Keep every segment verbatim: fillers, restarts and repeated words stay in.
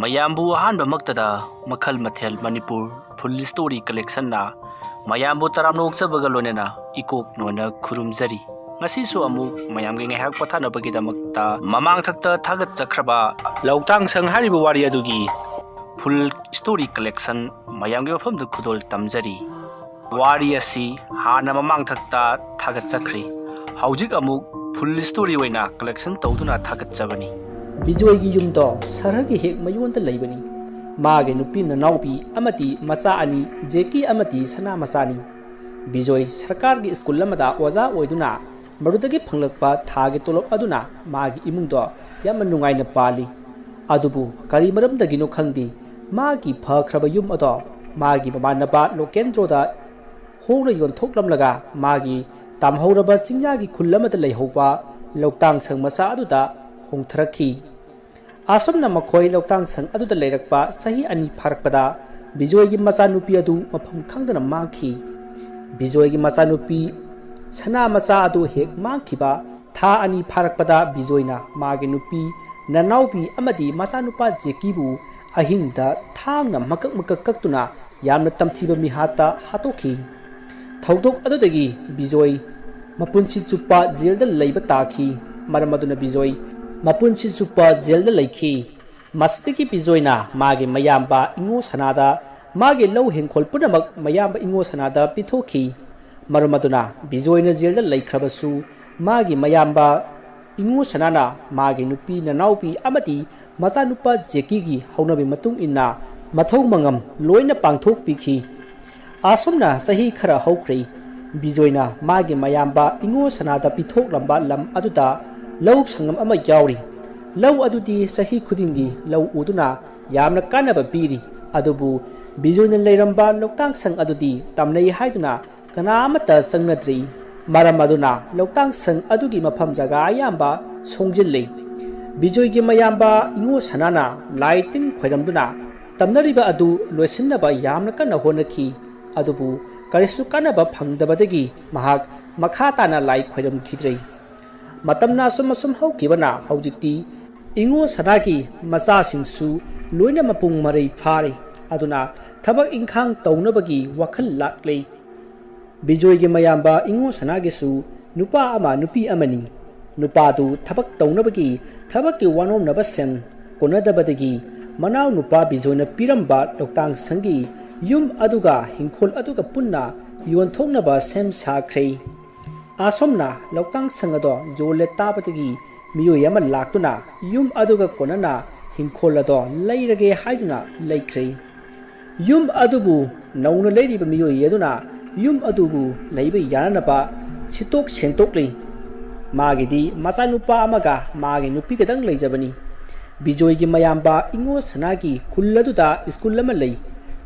ꯃꯌꯥꯝꯕꯨ ꯑꯍꯥꯟꯕꯃꯛꯇꯗ ꯃꯈꯜ ꯃꯊꯦꯜ ꯃꯅꯤꯄꯨꯔ ꯐꯨꯜ ꯁ꯭ꯇꯣꯔꯤ ꯀꯂꯦꯛꯁꯟꯅ ꯃꯌꯥꯝꯕꯨ ꯇꯔꯥꯝꯅ ꯑꯣꯛꯆꯕꯒ ꯂꯣꯏꯅꯅ ꯏꯀꯣꯛ ꯅꯣꯟꯅ ꯈꯨꯔꯨꯝꯖꯔꯤ꯫ ꯉꯁꯤꯁꯨ ꯑꯃꯨꯛ ꯃꯌꯥꯝꯒꯤ ꯉꯥꯏꯍꯥꯛ ꯄꯣꯊꯥꯅꯕꯒꯤꯗꯃꯛꯇ ꯃꯃꯥꯡꯊꯛꯇ ꯊꯥꯒꯠꯆꯈ꯭ꯔꯕ ꯂꯧꯇꯥꯡ ꯁꯪ ꯍꯥꯏꯔꯤꯕ ꯋꯥꯔꯤ ꯑꯗꯨꯒꯤ ꯐꯨꯜ ꯁ꯭ꯇꯣꯔꯤ ꯀꯂꯦꯛꯁꯟ ꯃꯌꯥꯝꯒꯤ ꯃꯐꯝꯗ ꯈꯨꯗꯣꯜ ꯇꯝꯖꯔꯤ꯫ ꯋꯥꯔꯤ ꯑꯁꯤ ꯍꯥꯟꯅ ꯃꯃꯥꯡꯊꯛꯇ ꯊꯥꯒꯠꯆꯈ꯭ꯔꯤ꯫ ꯍꯧꯖꯤꯛ ꯑꯃꯨꯛ ꯐꯨꯜ ꯁ꯭ꯇꯣꯔꯤ ꯑꯣꯏꯅ ꯀꯂꯦꯛꯁꯟ ꯇꯧꯗꯨꯅ ꯊꯥꯒꯠꯆꯕꯅꯤ꯫ ꯕꯤꯖꯣꯏꯒꯤ ꯌꯨꯝꯗꯣ ꯁꯍꯔꯒꯤ ꯍꯦꯛ ꯃꯌꯣꯟꯗ ꯂꯩꯕꯅꯤ꯫ ꯃꯥꯒꯤ ꯅꯨꯄꯤ ꯅꯅꯥꯎꯄꯤ ꯑꯃꯗꯤ ꯃꯆꯥ ꯑꯅꯤ, ꯖꯦꯀꯤ ꯑꯃꯗꯤ ꯁꯅꯥ ꯃꯆꯥꯅꯤ꯫ ꯕꯤꯖꯣꯏ ꯁꯔꯀꯥꯔꯒꯤ ꯁ꯭ꯀꯨꯜ ꯑꯃꯗ ꯑꯣꯖꯥ ꯑꯣꯏꯗꯨꯅ ꯃꯗꯨꯗꯒꯤ ꯐꯪꯂꯛꯄ ꯊꯥꯒꯤ ꯇꯣꯂꯣꯞ ꯑꯗꯨꯅ ꯃꯥꯒꯤ ꯏꯃꯨꯡꯗꯣ ꯌꯥꯝꯅ ꯅꯨꯡꯉꯥꯏꯅ ꯄꯥꯜꯂꯤ꯫ ꯑꯗꯨꯕꯨ ꯀꯔꯤ ꯃꯔꯝꯗꯒꯤꯅꯣ ꯈꯪꯗꯦ, ꯃꯥꯒꯤ ꯐꯈ꯭ꯔꯕ ꯌꯨꯝ ꯑꯗꯣ ꯃꯥꯒꯤ ꯃꯃꯥꯟꯅꯕ ꯂꯣꯀꯦꯟꯗ꯭ꯔꯣꯗ ꯍꯣꯡꯅ ꯌꯣꯟꯊꯣꯛꯂꯝꯂꯒ ꯃꯥꯒꯤ ꯇꯝꯍꯧꯔꯕ ꯆꯤꯡꯌꯥꯒꯤ ꯈꯨꯜ ꯑꯃꯗ ꯂꯩꯍꯧꯕ ꯂꯧꯇꯥꯡ ꯁꯪ ꯃꯆꯥ ꯑꯗꯨꯗ ꯍꯣꯡꯊꯔꯛꯈꯤ꯫ ꯑꯁꯨꯝꯅ ꯃꯈꯣꯏ ꯂꯧꯇꯥꯡ ꯁꯪ ꯑꯗꯨꯗ ꯂꯩꯔꯛꯄ ꯆꯍꯤ ꯑꯅꯤ ꯐꯥꯔꯛꯄꯗ ꯕꯤꯖꯣꯏꯒꯤ ꯃꯆꯥꯅꯨꯄꯤ ꯑꯗꯨ ꯃꯐꯝ ꯈꯪꯗꯅ ꯃꯥꯡꯈꯤ꯫ ꯕꯤꯖꯣꯏꯒꯤ ꯃꯆꯥꯅꯨꯄꯤ ꯁꯅꯥ ꯃꯆꯥ ꯑꯗꯨ ꯍꯦꯛ ꯃꯥꯡꯈꯤꯕ ꯊꯥ ꯑꯅꯤ ꯐꯥꯔꯛꯄꯗ ꯕꯤꯖꯣꯏꯅ ꯃꯥꯒꯤ ꯅꯨꯄꯤ ꯅꯅꯥꯎꯄꯤ ꯑꯃꯗꯤ ꯃꯆꯥꯅꯨꯄꯥ ꯖꯦꯀꯤꯕꯨ ꯑꯍꯤꯡꯗ ꯊꯥꯡꯅ ꯃꯀꯛ ꯃꯀꯛ ꯀꯛꯇꯨꯅ ꯌꯥꯝꯅ ꯇꯝꯊꯤꯕ ꯃꯤꯍꯥꯠꯇ ꯍꯥꯠꯇꯣꯛꯈꯤ꯫ ꯊꯧꯗꯣꯛ ꯑꯗꯨꯗꯒꯤ ꯕꯤꯖꯣꯏ ꯃꯄꯨꯟꯁꯤ ꯆꯨꯞꯄ ꯖꯦꯜꯗ ꯂꯩꯕ ꯇꯥꯈꯤ꯫ ꯃꯔꯝ ꯑꯗꯨꯅ ꯕꯤꯖꯣꯏ ꯃꯄꯨꯟꯁꯤ ꯆꯨꯞꯄ ꯖꯦꯜꯗ ꯂꯩꯈꯤ꯫ ꯃꯁꯤꯗꯒꯤ ꯕꯤꯖꯣꯏꯅ ꯃꯥꯒꯤ ꯃꯌꯥꯝꯕ ꯏꯉꯣ ꯁꯅꯥꯗ ꯃꯥꯒꯤ ꯂꯧ ꯍꯤꯡꯈꯣꯜ ꯄꯨꯝꯅꯃꯛ ꯃꯌꯥꯝꯕ ꯏꯉꯣ ꯁꯅꯥꯗ ꯄꯤꯊꯣꯛꯈꯤ꯫ ꯃꯔꯝ ꯑꯗꯨꯅ ꯕꯤꯖꯣꯏꯅ ꯖꯦꯜꯗ ꯂꯩꯈ꯭ꯔꯕꯁꯨ ꯃꯥꯒꯤ ꯃꯌꯥꯝꯕ ꯏꯉꯣ ꯁꯅꯥꯅ ꯃꯥꯒꯤ ꯅꯨꯄꯤ ꯅꯅꯥꯎꯄꯤ ꯑꯃꯗꯤ ꯃꯆꯥꯅꯨꯄꯥ ꯖꯦꯀꯤꯒꯤ ꯍꯧꯅꯕꯤ ꯃꯇꯨꯡ ꯏꯟꯅ ꯃꯊꯧ ꯃꯉꯝ ꯂꯣꯏꯅ ꯄꯥꯡꯊꯣꯛꯄꯤꯈꯤ꯫ ꯑꯁꯨꯝꯅ ꯆꯍꯤ ꯈꯔ ꯍꯧꯈ꯭ꯔꯦ꯫ ꯕꯤꯖꯣꯏꯅ ꯃꯥꯒꯤ ꯃꯌꯥꯝꯕ ꯏꯉꯣ ꯁꯅꯥꯗ ꯄꯤꯊꯣꯛꯂꯝꯕ ꯂꯝ ꯑꯗꯨꯗ ꯂꯧ ꯁꯪꯉꯝ ꯑꯃ ꯌꯥꯎꯔꯤ꯫ ꯂꯧ ꯑꯗꯨꯗꯤ ꯆꯍꯤ ꯈꯨꯗꯤꯡꯒꯤ ꯂꯧ ꯎꯗꯨꯅ ꯌꯥꯝꯅ ꯀꯥꯟꯅꯕ ꯄꯤꯔꯤ꯫ ꯑꯗꯨꯕꯨ ꯕꯤꯖꯣꯏꯅ ꯂꯩꯔꯝꯕ ꯂꯧꯇꯥꯡ ꯁꯪ ꯑꯗꯨꯗꯤ ꯇꯝꯅꯩ ꯍꯥꯏꯗꯨꯅ ꯀꯅꯥ ꯑꯃꯠꯇ ꯆꯪꯅꯗ꯭ꯔꯤ꯫ ꯃꯔꯝ ꯑꯗꯨꯅ ꯂꯧꯇꯥꯡ ꯁꯪ ꯑꯗꯨꯒꯤ ꯃꯐꯝ ꯖꯒꯥ ꯑꯌꯥꯝꯕ ꯁꯣꯡꯖꯤꯜꯂꯤ꯫ ꯕꯤꯖꯣꯏꯒꯤ ꯃꯌꯥꯝꯕ ꯏꯉꯣ ꯁꯅꯥꯅ ꯂꯥꯏ ꯇꯤꯟ ꯈꯣꯏꯔꯝꯗꯨꯅ ꯇꯝꯅꯔꯤꯕ ꯑꯗꯨ ꯂꯣꯏꯁꯤꯟꯅꯕ ꯌꯥꯝꯅ ꯀꯟꯅ ꯍꯣꯠꯅꯈꯤ꯫ ꯑꯗꯨꯕꯨ ꯀꯔꯤꯁꯨ ꯀꯥꯟꯅꯕ ꯐꯪꯗꯕꯗꯒꯤ ꯃꯍꯥꯛ ꯃꯈꯥ ꯇꯥꯅ ꯂꯥꯏ ꯈꯣꯏꯔꯝꯈꯤꯗ꯭ꯔꯦ꯫ ꯃꯇꯝꯅ ꯑꯁꯨꯝ ꯑꯁꯨꯝ ꯍꯧꯈꯤꯕꯅ ꯍꯧꯖꯤꯛꯇꯤ ꯏꯉꯣ ꯁꯅꯥꯒꯤ ꯃꯆꯥꯁꯤꯡꯁꯨ ꯂꯣꯏꯅ ꯃꯄꯨꯡ ꯃꯔꯩ ꯐꯥꯔꯦ꯫ ꯑꯗꯨꯅ ꯊꯕꯛ ꯏꯪꯈꯥꯡ ꯇꯧꯅꯕꯒꯤ ꯋꯥꯈꯜ ꯂꯥꯛꯂꯦ꯫ ꯕꯤꯖꯣꯏꯒꯤ ꯃꯌꯥꯝꯕ ꯏꯉꯣ ꯁꯅꯥꯒꯤꯁꯨ ꯅꯨꯄꯥ ꯑꯃ ꯅꯨꯄꯤ ꯑꯃꯅꯤ꯫ ꯅꯨꯄꯥꯗꯨ ꯊꯕꯛ ꯇꯧꯅꯕꯒꯤ ꯊꯕꯛꯀꯤ ꯋꯥꯅꯣꯝꯅꯕ ꯁꯦꯟ ꯀꯣꯟꯅꯗꯕꯗꯒꯤ ꯃꯅꯥꯎ ꯅꯨꯄꯥ ꯕꯤꯖꯣꯏꯅ ꯄꯤꯔꯝꯕ ꯂꯧꯇꯥꯡ ꯁꯪꯒꯤ ꯌꯨꯝ ꯑꯗꯨꯒ ꯍꯤꯡꯈꯣꯜ ꯑꯗꯨꯒ ꯄꯨꯟꯅ ꯌꯣꯟꯊꯣꯛꯅꯕ ꯁꯦꯝ ꯁꯥꯈ꯭ꯔꯦ꯫ ꯑꯁꯣꯝꯅ ꯂꯧꯇꯥꯡ ꯁꯪ ꯑꯗꯣ ꯌꯣꯜꯂꯦ ꯇꯥꯕꯗꯒꯤ ꯃꯤꯑꯣꯏ ꯑꯃ ꯂꯥꯛꯇꯨꯅ ꯌꯨꯝ ꯑꯗꯨꯒ ꯀꯣꯟꯅꯅ ꯍꯤꯡꯈꯣꯜ ꯑꯗꯣ ꯂꯩꯔꯒꯦ ꯍꯥꯏꯗꯨꯅ ꯂꯩꯈ꯭ꯔꯦ꯫ ꯌꯨꯝ ꯑꯗꯨꯕꯨ ꯅꯧꯅ ꯂꯩꯔꯤꯕ ꯃꯤꯑꯣꯏ ꯑꯗꯨꯅ ꯌꯨꯝ ꯑꯗꯨꯕꯨ ꯂꯩꯕ ꯌꯥꯅꯅꯕ ꯁꯤꯠꯇꯣꯛ ꯁꯦꯟꯇꯣꯛꯂꯤ꯫ ꯃꯥꯒꯤꯗꯤ ꯃꯆꯥꯅꯨꯄꯥ ꯑꯃꯒ ꯃꯥꯒꯤ ꯅꯨꯄꯤꯒꯗꯪ ꯂꯩꯖꯕꯅꯤ꯫ ꯕꯤꯖꯣꯏꯒꯤ ꯃꯌꯥꯝꯕ ꯏꯉꯣ ꯁꯅꯥꯒꯤ ꯈꯨꯜ ꯑꯗꯨꯗ ꯁ꯭ꯀꯨꯜ ꯑꯃ ꯂꯩ꯫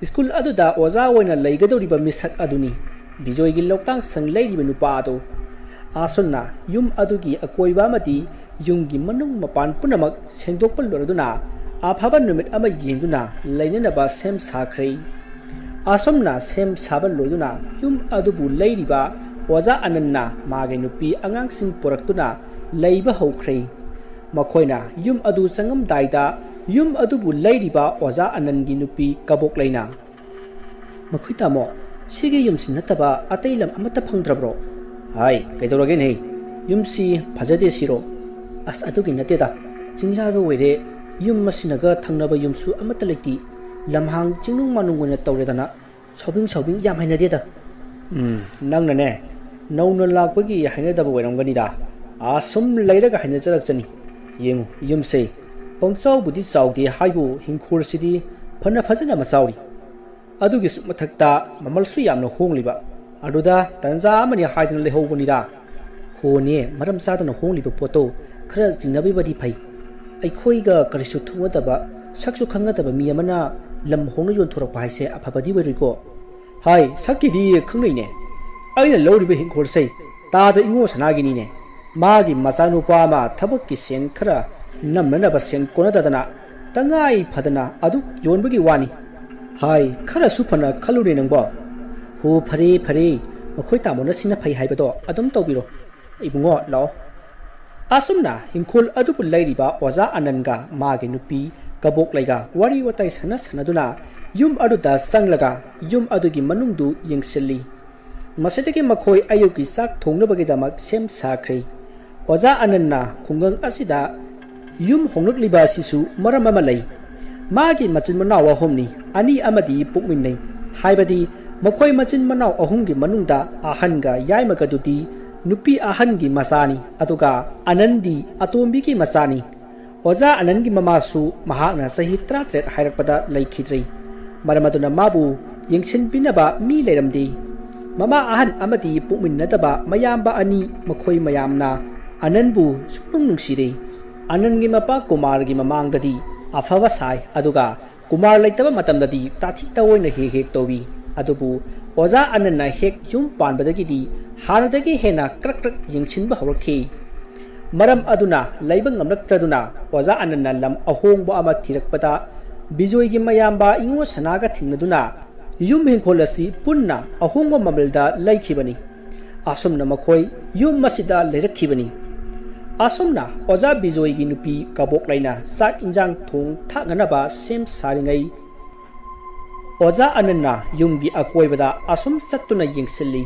ꯁ꯭ꯀꯨꯜ ꯑꯗꯨꯗ ꯑꯣꯖꯥ ꯑꯣꯏꯅ ꯂꯩꯒꯗꯧꯔꯤꯕ ꯃꯤꯁꯛ ꯑꯗꯨꯅꯤ ꯕꯤꯖꯣꯏꯒꯤ ꯂꯧꯇꯥꯡ ꯁꯪ ꯂꯩꯔꯤꯕ ꯅꯨꯄꯥ ꯑꯗꯨ꯫ ꯑꯁꯨꯝꯅ ꯌꯨꯝ ꯑꯗꯨꯒꯤ ꯑꯀꯣꯏꯕ ꯑꯃꯗꯤ ꯌꯨꯝꯒꯤ ꯃꯅꯨꯡ ꯃꯄꯥꯟ ꯄꯨꯝꯅꯃꯛ ꯁꯦꯡꯗꯣꯛꯄ ꯂꯣꯏꯔꯗꯨꯅ ꯑꯐꯕ ꯅꯨꯃꯤꯠ ꯑꯃ ꯌꯦꯡꯗꯨꯅ ꯂꯩꯅꯅꯕ ꯁꯦꯝ ꯁꯥꯈ꯭ꯔꯦ꯫ ꯑꯁꯨꯝꯅ ꯁꯦꯝ ꯁꯥꯕ ꯂꯣꯏꯗꯨꯅ ꯌꯨꯝ ꯑꯗꯨꯕꯨ ꯂꯩꯔꯤꯕ ꯑꯣꯖꯥ ꯑꯅꯟꯅ ꯃꯥꯒꯤ ꯅꯨꯄꯤ ꯑꯉꯥꯡꯁꯤꯡ ꯄꯨꯔꯛꯇꯨꯅ ꯂꯩꯕ ꯍꯧꯈ꯭ꯔꯦ꯫ ꯃꯈꯣꯏꯅ ꯌꯨꯝ ꯑꯗꯨ ꯆꯪꯉꯝꯗꯥꯏꯗ ꯌꯨꯝ ꯑꯗꯨꯕꯨ ꯂꯩꯔꯤꯕ ꯑꯣꯖꯥ ꯑꯅꯟꯒꯤ ꯅꯨꯄꯤ ꯀꯕꯣꯛꯂꯩꯅ, "ꯃꯈꯣꯏ ꯇꯥꯃꯣ, ꯁꯤꯒꯤ ꯌꯨꯝꯁꯤ ꯅꯠꯇꯕ ꯑꯇꯩ ꯂꯝ ꯑꯃꯠꯇ ꯐꯪꯗ꯭ꯔꯕ꯭ꯔꯣ?" "ꯍꯥꯏ, ꯀꯩꯗꯧꯔꯒꯦꯅꯦ? ꯌꯨꯝꯁꯤ ꯐꯖꯗꯦ ꯁꯤꯔꯣ?" "ꯑꯁ, ꯑꯗꯨꯒꯤ ꯅꯠꯇꯦꯗ, ꯆꯤꯡꯌꯥꯒ ꯑꯣꯏꯔꯦ, ꯌꯨꯝ ꯑꯁꯤꯅꯒ ꯊꯪꯅꯕ ꯌꯨꯝꯁꯨ ꯑꯃꯠꯇ ꯂꯩꯇꯦ꯫ ꯂꯝꯍꯥꯡ ꯆꯤꯡꯅꯨꯡ ꯃꯥꯅꯨꯡ ꯑꯣꯏꯅ ꯇꯧꯔꯦꯗꯅ, ꯁꯥꯎꯕꯤꯡ ꯁꯥꯎꯕꯤꯡ ꯌꯥꯝ ꯍꯩꯅꯗꯦꯗ꯫" "ꯎꯝ, ꯅꯪꯅꯅꯦ, ꯅꯧꯅ ꯂꯥꯛꯄꯒꯤ ꯍꯩꯅꯗꯕ ꯑꯣꯏꯔꯝꯒꯅꯤꯗ꯫ ꯑꯥ, ꯁꯨꯝ ꯂꯩꯔꯒ ꯍꯩꯅꯖꯔꯛꯆꯅꯤ꯫ ꯌꯦꯡꯉꯨ, ꯌꯨꯝꯁꯦ ꯄꯪꯆꯥꯎꯕꯨꯗꯤ ꯆꯥꯎꯗꯦ ꯍꯥꯏꯕꯨ ꯍꯤꯡꯈꯣꯜꯁꯤꯗꯤ ꯐꯅ ꯐꯖꯅ ꯑꯃ ꯆꯥꯎꯔꯤ꯫ ꯑꯗꯨꯒꯤꯁꯨ ꯃꯊꯛꯇ ꯃꯃꯜꯁꯨ ꯌꯥꯝꯅ ꯍꯣꯡꯂꯤꯕ꯫ ꯑꯗꯨꯗ ꯇꯟꯖꯥ ꯑꯃꯅꯤ ꯍꯥꯏꯗꯅ ꯂꯩꯍꯧꯕꯅꯤꯗ꯫" "ꯍꯣꯅꯦ, ꯃꯔꯝ ꯆꯥꯗꯅ ꯍꯣꯡꯂꯤꯕ ꯄꯣꯠꯇꯣ ꯈꯔ ꯆꯤꯡꯅꯕꯤꯕꯗꯤ ꯐꯩ꯫ ꯑꯩꯈꯣꯏꯒ ꯀꯔꯤꯁꯨ ꯊꯣꯛꯅꯗꯕ, ꯁꯛꯁꯨ ꯈꯪꯅꯗꯕ ꯃꯤ ꯑꯃꯅ ꯂꯝ ꯍꯣꯡꯅ ꯌꯣꯟꯊꯣꯔꯛꯄ ꯍꯥꯏꯁꯦ ꯑꯐꯕꯗꯤ ꯑꯣꯏꯔꯣꯏꯀꯣ?" "ꯍꯥꯏ, ꯁꯛꯀꯤꯗꯤ ꯈꯪꯅꯩꯅꯦ꯫ ꯑꯩꯅ ꯂꯧꯔꯤꯕ ꯍꯤꯡꯈꯣꯜꯁꯦ ꯇꯥꯗ ꯏꯉꯣ ꯁꯅꯥꯒꯤꯅꯤꯅꯦ꯫ ꯃꯥꯒꯤ ꯃꯆꯥꯅꯨꯄꯥ ꯑꯃ ꯊꯕꯛꯀꯤ ꯁꯦꯟ ꯈꯔ ꯅꯝꯅꯅꯕ ꯁꯦꯟ ꯀꯣꯟꯅꯗꯗꯅ ꯇꯉꯥꯏ ꯐꯗꯅ ꯑꯗꯨ ꯌꯣꯟꯕꯒꯤ ꯋꯥꯅꯤ꯫" "ꯍꯥꯏ, ꯈꯔꯁꯨ ꯐꯅ ꯈꯜꯂꯨꯅꯦ ꯅꯪꯕꯣ꯫" "ꯍꯣ, ꯐꯔꯦ, ꯐꯔꯦ, ꯃꯈꯣꯏ ꯇꯥꯃꯣꯅ ꯁꯤꯅ ꯐꯩ ꯍꯥꯏꯕꯗꯣ ꯑꯗꯨꯝ ꯇꯧꯕꯤꯔꯣ꯫ ꯏꯕꯨꯡꯉꯣ, ꯂꯥꯛꯑꯣ꯫" ꯑꯁꯨꯝꯅ ꯍꯤꯡꯈꯣꯜ ꯑꯗꯨꯕꯨ ꯂꯩꯔꯤꯕ ꯑꯣꯖꯥ ꯑꯅꯟꯒ ꯃꯥꯒꯤ ꯅꯨꯄꯤ ꯀꯕꯣꯛꯂꯩꯒ ꯋꯥꯔꯤ ꯋꯥꯇꯥꯏ ꯁꯥꯟꯅ ꯁꯥꯟꯅꯗꯨꯅ ꯌꯨꯝ ꯑꯗꯨꯗ ꯆꯪꯂꯒ ꯌꯨꯝ ꯑꯗꯨꯒꯤ ꯃꯅꯨꯡꯗꯨ ꯌꯦꯡꯁꯤꯜꯂꯤ꯫ ꯃꯁꯤꯗꯒꯤ ꯃꯈꯣꯏ ꯑꯌꯨꯛꯀꯤ ꯆꯥꯛ ꯊꯣꯡꯅꯕꯒꯤꯗꯃꯛ ꯁꯦꯝ ꯁꯥꯈ꯭ꯔꯦ꯫ ꯑꯣꯖꯥ ꯑꯅꯟꯅ ꯈꯨꯡꯒꯪ ꯑꯁꯤꯗ ꯌꯨꯝ ꯍꯣꯡꯂꯛꯂꯤꯕ ꯑꯁꯤꯁꯨ ꯃꯔꯝ ꯑꯃ ꯂꯩ꯫ ꯃꯥꯒꯤ ꯃꯆꯤꯟ ꯃꯅꯥꯎ ꯑꯍꯨꯝꯅꯤ, ꯑꯅꯤ ꯑꯃꯗꯤ ꯄꯣꯛꯃꯤꯟꯅꯩ꯫ ꯍꯥꯏꯕꯗꯤ ꯃꯈꯣꯏ ꯃꯆꯤꯟ ꯃꯅꯥꯎ ꯑꯍꯨꯝꯒꯤ ꯃꯅꯨꯡꯗ ꯑꯍꯟꯒ ꯌꯥꯏꯃꯒꯗꯨꯗꯤ ꯅꯨꯄꯤ ꯑꯍꯟꯒꯤ ꯃꯆꯥꯅꯤ, ꯑꯗꯨꯒ ꯑꯅꯟꯗꯤ ꯑꯇꯣꯝꯕꯤꯒꯤ ꯃꯆꯥꯅꯤ꯫ ꯑꯣꯖꯥ ꯑꯅꯟꯒꯤ ꯃꯃꯥꯁꯨ ꯃꯍꯥꯛꯅ ꯆꯍꯤ ꯇꯔꯥꯇꯔꯦꯠ ꯍꯥꯏꯔꯛꯄꯗ ꯂꯩꯈꯤꯗ꯭ꯔꯦ꯫ ꯃꯔꯝ ꯑꯗꯨꯅ ꯃꯥꯕꯨ ꯌꯦꯡꯁꯤꯟꯕꯤꯅꯕ ꯃꯤ ꯂꯩꯔꯝꯗꯦ꯫ ꯃꯃꯥ ꯑꯍꯟ ꯑꯃꯗꯤ ꯄꯣꯛꯃꯤꯟꯅꯗꯕ ꯃꯌꯥꯝꯕ ꯑꯅꯤ, ꯃꯈꯣꯏ ꯃꯌꯥꯝꯅ ꯑꯅꯟꯕꯨ ꯁꯨꯛꯅꯨꯡ ꯅꯨꯡꯁꯤꯔꯦ꯫ ꯑꯅꯟꯒꯤ ꯃꯄꯥ ꯀꯨꯃꯥꯔꯒꯤ ꯃꯃꯥꯡꯗꯗꯤ ꯑꯐꯕ ꯁꯥꯏ, ꯑꯗꯨꯒ ꯀꯨꯃꯥꯔ ꯂꯩꯇꯕ ꯃꯇꯝꯗꯗꯤ ꯇꯥꯊꯤ ꯇꯥꯑꯣꯏꯅ ꯍꯦꯛ ꯍꯦꯛ ꯇꯧꯏ꯫ ꯑꯗꯨꯕꯨ ꯑꯣꯖꯥ ꯑꯅꯟꯅ ꯍꯦꯛ ꯌꯨꯝ ꯄꯥꯟꯕꯗꯒꯤꯗꯤ ꯍꯥꯟꯅꯗꯒꯤ ꯍꯦꯟꯅ ꯀ꯭ꯔꯛ ꯀ꯭ꯔꯛ ꯌꯦꯡꯁꯤꯟꯕ ꯍꯧꯔꯛꯈꯤ꯫ ꯃꯔꯝ ꯑꯗꯨꯅ ꯂꯩꯕ ꯉꯝꯂꯛꯇ꯭ꯔꯗꯨꯅ ꯑꯣꯖꯥ ꯑꯅꯟꯅ ꯂꯝ ꯑꯍꯣꯡꯕ ꯑꯃ ꯊꯤꯔꯛꯄꯗ ꯕꯤꯖꯣꯏꯒꯤ ꯃꯌꯥꯝꯕ ꯏꯉꯣ ꯁꯅꯥꯒ ꯊꯦꯡꯅꯗꯨꯅ ꯌꯨꯝ ꯍꯤꯡꯈꯣꯜ ꯑꯁꯤ ꯄꯨꯟꯅ ꯑꯍꯣꯡꯕ ꯃꯃꯜꯗ ꯂꯩꯈꯤꯕꯅꯤ꯫ ꯑꯁꯨꯝꯅ ꯃꯈꯣꯏ ꯌꯨꯝ ꯑꯁꯤꯗ ꯂꯩꯔꯛꯈꯤꯕꯅꯤ꯫ ꯑꯁꯨꯝꯅ ꯑꯣꯖꯥ ꯕꯤꯖꯣꯏꯒꯤ ꯅꯨꯄꯤ ꯀꯕꯣꯛꯂꯩꯅ ꯆꯥꯛ ꯏꯟꯖꯥꯡ ꯊꯣꯡ ꯊꯥꯛꯅꯅꯕ ꯁꯦꯝ ꯁꯥꯔꯤꯉꯩ, ꯑꯣꯖꯥ ꯑꯅꯟꯅ ꯌꯨꯝꯒꯤ ꯑꯀꯣꯏꯕꯗ ꯑꯁꯨꯝ ꯆꯠꯇꯨꯅ ꯌꯦꯡꯁꯤꯜꯂꯤ꯫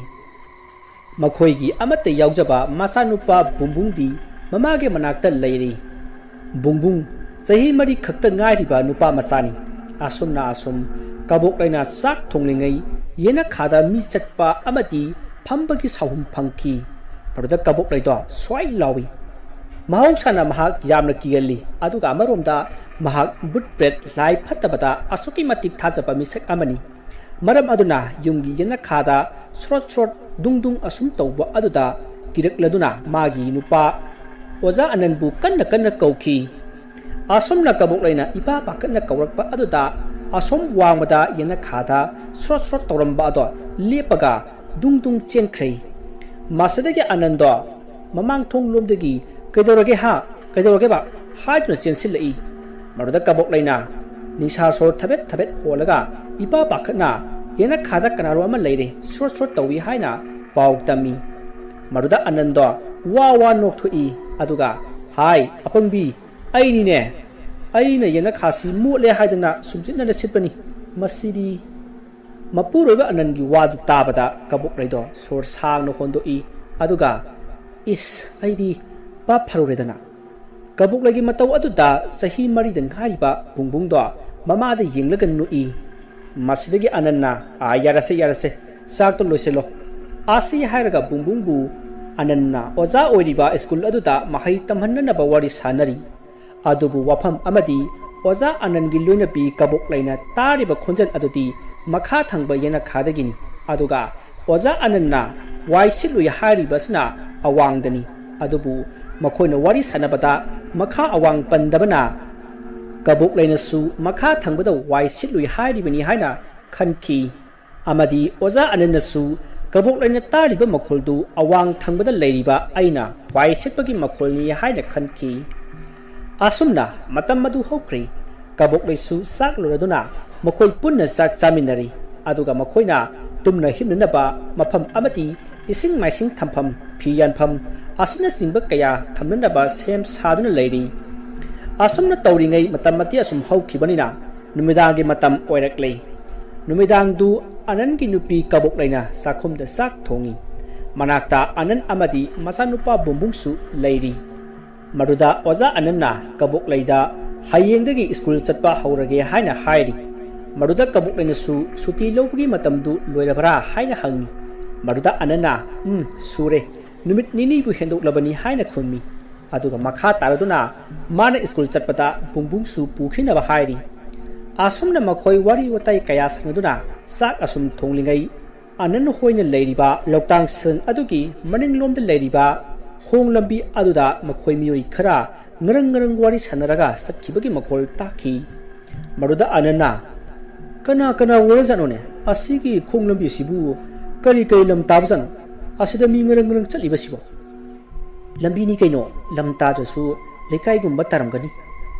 ꯃꯈꯣꯏꯒꯤ ꯑꯃꯠꯇ ꯌꯥꯎꯖꯕ ꯃꯆꯥꯅꯨꯄꯥ ꯕꯨꯡꯕꯨꯡꯗꯤ ꯃꯃꯥꯒꯤ ꯃꯅꯥꯛꯇ ꯂꯩꯔꯤ꯫ ꯕꯨꯡꯕꯨꯡ ꯆꯍꯤ ꯃꯔꯤ ꯈꯛꯇ ꯉꯥꯏꯔꯤꯕ ꯅꯨꯄꯥ ꯃꯆꯥꯅꯤ꯫ ꯑꯁꯨꯝꯅ ꯑꯁꯨꯝ ꯀꯕꯣꯛꯂꯩꯅ ꯆꯥꯛ ꯊꯣꯡꯂꯤꯉꯩ ꯌꯦꯅꯈꯥꯗ ꯃꯤ ꯆꯠꯄ ꯑꯃꯗꯤ ꯐꯝꯕꯒꯤ ꯁꯥꯎꯍꯨꯝ ꯐꯪꯈꯤ꯫ ꯃꯗꯨꯗ ꯀꯕꯣꯛꯂꯩꯗꯣ ꯁ꯭ꯋꯥꯏ ꯂꯥꯎꯏ꯫ ꯃꯍꯧꯁꯥꯅ ꯃꯍꯥꯛ ꯌꯥꯝꯅ ꯀꯤꯒꯜꯂꯤ, ꯑꯗꯨꯒ ꯑꯃꯔꯣꯝꯗ ꯃꯍꯥꯛ ꯕꯨꯠ ꯄ꯭ꯔꯦꯠ ꯂꯥꯏ ꯐꯠꯇꯕꯗ ꯑꯁꯨꯛꯀꯤ ꯃꯇꯤꯛ ꯊꯥꯖꯕ ꯃꯤꯁꯛ ꯑꯃꯅꯤ꯫ ꯃꯔꯝ ꯑꯗꯨꯅ ꯌꯨꯝꯒꯤ ꯌꯦꯅꯈꯥꯗ ꯁ꯭ꯔꯣꯠ ꯁ꯭ꯔꯣꯠ ꯗꯨꯡ ꯗꯨꯡ ꯑꯁꯨꯝ ꯇꯧꯕ ꯑꯗꯨꯗ ꯀꯤꯔꯛꯂꯗꯨꯅ ꯃꯥꯒꯤ ꯅꯨꯄꯥ ꯑꯣꯖꯥ ꯑꯅꯟꯕꯨ ꯀꯟꯅ ꯀꯟꯅ ꯀꯧꯈꯤ꯫ ꯑꯁꯨꯝꯅ ꯀꯕꯣꯛꯂꯩꯅ ꯏꯄꯥ ꯄꯥꯈꯠꯅ ꯀꯧꯔꯛꯄ ꯑꯗꯨꯗ ꯑꯁꯣꯝ ꯋꯥꯡꯃꯗ ꯌꯦꯅꯈꯥꯗ ꯁ꯭ꯔꯣꯠ ꯁ꯭ꯔꯣꯠ ꯇꯧꯔꯝꯕ ꯑꯗꯣ ꯂꯦꯞꯄꯒ ꯗꯨꯡ ꯗꯨꯡ ꯆꯦꯟꯈ꯭ꯔꯦ꯫ ꯃꯁꯤꯗꯒꯤ ꯑꯅꯟꯗꯣ ꯃꯃꯥꯡ ꯊꯣꯡ ꯂꯣꯝꯗꯒꯤ "ꯀꯩꯗꯧꯔꯒꯦ ꯍꯥ? ꯀꯩꯗꯧꯔꯒꯦꯕ?" ꯍꯥꯏꯗꯨꯅ ꯆꯦꯟꯁꯤꯜꯂꯛꯏ꯫ ꯃꯗꯨꯗ ꯀꯕꯣꯛꯂꯩꯅ ꯅꯤꯡꯁꯥ ꯁꯣꯔ ꯊꯕꯦꯠ ꯊꯕꯦꯠ ꯍꯣꯜꯂꯒ ꯏꯄꯥ ꯄꯥꯈꯠꯅ ꯌꯦꯅꯈꯥꯗ ꯀꯅꯥꯅꯣ ꯑꯃ ꯂꯩꯔꯦ, ꯁ꯭ꯔꯣꯠ ꯁ꯭ꯔꯣꯠ ꯇꯧꯏ ꯍꯥꯏꯅ ꯄꯥꯎ ꯇꯝꯃꯤ꯫ ꯃꯗꯨꯗ ꯑꯅꯟꯗꯣ ꯋꯥ ꯋꯥ ꯅꯣꯛꯊꯣꯛꯏ, ꯑꯗꯨꯒ "ꯍꯥꯏ ꯑꯄꯪꯕꯤ, ꯑꯩꯅꯤꯅꯦ, ꯑꯩꯅ ꯌꯦꯅꯈꯥꯁꯤ ꯃꯣꯠꯂꯦ ꯍꯥꯏꯗꯅ ꯁꯨꯝꯖꯤꯠꯅꯅ ꯁꯤꯠꯄꯅꯤ꯫ ꯃꯁꯤꯗꯤ꯫ ꯃꯄꯨꯔꯣꯏꯕ ꯑꯅꯟꯒꯤ ꯋꯥꯗꯨ ꯇꯥꯕꯗ ꯀꯕꯣꯛꯂꯩꯗꯣ ꯁꯣꯔ ꯁꯥꯡꯅ ꯍꯣꯟꯗꯣꯛꯏ꯫ ꯑꯗꯨꯒ, "ꯏꯁ, ꯑꯩꯗꯤ ꯚꯥꯞ ꯐꯔꯨꯔꯦꯗꯅ"꯫ ꯀꯕꯣꯛꯂꯩꯒꯤ ꯃꯇꯧ ꯑꯗꯨꯗ ꯆꯍꯤ ꯃꯔꯤꯗ ꯉꯥꯏꯔꯤꯕ ꯕꯨꯡꯕꯨꯡꯗꯣ ꯃꯃꯥꯗ ꯌꯦꯡꯂꯒ ꯅꯣꯛꯏ꯫ ꯃꯁꯤꯗꯒꯤ ꯑꯅꯟꯅ, "ꯑꯥ, ꯌꯥꯔꯁꯦ, ꯌꯥꯔꯁꯦ, ꯆꯥꯛꯇꯣ ꯂꯣꯏꯁꯤꯜꯂꯣ"꯫ ꯑꯁꯤ ꯍꯥꯏꯔꯒ ꯕꯨꯡꯕꯨꯡꯕꯨ ꯑꯅꯟꯅ ꯑꯣꯖꯥ ꯑꯣꯏꯔꯤꯕ ꯁ꯭ꯀꯨꯜ ꯑꯗꯨꯗ ꯃꯍꯩ ꯇꯝꯍꯟꯅꯅꯕ ꯋꯥꯔꯤ ꯁꯥꯅꯔꯤ꯫ ꯑꯗꯨꯕꯨ ꯋꯥꯐꯝ ꯑꯃꯗꯤ ꯑꯣꯖꯥ ꯑꯅꯟꯒꯤ ꯂꯣꯏꯅꯕꯤ ꯀꯕꯣꯛꯂꯩꯅ ꯇꯥꯔꯤꯕ ꯈꯣꯟꯖꯦꯜ ꯑꯗꯨꯗꯤ ꯃꯈꯥ ꯊꯪꯕ ꯌꯦꯅꯈꯥꯗꯒꯤꯅꯤ꯫ ꯑꯗꯨꯒ ꯑꯣꯖꯥ ꯑꯅꯟꯅ ꯋꯥꯏ ꯁꯤꯠꯂꯨꯏ ꯍꯥꯏꯔꯤꯕ ꯑꯁꯤꯅ ꯑꯋꯥꯡꯗꯅꯤ꯫ ꯑꯗꯨꯕꯨ ꯃꯈꯣꯏꯅ ꯋꯥꯔꯤ ꯁꯥꯟꯅꯕꯗ ꯃꯈꯥ ꯑꯋꯥꯡ ꯄꯟꯗꯕꯅ ꯀꯕꯣꯛꯂꯩꯅꯁꯨ ꯃꯈꯥ ꯊꯪꯕꯗ ꯋꯥꯏ ꯁꯤꯠꯂꯨꯏ ꯍꯥꯏꯔꯤꯕꯅꯤ ꯍꯥꯏꯅ ꯈꯟꯈꯤ꯫ ꯑꯃꯗꯤ ꯑꯣꯖꯥ ꯑꯅꯟꯅꯁꯨ ꯀꯕꯣꯛꯂꯩꯅ ꯇꯥꯔꯤꯕ ꯃꯈꯣꯜꯗꯨ ꯑꯋꯥꯡ ꯊꯪꯕꯗ ꯂꯩꯔꯤꯕ ꯑꯩꯅ ꯋꯥꯏ ꯁꯤꯠꯄꯒꯤ ꯃꯈꯣꯜꯅꯤ ꯍꯥꯏꯅ ꯈꯟꯈꯤ꯫ ꯑꯁꯨꯝꯅ ꯃꯇꯝ ꯑꯗꯨ ꯍꯧꯈ꯭ꯔꯦ꯫ ꯀꯕꯣꯛꯂꯩꯁꯨ ꯆꯥꯛ ꯂꯣꯏꯔꯗꯨꯅ ꯃꯈꯣꯏ ꯄꯨꯟꯅ ꯆꯥꯛ ꯆꯥꯃꯤꯟꯅꯔꯤ꯫ ꯑꯗꯨꯒ ꯃꯈꯣꯏꯅ ꯇꯨꯝꯅ ꯍꯤꯞꯅꯅꯕ ꯃꯐꯝ ꯑꯃꯗꯤ ꯏꯁꯤꯡ ꯃꯥꯏꯁꯤꯡ ꯊꯝꯐꯝ, ꯐꯤ ꯌꯥꯟꯐꯝ ꯑꯁꯤꯅꯆꯤꯡꯕ ꯀꯌꯥ ꯊꯝꯅꯅꯕ ꯁꯦꯝ ꯁꯥꯗꯨꯅ ꯂꯩꯔꯤ꯫ ꯑꯁꯨꯝꯅ ꯇꯧꯔꯤꯉꯩ ꯃꯇꯝ ꯑꯗꯤ ꯑꯁꯨꯝ ꯍꯧꯈꯤꯕꯅꯤꯅ ꯅꯨꯃꯤꯗꯥꯡꯒꯤ ꯃꯇꯝ ꯑꯣꯏꯔꯛꯂꯦ꯫ ꯅꯨꯃꯤꯗꯥꯡꯗꯨ ꯑꯅꯟꯒꯤ ꯅꯨꯄꯤ ꯀꯕꯣꯛꯂꯩꯅ ꯆꯥꯛꯈꯨꯝꯗ ꯆꯥꯛ ꯊꯣꯡꯉꯤ꯫ ꯃꯅꯥꯛꯇ ꯑꯅꯟ ꯑꯃꯗꯤ ꯃꯆꯥꯅꯨꯄꯥ ꯕꯨꯝꯕꯨꯡꯁꯨ ꯂꯩꯔꯤ꯫ ꯃꯗꯨꯗ ꯑꯣꯖꯥ ꯑꯅꯟꯅ ꯀꯕꯣꯛꯂꯩꯗ ꯍꯌꯦꯡꯗꯒꯤ ꯁ꯭ꯀꯨꯜ ꯆꯠꯄ ꯍꯧꯔꯒꯦ ꯍꯥꯏꯅ ꯍꯥꯏꯔꯤ꯫ ꯃꯗꯨꯗ ꯀꯕꯣꯛꯂꯩꯅꯁꯨ ꯁꯨꯇꯤ ꯂꯧꯕꯒꯤ ꯃꯇꯝꯗꯨ ꯂꯣꯏꯔꯕ꯭ꯔꯥ ꯍꯥꯏꯅ ꯍꯪꯉꯤ꯫ ꯃꯗꯨꯗ ꯑꯅꯟꯅ, "ꯎꯝ, ꯁꯨꯔꯦ꯫ ꯅꯨꯃꯤꯠ ꯅꯤꯅꯤꯕꯨ ꯍꯦꯟꯗꯣꯛꯂꯕꯅꯤ" ꯍꯥꯏꯅ ꯈꯨꯝꯃꯤ꯫ ꯑꯗꯨꯒ ꯃꯈꯥ ꯇꯥꯔꯗꯨꯅ ꯃꯥꯅ ꯁ꯭ꯀꯨꯜ ꯆꯠꯄꯗ ꯕꯨꯡꯕꯨꯡꯁꯨ ꯄꯨꯈꯤꯅꯕ ꯍꯥꯏꯔꯤ꯫ ꯑꯁꯨꯝꯅ ꯃꯈꯣꯏ ꯋꯥꯔꯤ ꯋꯥꯇꯥꯏ ꯀꯌꯥ ꯁꯥꯟꯅꯗꯨꯅ ꯆꯥꯛ ꯑꯁꯨꯝ ꯊꯣꯡꯂꯤꯉꯩ, ꯑꯅꯟ ꯍꯣꯏꯅ ꯂꯩꯔꯤꯕ ꯂꯧꯇꯥꯡ ꯁꯪ ꯑꯗꯨꯒꯤ ꯃꯅꯤꯡꯂꯣꯝꯗ ꯂꯩꯔꯤꯕ ꯈꯣꯡ ꯂꯝꯕꯤ ꯑꯗꯨꯗ ꯃꯈꯣꯏ ꯃꯤꯑꯣꯏ ꯈꯔ ꯉꯔꯪ ꯉꯔꯪ ꯋꯥꯔꯤ ꯁꯥꯟꯅꯔꯒ ꯆꯠꯈꯤꯕꯒꯤ ꯃꯈꯣꯜ ꯇꯥꯈꯤ꯫ ꯃꯗꯨꯗ ꯑꯅꯟꯅ, "ꯀꯅꯥ ꯀꯅꯥ ꯑꯣꯏꯔꯖꯥꯠꯅꯣꯅꯦ? ꯑꯁꯤꯒꯤ ꯈꯣꯡ ꯂꯝꯕꯤ ꯑꯁꯤꯕꯨ ꯀꯔꯤ ꯀꯔꯤ ꯂꯝ ꯇꯥꯕꯖꯥꯠꯅꯣ? ꯑꯁꯤꯗ ꯃꯤ ꯉꯔꯪ ꯉꯔꯪ ꯆꯠꯂꯤꯕꯁꯤꯕꯣ?" "ꯂꯝꯕꯤꯅꯤ ꯀꯩꯅꯣ, ꯂꯝ ꯇꯥꯗ꯭ꯔꯁꯨ ꯂꯩꯀꯥꯏꯒꯨꯝꯕ ꯇꯥꯔꯝꯒꯅꯤ꯫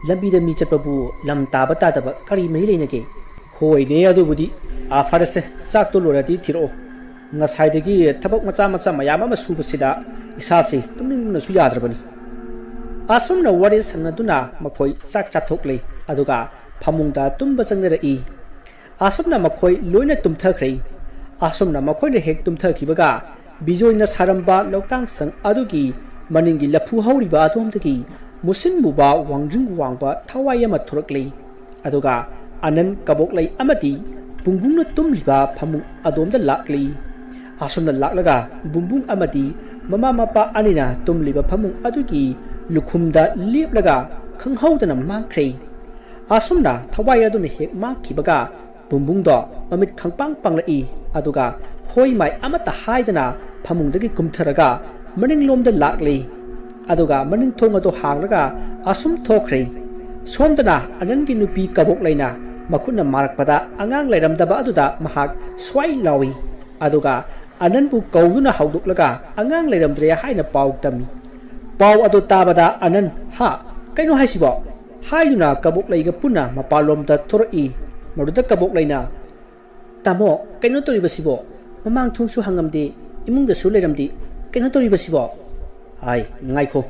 ꯂꯝꯕꯤꯗ ꯃꯤ ꯆꯠꯄꯕꯨ ꯂꯝ ꯇꯥꯕ ꯇꯥꯗꯕ ꯀꯔꯤ ꯃꯔꯤ ꯂꯩꯅꯒꯦ?" "ꯍꯣꯏꯅꯦ, ꯑꯗꯨꯕꯨꯗꯤ꯫ ꯑꯥ, ꯐꯔꯦꯁꯦ, ꯆꯥꯛꯇꯣ ꯂꯣꯏꯔꯗꯤ ꯊꯤꯔꯛꯑꯣ꯫ ꯉꯁꯥꯏꯗꯒꯤ ꯊꯕꯛ ꯃꯆꯥ ꯃꯆꯥ ꯃꯌꯥꯝ ꯑꯃ ꯁꯨꯕꯁꯤꯗ ꯏꯁꯥꯁꯤ ꯇꯨꯝꯅꯤꯡꯕꯅꯁꯨ ꯌꯥꯗ꯭ꯔꯕꯅꯤ"꯫ ꯑꯁꯨꯝꯅ ꯋꯥꯔꯤ ꯁꯥꯟꯅꯗꯨꯅ ꯃꯈꯣꯏ ꯆꯥꯛ ꯆꯥꯊꯣꯛꯂꯦ, ꯑꯗꯨꯒ ꯐꯃꯨꯡꯗ ꯇꯨꯝꯕ ꯆꯪꯅꯔꯛꯏ꯫ ꯑꯁꯨꯝꯅ ꯃꯈꯣꯏ ꯂꯣꯏꯅ ꯇꯨꯝꯊꯈ꯭ꯔꯦ꯫ ꯑꯁꯨꯝꯅ ꯃꯈꯣꯏꯅ ꯍꯦꯛ ꯇꯨꯝꯊꯈꯤꯕꯒ, ꯕꯤꯖꯣꯏꯅ ꯁꯥꯔꯝꯕ ꯂꯧꯇꯥꯡ ꯁꯪ ꯑꯗꯨꯒꯤ ꯃꯅꯤꯡꯒꯤ ꯂꯐꯨ ꯍꯧꯔꯤꯕ ꯑꯗꯣꯝꯗꯒꯤ ꯃꯨꯁꯤꯟ ꯃꯨꯕ ꯋꯥꯡꯖꯤꯡ ꯋꯥꯡꯕ ꯊꯋꯥꯏ ꯑꯃ ꯊꯣꯔꯛꯂꯦ꯫ ꯑꯗꯨꯒ ꯑꯅꯟ, ꯀꯕꯣꯛꯂꯩ ꯑꯃꯗꯤ ꯕꯨꯡꯕꯨꯡꯅ ꯇꯨꯝꯂꯤꯕ ꯐꯃꯨꯡ ꯑꯗꯣꯝꯗ ꯂꯥꯛꯂꯤ꯫ ꯑꯁꯨꯝꯅ ꯂꯥꯛꯂꯒ ꯕꯨꯡꯕꯨꯡ ꯑꯃꯗꯤ ꯃꯃꯥ ꯃꯄꯥ ꯑꯅꯤꯅ ꯇꯨꯝꯂꯤꯕ ꯐꯃꯨꯡ ꯑꯗꯨꯒꯤ ꯂꯨꯈꯨꯝꯗ ꯂꯦꯞꯂꯒ ꯈꯪꯍꯧꯗꯅ ꯃꯥꯡꯈ꯭ꯔꯦ꯫ ꯑꯁꯨꯝꯅ ꯊꯋꯥꯏ ꯑꯗꯨꯅ ꯍꯦꯛ ꯃꯥꯡꯈꯤꯕꯒ, ꯕꯨꯡꯕꯨꯡꯗꯣ ꯃꯃꯤꯠ ꯈꯪꯄꯥꯡ ꯄꯥꯡꯂꯛꯏ, ꯑꯗꯨꯒ ꯍꯣꯏ ꯃꯥꯏ ꯑꯃꯠꯇ ꯍꯥꯏꯗꯅ ꯐꯃꯨꯡꯗꯒꯤ ꯀꯨꯝꯊꯔꯒ ꯃꯅꯤꯡꯂꯣꯝꯗ ꯂꯥꯛꯂꯤ꯫ ꯑꯗꯨꯒ ꯃꯅꯤꯡ ꯊꯣꯡ ꯑꯗꯨ ꯍꯥꯡꯂꯒ ꯑꯁꯨꯝ ꯊꯣꯛꯈ꯭ꯔꯦ꯫ ꯁꯣꯝꯗꯅ ꯑꯅꯟꯒꯤ ꯅꯨꯄꯤ ꯀꯕꯣꯛꯂꯩꯅ ꯃꯈꯨꯠꯅ ꯃꯥꯔꯛꯄꯗ ꯑꯉꯥꯡ ꯂꯩꯔꯝꯗꯕ ꯑꯗꯨꯗ ꯃꯍꯥꯛ ꯁ꯭ꯋꯥꯏ ꯂꯥꯎꯏ꯫ ꯑꯗꯨꯒ ꯑꯅꯟꯕꯨ ꯀꯧꯗꯨꯅ ꯍꯧꯗꯣꯛꯂꯒ ꯑꯉꯥꯡ ꯂꯩꯔꯝꯗ꯭ꯔꯦ ꯍꯥꯏꯅ ꯄꯥꯎ ꯇꯝꯃꯤ꯫ ꯄꯥꯎ ꯑꯗꯨ ꯇꯥꯕꯗ ꯑꯅꯟ, "ꯍꯥ? ꯀꯩꯅꯣ ꯍꯥꯏꯁꯤꯕꯣ?" ꯍꯥꯏꯗꯨꯅ ꯀꯕꯣꯛꯂꯩꯒ ꯄꯨꯟꯅ ꯃꯄꯥꯟꯂꯣꯝꯗ ꯊꯣꯔꯛꯏ꯫ ꯃꯗꯨꯗ ꯀꯕꯣꯛꯂꯩꯅ, "ꯇꯥꯃꯣ, ꯀꯩꯅꯣ ꯇꯧꯔꯤꯕꯁꯤꯕꯣ? ꯃꯃꯥꯡ ꯊꯣꯡꯁꯨ ꯍꯪꯉꯝꯗꯦ, ꯏꯃꯨꯡꯗꯁꯨ ꯂꯩꯔꯝꯗꯦ, ꯀꯩꯅꯣ ꯇꯧꯔꯤꯕꯁꯤꯕꯣ?" "ꯍꯥꯏ, ꯉꯥꯏꯈꯣ,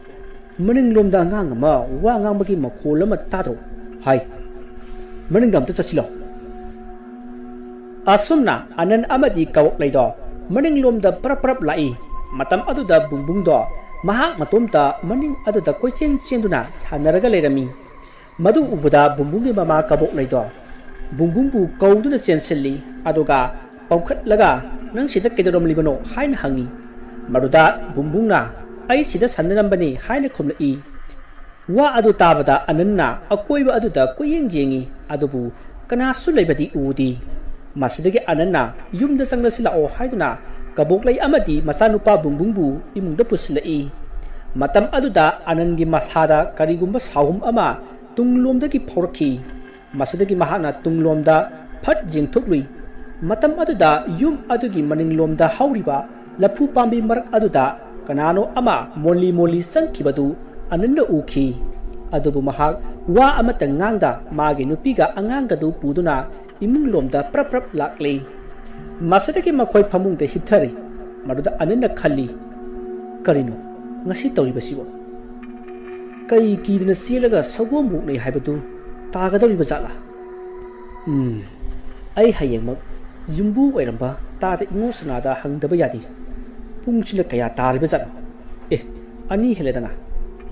ꯃꯅꯤꯡꯂꯣꯝꯗ ꯑꯉꯥꯡ ꯑꯃ ꯋꯥ ꯉꯥꯡꯕꯒꯤ ꯃꯈꯣꯜ ꯑꯃ ꯇꯥꯗ꯭ꯔꯣ? ꯍꯥꯏ, ꯃꯅꯤꯡꯗ ꯑꯝꯇ ꯆꯠꯁꯤꯜꯂꯣ꯫" ꯑꯁꯨꯝꯅ ꯑꯅꯟ ꯑꯃꯗꯤ ꯀꯕꯣꯛꯂꯩꯗꯣ ꯃꯅꯤꯡꯂꯣꯝꯗ ꯄꯔꯞ ꯄꯔꯞ ꯂꯥꯛꯏ꯫ ꯃꯇꯝ ꯑꯗꯨꯗ ꯕꯨꯡꯕꯨꯡꯗꯣ ꯃꯍꯥꯛ ꯃꯇꯣꯝꯇ ꯃꯅꯤꯡ ꯑꯗꯨꯗ ꯀꯣꯏꯆꯦꯟ ꯆꯦꯟꯗꯨꯅ ꯁꯥꯟꯅꯔꯒ ꯂꯩꯔꯝꯃꯤ꯫ ꯃꯗꯨ ꯎꯕꯗ ꯕꯨꯡꯕꯨꯡꯒꯤ ꯃꯃꯥ ꯀꯕꯣꯛꯂꯩꯗꯣ ꯕꯨꯡꯕꯨꯡꯕꯨ ꯀꯧꯗꯨꯅ ꯆꯦꯟꯁꯤꯜꯂꯤ, ꯑꯗꯨꯒ ꯄꯥꯎꯈꯠꯂꯒ, "ꯅꯪ ꯁꯤꯗ ꯀꯩꯗꯧꯔꯝꯂꯤꯕꯅꯣ?" ꯍꯥꯏꯅ ꯍꯪꯉꯤ꯫ ꯃꯗꯨꯗ ꯕꯨꯡꯕꯨꯡꯅ, "ꯑꯩ ꯁꯤꯗ ꯁꯥꯟꯅꯔꯝꯕꯅꯤ" ꯍꯥꯏꯅ ꯈꯨꯝꯂꯛꯏ꯫ ꯋꯥ ꯑꯗꯨ ꯇꯥꯕꯗ ꯑꯅꯟꯅ ꯑꯀꯣꯏꯕ ꯑꯗꯨꯗ ꯀꯣꯏꯌꯦꯡ ꯌꯦꯡꯉꯤ, ꯑꯗꯨꯕꯨ ꯀꯅꯥꯁꯨ ꯂꯩꯕꯗꯤ ꯎꯗꯦ꯫ ꯃꯁꯤꯗꯒꯤ ꯑꯅꯟꯅ ꯌꯨꯝꯗ ꯆꯪꯂꯁꯤ ꯂꯥꯛꯑꯣ ꯍꯥꯏꯗꯨꯅ ꯀꯕꯣꯛꯂꯩ ꯑꯃꯗꯤ ꯃꯆꯥꯅꯨꯄꯥ ꯕꯨꯡꯕꯨꯡꯕꯨ ꯏꯃꯨꯡꯗ ꯄꯨꯁꯤꯜꯂꯛꯏ꯫ ꯃꯇꯝ ꯑꯗꯨꯗ ꯑꯅꯟꯒꯤ ꯃꯁꯥꯗ ꯀꯔꯤꯒꯨꯝꯕ ꯁꯥꯍꯨꯝ ꯑꯃ ꯇꯨꯡꯂꯣꯝꯗꯒꯤ ꯐꯥꯎꯔꯛꯈꯤ꯫ ꯃꯁꯤꯗꯒꯤ ꯃꯍꯥꯛꯅ ꯇꯨꯡꯂꯣꯝꯗ ꯐꯠ ꯌꯦꯡꯊꯣꯛꯂꯨꯏ꯫ ꯃꯇꯝ ꯑꯗꯨꯗ ꯌꯨꯝ ꯑꯗꯨꯒꯤ ꯃꯅꯤꯡꯂꯣꯝꯗ ꯍꯧꯔꯤꯕ ꯂꯐꯨ ꯄꯥꯝꯕꯤ ꯃꯔꯛ ꯑꯗꯨꯗ ꯀꯅꯥꯅꯣ ꯑꯃ ꯃꯣꯜꯂꯤ ꯃꯣꯜꯂꯤ ꯆꯪꯈꯤꯕꯗꯨ ꯑꯅꯟꯅ ꯎꯈꯤ꯫ ꯑꯗꯨꯕꯨ ꯃꯍꯥꯛ ꯋꯥ ꯑꯃꯠꯇ ꯉꯥꯡꯗ ꯃꯥꯒꯤ ꯅꯨꯄꯤꯒ ꯑꯉꯥꯡꯒꯗꯨ ꯄꯨꯗꯨꯅ ꯏꯃꯨꯡꯂꯣꯝꯗ ꯄ꯭ꯔꯞ ꯄ꯭ꯔꯞ ꯂꯥꯛꯂꯤ꯫ ꯃꯁꯤꯗꯒꯤ ꯃꯈꯣꯏ ꯐꯃꯨꯡꯗ ꯍꯤꯞꯊꯔꯤ꯫ ꯃꯗꯨꯗ ꯑꯅꯟꯅ ꯈꯜꯂꯤ, "ꯀꯔꯤꯅꯣ ꯉꯁꯤ ꯇꯧꯔꯤꯕꯁꯤꯕꯣ?" ꯀꯩ ꯀꯤꯗꯅ ꯆꯦꯜꯂꯒ ꯁꯒꯣꯝ ꯑꯣꯛꯅꯩ ꯍꯥꯏꯕꯗꯨ ꯇꯥꯒꯗꯧꯔꯤꯕ ꯖꯥꯠꯂꯥ? ꯎꯝ, ꯑꯩ ꯍꯌꯦꯡꯃꯛ ꯌꯨꯝꯕꯨ ꯑꯣꯏꯔꯝꯕ ꯇꯥꯗ ꯏꯉꯣ ꯁꯅꯥꯗ ꯍꯪꯗꯕ ꯌꯥꯗꯦ꯫ ꯄꯨꯡꯁꯤꯅ ꯀꯌꯥ ꯇꯥꯔꯤꯕ ꯖꯥꯠꯅꯣ? ꯑꯦ, ꯑꯅꯤ ꯍꯦꯜꯂꯦꯗꯅ꯫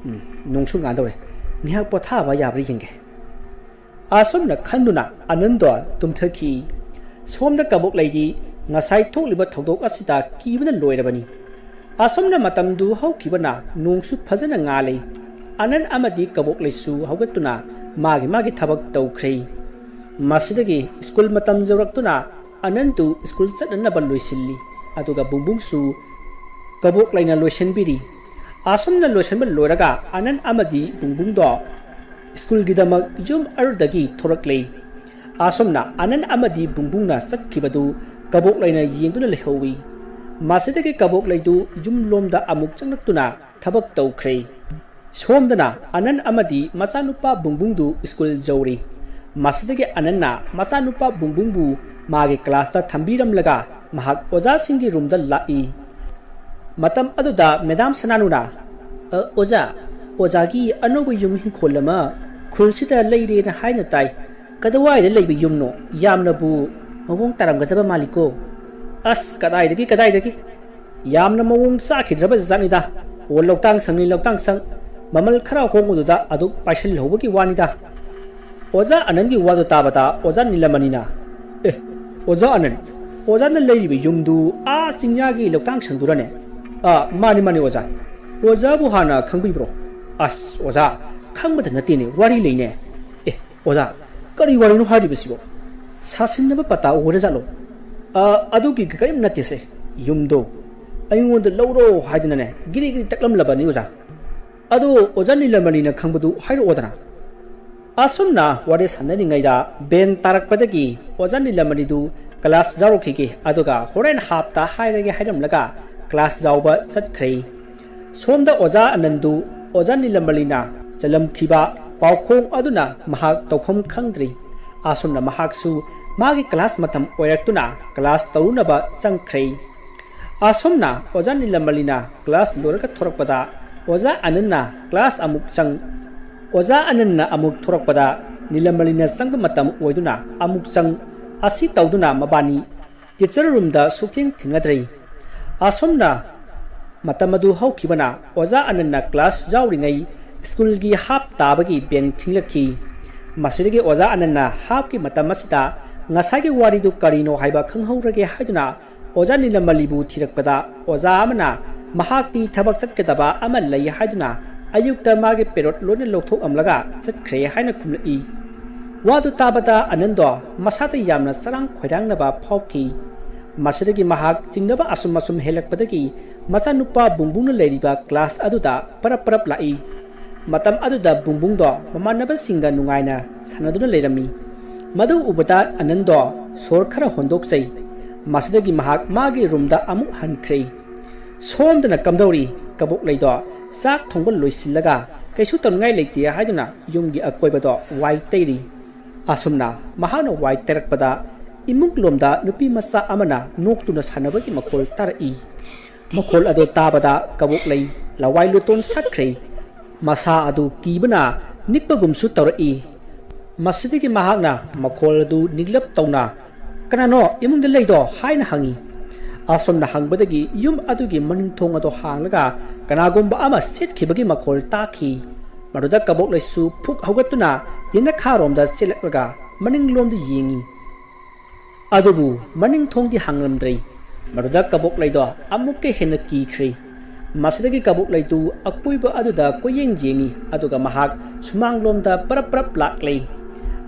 ꯎꯝ, ꯅꯣꯡꯁꯨ ꯉꯥꯟꯗꯧꯔꯦ꯫ ꯉꯥꯏꯍꯥꯛ ꯄꯣꯊꯥꯕ ꯌꯥꯕ꯭ꯔꯥ ꯌꯦꯡꯒꯦ꯫ ꯑꯁꯨꯝꯅ ꯈꯟꯗꯨꯅ ꯑꯅꯟꯗꯣ ꯇꯨꯝꯊꯈꯤ꯫ ꯁꯣꯝꯗ ꯀꯕꯣꯛꯂꯩꯗꯤ ꯉꯁꯥꯏ ꯊꯣꯛꯂꯤꯕ ꯊꯧꯗꯣꯛ ꯑꯁꯤꯗ ꯀꯤꯕꯅ ꯂꯣꯏꯔꯕꯅꯤ꯫ ꯑꯁꯨꯝꯅ ꯃꯇꯝꯗꯨ ꯍꯧꯈꯤꯕꯅ ꯅꯣꯡꯁꯨ ꯐꯖꯅ ꯉꯥꯜꯂꯤ꯫ ꯑꯅꯟ ꯑꯃꯗꯤ ꯀꯕꯣꯛꯂꯩꯁꯨ ꯍꯧꯒꯠꯇꯨꯅ ꯃꯥꯒꯤ ꯃꯥꯒꯤ ꯊꯕꯛ ꯇꯧꯈ꯭ꯔꯦ꯫ ꯃꯁꯤꯗꯒꯤ ꯁ꯭ꯀꯨꯜ ꯃꯇꯝ ꯌꯧꯔꯛꯇꯨꯅ ꯑꯅꯟꯗꯨ ꯁ꯭ꯀꯨꯜ ꯆꯠꯅꯅꯕ ꯂꯣꯏꯁꯤꯜꯂꯤ꯫ ꯑꯗꯨꯒ ꯕꯨꯡꯕꯨꯡꯁꯨ ꯀꯕꯣꯛꯂꯩꯅ ꯂꯣꯏꯁꯤꯟꯕꯤꯔꯤ꯫ ꯑꯁꯨꯝꯅ ꯂꯣꯏꯁꯤꯟꯕ ꯂꯣꯏꯔꯒ ꯑꯅꯟ ꯑꯃꯗꯤ ꯕꯨꯡꯕꯨꯡꯗꯣ ꯁ꯭ꯀꯨꯜꯒꯤꯗꯃꯛ ꯌꯨꯝ ꯑꯗꯨꯗꯒꯤ ꯊꯣꯔꯛꯂꯦ꯫ ꯑꯁꯨꯝꯅ ꯑꯅꯟ ꯑꯃꯗꯤ ꯕꯨꯡꯕꯨꯡꯅ ꯆꯠꯈꯤꯕꯗꯨ ꯀꯕꯣꯛꯂꯩꯅ ꯌꯦꯡꯗꯨꯅ ꯂꯩꯍꯧꯏ꯫ ꯃꯁꯤꯗꯒꯤ ꯀꯕꯣꯛꯂꯩꯗꯨ ꯌꯨꯝꯂꯣꯝꯗ ꯑꯃꯨꯛ ꯆꯪꯂꯛꯇꯨꯅ ꯊꯕꯛ ꯇꯧꯈ꯭ꯔꯦ꯫ ꯁꯣꯝꯗꯅ ꯑꯅꯟ ꯑꯃꯗꯤ ꯃꯆꯥꯅꯨꯄꯥ ꯕꯨꯡꯕꯨꯡꯗꯨ ꯁ꯭ꯀꯨꯜ ꯌꯧꯔꯤ꯫ ꯃꯁꯤꯗꯒꯤ ꯑꯅꯟꯅ ꯃꯆꯥꯅꯨꯄꯥ ꯕꯨꯡꯕꯨꯡꯕꯨ ꯃꯥꯒꯤ ꯀ꯭ꯂꯥꯁꯇ ꯊꯝꯕꯤꯔꯝꯂꯒ ꯃꯍꯥꯛ ꯑꯣꯖꯥꯁꯤꯡꯒꯤ ꯔꯨꯝꯗ ꯂꯥꯛꯏ꯫ ꯃꯇꯝ ꯑꯗꯨꯗ ꯃꯦꯗꯥꯝ ꯁꯅꯥꯅꯨꯅ, "ꯑ, ꯑꯣꯖꯥ, ꯑꯣꯖꯥꯒꯤ ꯑꯅꯧꯕ ꯌꯨꯝ ꯏꯪꯈꯣꯜ ꯑꯃ ꯈꯨꯜꯁꯤꯗ ꯂꯩꯔꯦꯅ ꯍꯥꯏꯅ ꯇꯥꯏ꯫ ꯀꯗꯥꯏꯋꯥꯏꯗ ꯂꯩꯕ ꯌꯨꯝꯅꯣ? ꯌꯥꯝꯅꯕꯨ ꯃꯑꯣꯡ ꯇꯥꯔꯝꯒꯗꯕ ꯃꯥꯜꯂꯤꯀꯣ?" "ꯑꯁ, ꯀꯗꯥꯏꯗꯒꯤ, ꯀꯗꯥꯏꯗꯒꯤ? ꯌꯥꯝꯅ ꯃꯑꯣꯡ ꯆꯥꯈꯤꯗ꯭ꯔꯕ ꯖꯥꯠꯅꯤꯗ꯫ ꯑꯣ, ꯂꯧꯇꯥꯡ ꯁꯪꯅꯤ, ꯂꯧꯇꯥꯡ ꯁꯪ꯫ ꯃꯃꯜ ꯈꯔ ꯍꯣꯡꯕꯗꯨꯗ ꯑꯗꯨꯛ ꯄꯥꯏꯁꯤꯜꯍꯧꯕꯒꯤ ꯋꯥꯅꯤꯗ꯫" ꯑꯣꯖꯥ ꯑꯅꯟꯒꯤ ꯋꯥꯗꯨ ꯇꯥꯕꯗ ꯑꯣꯖꯥ ꯅꯤꯂꯃꯅꯤꯅ, "ꯑꯦ, ꯑꯣꯖꯥ ꯑꯅꯟ, ꯑꯣꯖꯥꯅ ꯂꯩꯔꯤꯕ ꯌꯨꯝꯗꯨ ꯑꯥ ꯆꯤꯡꯌꯥꯒꯤ ꯂꯧꯇꯥꯡ ꯁꯪꯗꯨꯔꯅꯦ?" "ꯑꯥ, ꯃꯥꯅꯤ, ꯃꯥꯅꯤ, ꯑꯣꯖꯥ꯫ ꯑꯣꯖꯥꯕꯨ ꯍꯥꯟꯅ ꯈꯪꯕꯤꯕ꯭ꯔꯣ?" "ꯑꯁ, ꯑꯣꯖꯥ, ꯈꯪꯕꯗ ꯅꯠꯇꯦꯅꯦ, ꯋꯥꯔꯤ ꯂꯩꯅꯦ꯫" "ꯑꯦ, ꯑꯣꯖꯥ, ꯀꯔꯤ ꯋꯥꯔꯤꯅꯣ ꯍꯥꯏꯔꯤꯕꯁꯤꯕꯣ? ꯁꯥꯁꯤꯟꯅꯕ ꯄꯇꯥ ꯑꯣꯏꯔꯖꯥꯠꯂꯣ?" "ꯑ, ꯑꯗꯨꯒꯤ ꯀꯔꯤꯝ ꯅꯠꯇꯦꯁꯦ꯫ ꯌꯨꯝꯗꯣ ꯑꯩꯉꯣꯟꯗ ꯂꯧꯔꯣ ꯍꯥꯏꯗꯅꯅꯦ ꯒꯤꯔꯤ ꯒꯤꯔꯤ ꯇꯛꯂꯝꯂꯕꯅꯤ, ꯑꯣꯖꯥ꯫ ꯑꯗꯣ ꯑꯣꯖꯥ ꯅꯤꯂꯃꯅꯤꯅ ꯈꯪꯕꯗꯨ ꯍꯥꯏꯔꯛꯑꯣꯗꯅ꯫" ꯑꯁꯨꯝꯅ ꯋꯥꯔꯤ ꯁꯥꯟꯅꯔꯤꯉꯩꯗ ꯕꯦꯟ ꯇꯥꯔꯛꯄꯗꯒꯤ ꯑꯣꯖꯥ ꯅꯤꯂꯃꯅꯤꯗꯨ ꯀ꯭ꯂꯥꯁ ꯌꯥꯎꯔꯛꯈꯤꯒꯦ, ꯑꯗꯨꯒ ꯍꯣꯔꯦꯟ ꯍꯥꯞꯇ ꯍꯥꯏꯔꯒꯦ ꯍꯥꯏꯔꯝꯂꯒ ꯀ꯭ꯂꯥꯁ ꯌꯥꯎꯕ ꯆꯠꯈ꯭ꯔꯦ꯫ ꯁꯣꯝꯗ ꯑꯣꯖꯥ ꯑꯅꯟꯗꯨ ꯑꯣꯖꯥ ꯅꯤꯂꯃꯅꯤꯅ ꯆꯜꯂꯝꯈꯤꯕ ꯄꯥꯎꯈꯣꯡ ꯑꯗꯨꯅ ꯃꯍꯥꯛ ꯇꯧꯐꯝ ꯈꯪꯗ꯭ꯔꯤ꯫ ꯑꯁꯨꯝꯅ ꯃꯍꯥꯛꯁꯨ ꯃꯥꯒꯤ ꯀ꯭ꯂꯥꯁ ꯃꯇꯝ ꯑꯣꯏꯔꯛꯇꯨꯅ ꯀ꯭ꯂꯥꯁ ꯇꯧꯔꯨꯅꯕ ꯆꯪꯈ꯭ꯔꯦ꯫ ꯑꯁꯨꯝꯅ ꯑꯣꯖꯥ ꯅꯤꯂꯃꯅꯤꯅ ꯀ꯭ꯂꯥꯁ ꯂꯣꯏꯔꯒ ꯊꯣꯔꯛꯄꯗ ꯑꯣꯖꯥ ꯑꯅꯟꯅ ꯀ꯭ꯂꯥꯁ ꯑꯃꯨꯛ ꯆꯪ꯫ ꯑꯣꯖꯥ ꯑꯅꯟꯅ ꯑꯃꯨꯛ ꯊꯣꯔꯛꯄꯗ ꯅꯤꯂꯃꯂꯤꯅ ꯆꯪꯕ ꯃꯇꯝ ꯑꯣꯏꯗꯨꯅ ꯑꯃꯨꯛ ꯆꯪ꯫ ꯑꯁꯤ ꯇꯧꯗꯨꯅ ꯃꯕꯥꯅꯤ ꯇꯤꯆꯔ ꯔꯨꯝꯗ ꯁꯨꯛꯊꯦꯡ ꯊꯦꯡꯅꯗ꯭ꯔꯤ꯫ ꯑꯁꯨꯝꯅ ꯃꯇꯝ ꯑꯗꯨ ꯍꯧꯈꯤꯕꯅ ꯑꯣꯖꯥ ꯑꯅꯟꯅ ꯀ꯭ꯂꯥꯁ ꯌꯥꯎꯔꯤꯉꯩ ꯁ꯭ꯀꯨꯜꯒꯤ ꯍꯥꯞ ꯇꯥꯕꯒꯤ ꯕꯦꯡ ꯊꯤꯡꯂꯛꯈꯤ꯫ ꯃꯁꯤꯗꯒꯤ ꯑꯣꯖꯥ ꯑꯅꯟꯅ ꯍꯥꯞꯀꯤ ꯃꯇꯝ ꯑꯁꯤꯗ ꯉꯁꯥꯏꯒꯤ ꯋꯥꯔꯤꯗꯨ ꯀꯔꯤꯅꯣ ꯍꯥꯏꯕ ꯈꯪꯍꯧꯔꯒꯦ ꯍꯥꯏꯗꯨꯅ ꯑꯣꯖꯥ ꯅꯤꯂꯃꯂꯤꯕꯨ ꯊꯤꯔꯛꯄꯗ ꯑꯣꯖꯥ ꯑꯃꯅ ꯃꯍꯥꯛꯇꯤ ꯊꯕꯛ ꯆꯠꯀꯗꯕ ꯑꯃ ꯂꯩ ꯍꯥꯏꯗꯨꯅ ꯑꯌꯨꯛꯇ ꯃꯥꯒꯤ ꯄꯦꯔꯣꯠ ꯂꯣꯏꯅ ꯂꯧꯊꯣꯛꯂꯝꯂꯒ ꯆꯠꯈ꯭ꯔꯦ ꯍꯥꯏꯅ ꯈꯨꯝꯂꯛꯏ꯫ ꯋꯥꯗꯨ ꯇꯥꯕꯗ ꯑꯅꯟꯗꯣ ꯃꯁꯥꯗ ꯌꯥꯝꯅ ꯆꯔꯥꯡ ꯈꯣꯏꯔꯥꯡꯅꯕ ꯐꯥꯎꯈꯤ꯫ ꯃꯁꯤꯗꯒꯤ ꯃꯍꯥꯛ ꯆꯤꯡꯅꯕ ꯑꯁꯨꯝ ꯑꯁꯨꯝ ꯍꯦꯜꯂꯛꯄꯗꯒꯤ ꯃꯆꯥꯅꯨꯄꯥ ꯕꯨꯡꯕꯨꯡꯅ ꯂꯩꯔꯤꯕ ꯀ꯭ꯂꯥꯁ ꯑꯗꯨꯗ ꯄꯔꯞ ꯄꯔꯞ ꯂꯥꯛꯏ꯫ ꯃꯇꯝ ꯑꯗꯨꯗ ꯕꯨꯡꯕꯨꯡꯗꯣ ꯃꯃꯥꯟꯅꯕꯁꯤꯡꯒ ꯅꯨꯡꯉꯥꯏꯅ ꯁꯥꯟꯅꯗꯨꯅ ꯂꯩꯔꯝꯃꯤ꯫ ꯃꯗꯨ ꯎꯕꯗ ꯑꯅꯟꯗꯣ ꯁꯣꯔ ꯈꯔ ꯍꯣꯟꯗꯣꯛꯆꯩ꯫ ꯃꯁꯤꯗꯒꯤ ꯃꯍꯥꯛ ꯃꯥꯒꯤ ꯔꯨꯝꯗ ꯑꯃꯨꯛ ꯍꯟꯈ꯭ꯔꯦ꯫ ꯁꯣꯝꯗꯅ ꯀꯝꯗꯧꯔꯤ? ꯀꯕꯣꯛꯂꯩꯗꯣ ꯆꯥꯛ ꯊꯣꯡꯕ ꯂꯣꯏꯁꯤꯜꯂꯒ ꯀꯩꯁꯨ ꯇꯧꯅꯤꯡꯉꯥꯏ ꯂꯩꯇꯦ ꯍꯥꯏꯗꯨꯅ ꯌꯨꯝꯒꯤ ꯑꯀꯣꯏꯕꯗꯣ ꯋꯥꯏ ꯇꯩꯔꯤ꯫ ꯑꯁꯨꯝꯅ ꯃꯍꯥꯛꯅ ꯋꯥꯏ ꯇꯩꯔꯛꯄꯗ ꯏꯃꯨꯡꯂꯣꯝꯗ ꯅꯨꯄꯤ ꯃꯆꯥ ꯑꯃꯅ ꯅꯣꯛꯇꯨꯅ ꯁꯥꯟꯅꯕꯒꯤ ꯃꯈꯣꯜ ꯇꯥꯔꯛꯏ꯫ ꯃꯈꯣꯜ ꯑꯗꯨ ꯇꯥꯕꯗ ꯀꯕꯣꯛꯂꯩ ꯂꯋꯥꯏ ꯂꯨꯇꯣꯟ ꯁꯠꯈ꯭ꯔꯦ꯫ ꯃꯁꯥ ꯑꯗꯨ ꯀꯤꯕꯅ ꯅꯤꯛꯄꯒꯨꯝꯁꯨ ꯇꯧꯔꯛꯏ꯫ ꯃꯁꯤꯗꯒꯤ ꯃꯍꯥꯛꯅ ꯃꯈꯣꯜ ꯑꯗꯨ ꯅꯤꯛꯂꯞ ꯇꯧꯅ, "ꯀꯅꯥꯅꯣ ꯏꯃꯨꯡꯗ ꯂꯩꯗꯣ?" ꯍꯥꯏꯅ ꯍꯪꯉꯤ꯫ ꯑꯁꯨꯝꯅ ꯍꯪꯕꯗꯒꯤ ꯌꯨꯝ ꯑꯗꯨꯒꯤ ꯃꯅꯤꯡ ꯊꯣꯡ ꯑꯗꯨ ꯍꯥꯡꯂꯒ ꯀꯅꯥꯒꯨꯝꯕ ꯑꯃ ꯆꯦꯠꯈꯤꯕꯒꯤ ꯃꯈꯣꯜ ꯇꯥꯈꯤ꯫ ꯃꯗꯨꯗ ꯀꯕꯣꯛꯂꯩꯁꯨ ꯐꯨꯛ ꯍꯧꯒꯠꯇꯨꯅ ꯌꯦꯅꯈꯥꯔꯣꯝꯗ ꯆꯦꯜꯂꯛꯂꯒ ꯃꯅꯤꯡꯂꯣꯝꯗ ꯌꯦꯡꯉꯤ꯫ ꯑꯗꯨꯕꯨ ꯃꯅꯤꯡ ꯊꯣꯡꯗꯤ ꯍꯥꯡꯂꯝꯗ꯭ꯔꯦ꯫ ꯃꯗꯨꯗ ꯀꯕꯣꯛꯂꯩꯗꯣ ꯑꯃꯨꯛꯀ ꯍꯦꯟꯅ ꯀꯤꯈ꯭ꯔꯦ꯫ ꯃꯁꯤꯗꯒꯤ ꯀꯕꯣꯛꯂꯩꯗꯨ ꯑꯀꯣꯏꯕ ꯑꯗꯨꯗ ꯀꯣꯏꯌꯦꯡ ꯌꯦꯡꯉꯤ, ꯑꯗꯨꯒ ꯃꯍꯥꯛ ꯁꯨꯃꯥꯡꯂꯣꯝꯗ ꯄꯔꯞ ꯄꯔꯞ ꯂꯥꯛꯂꯦ꯫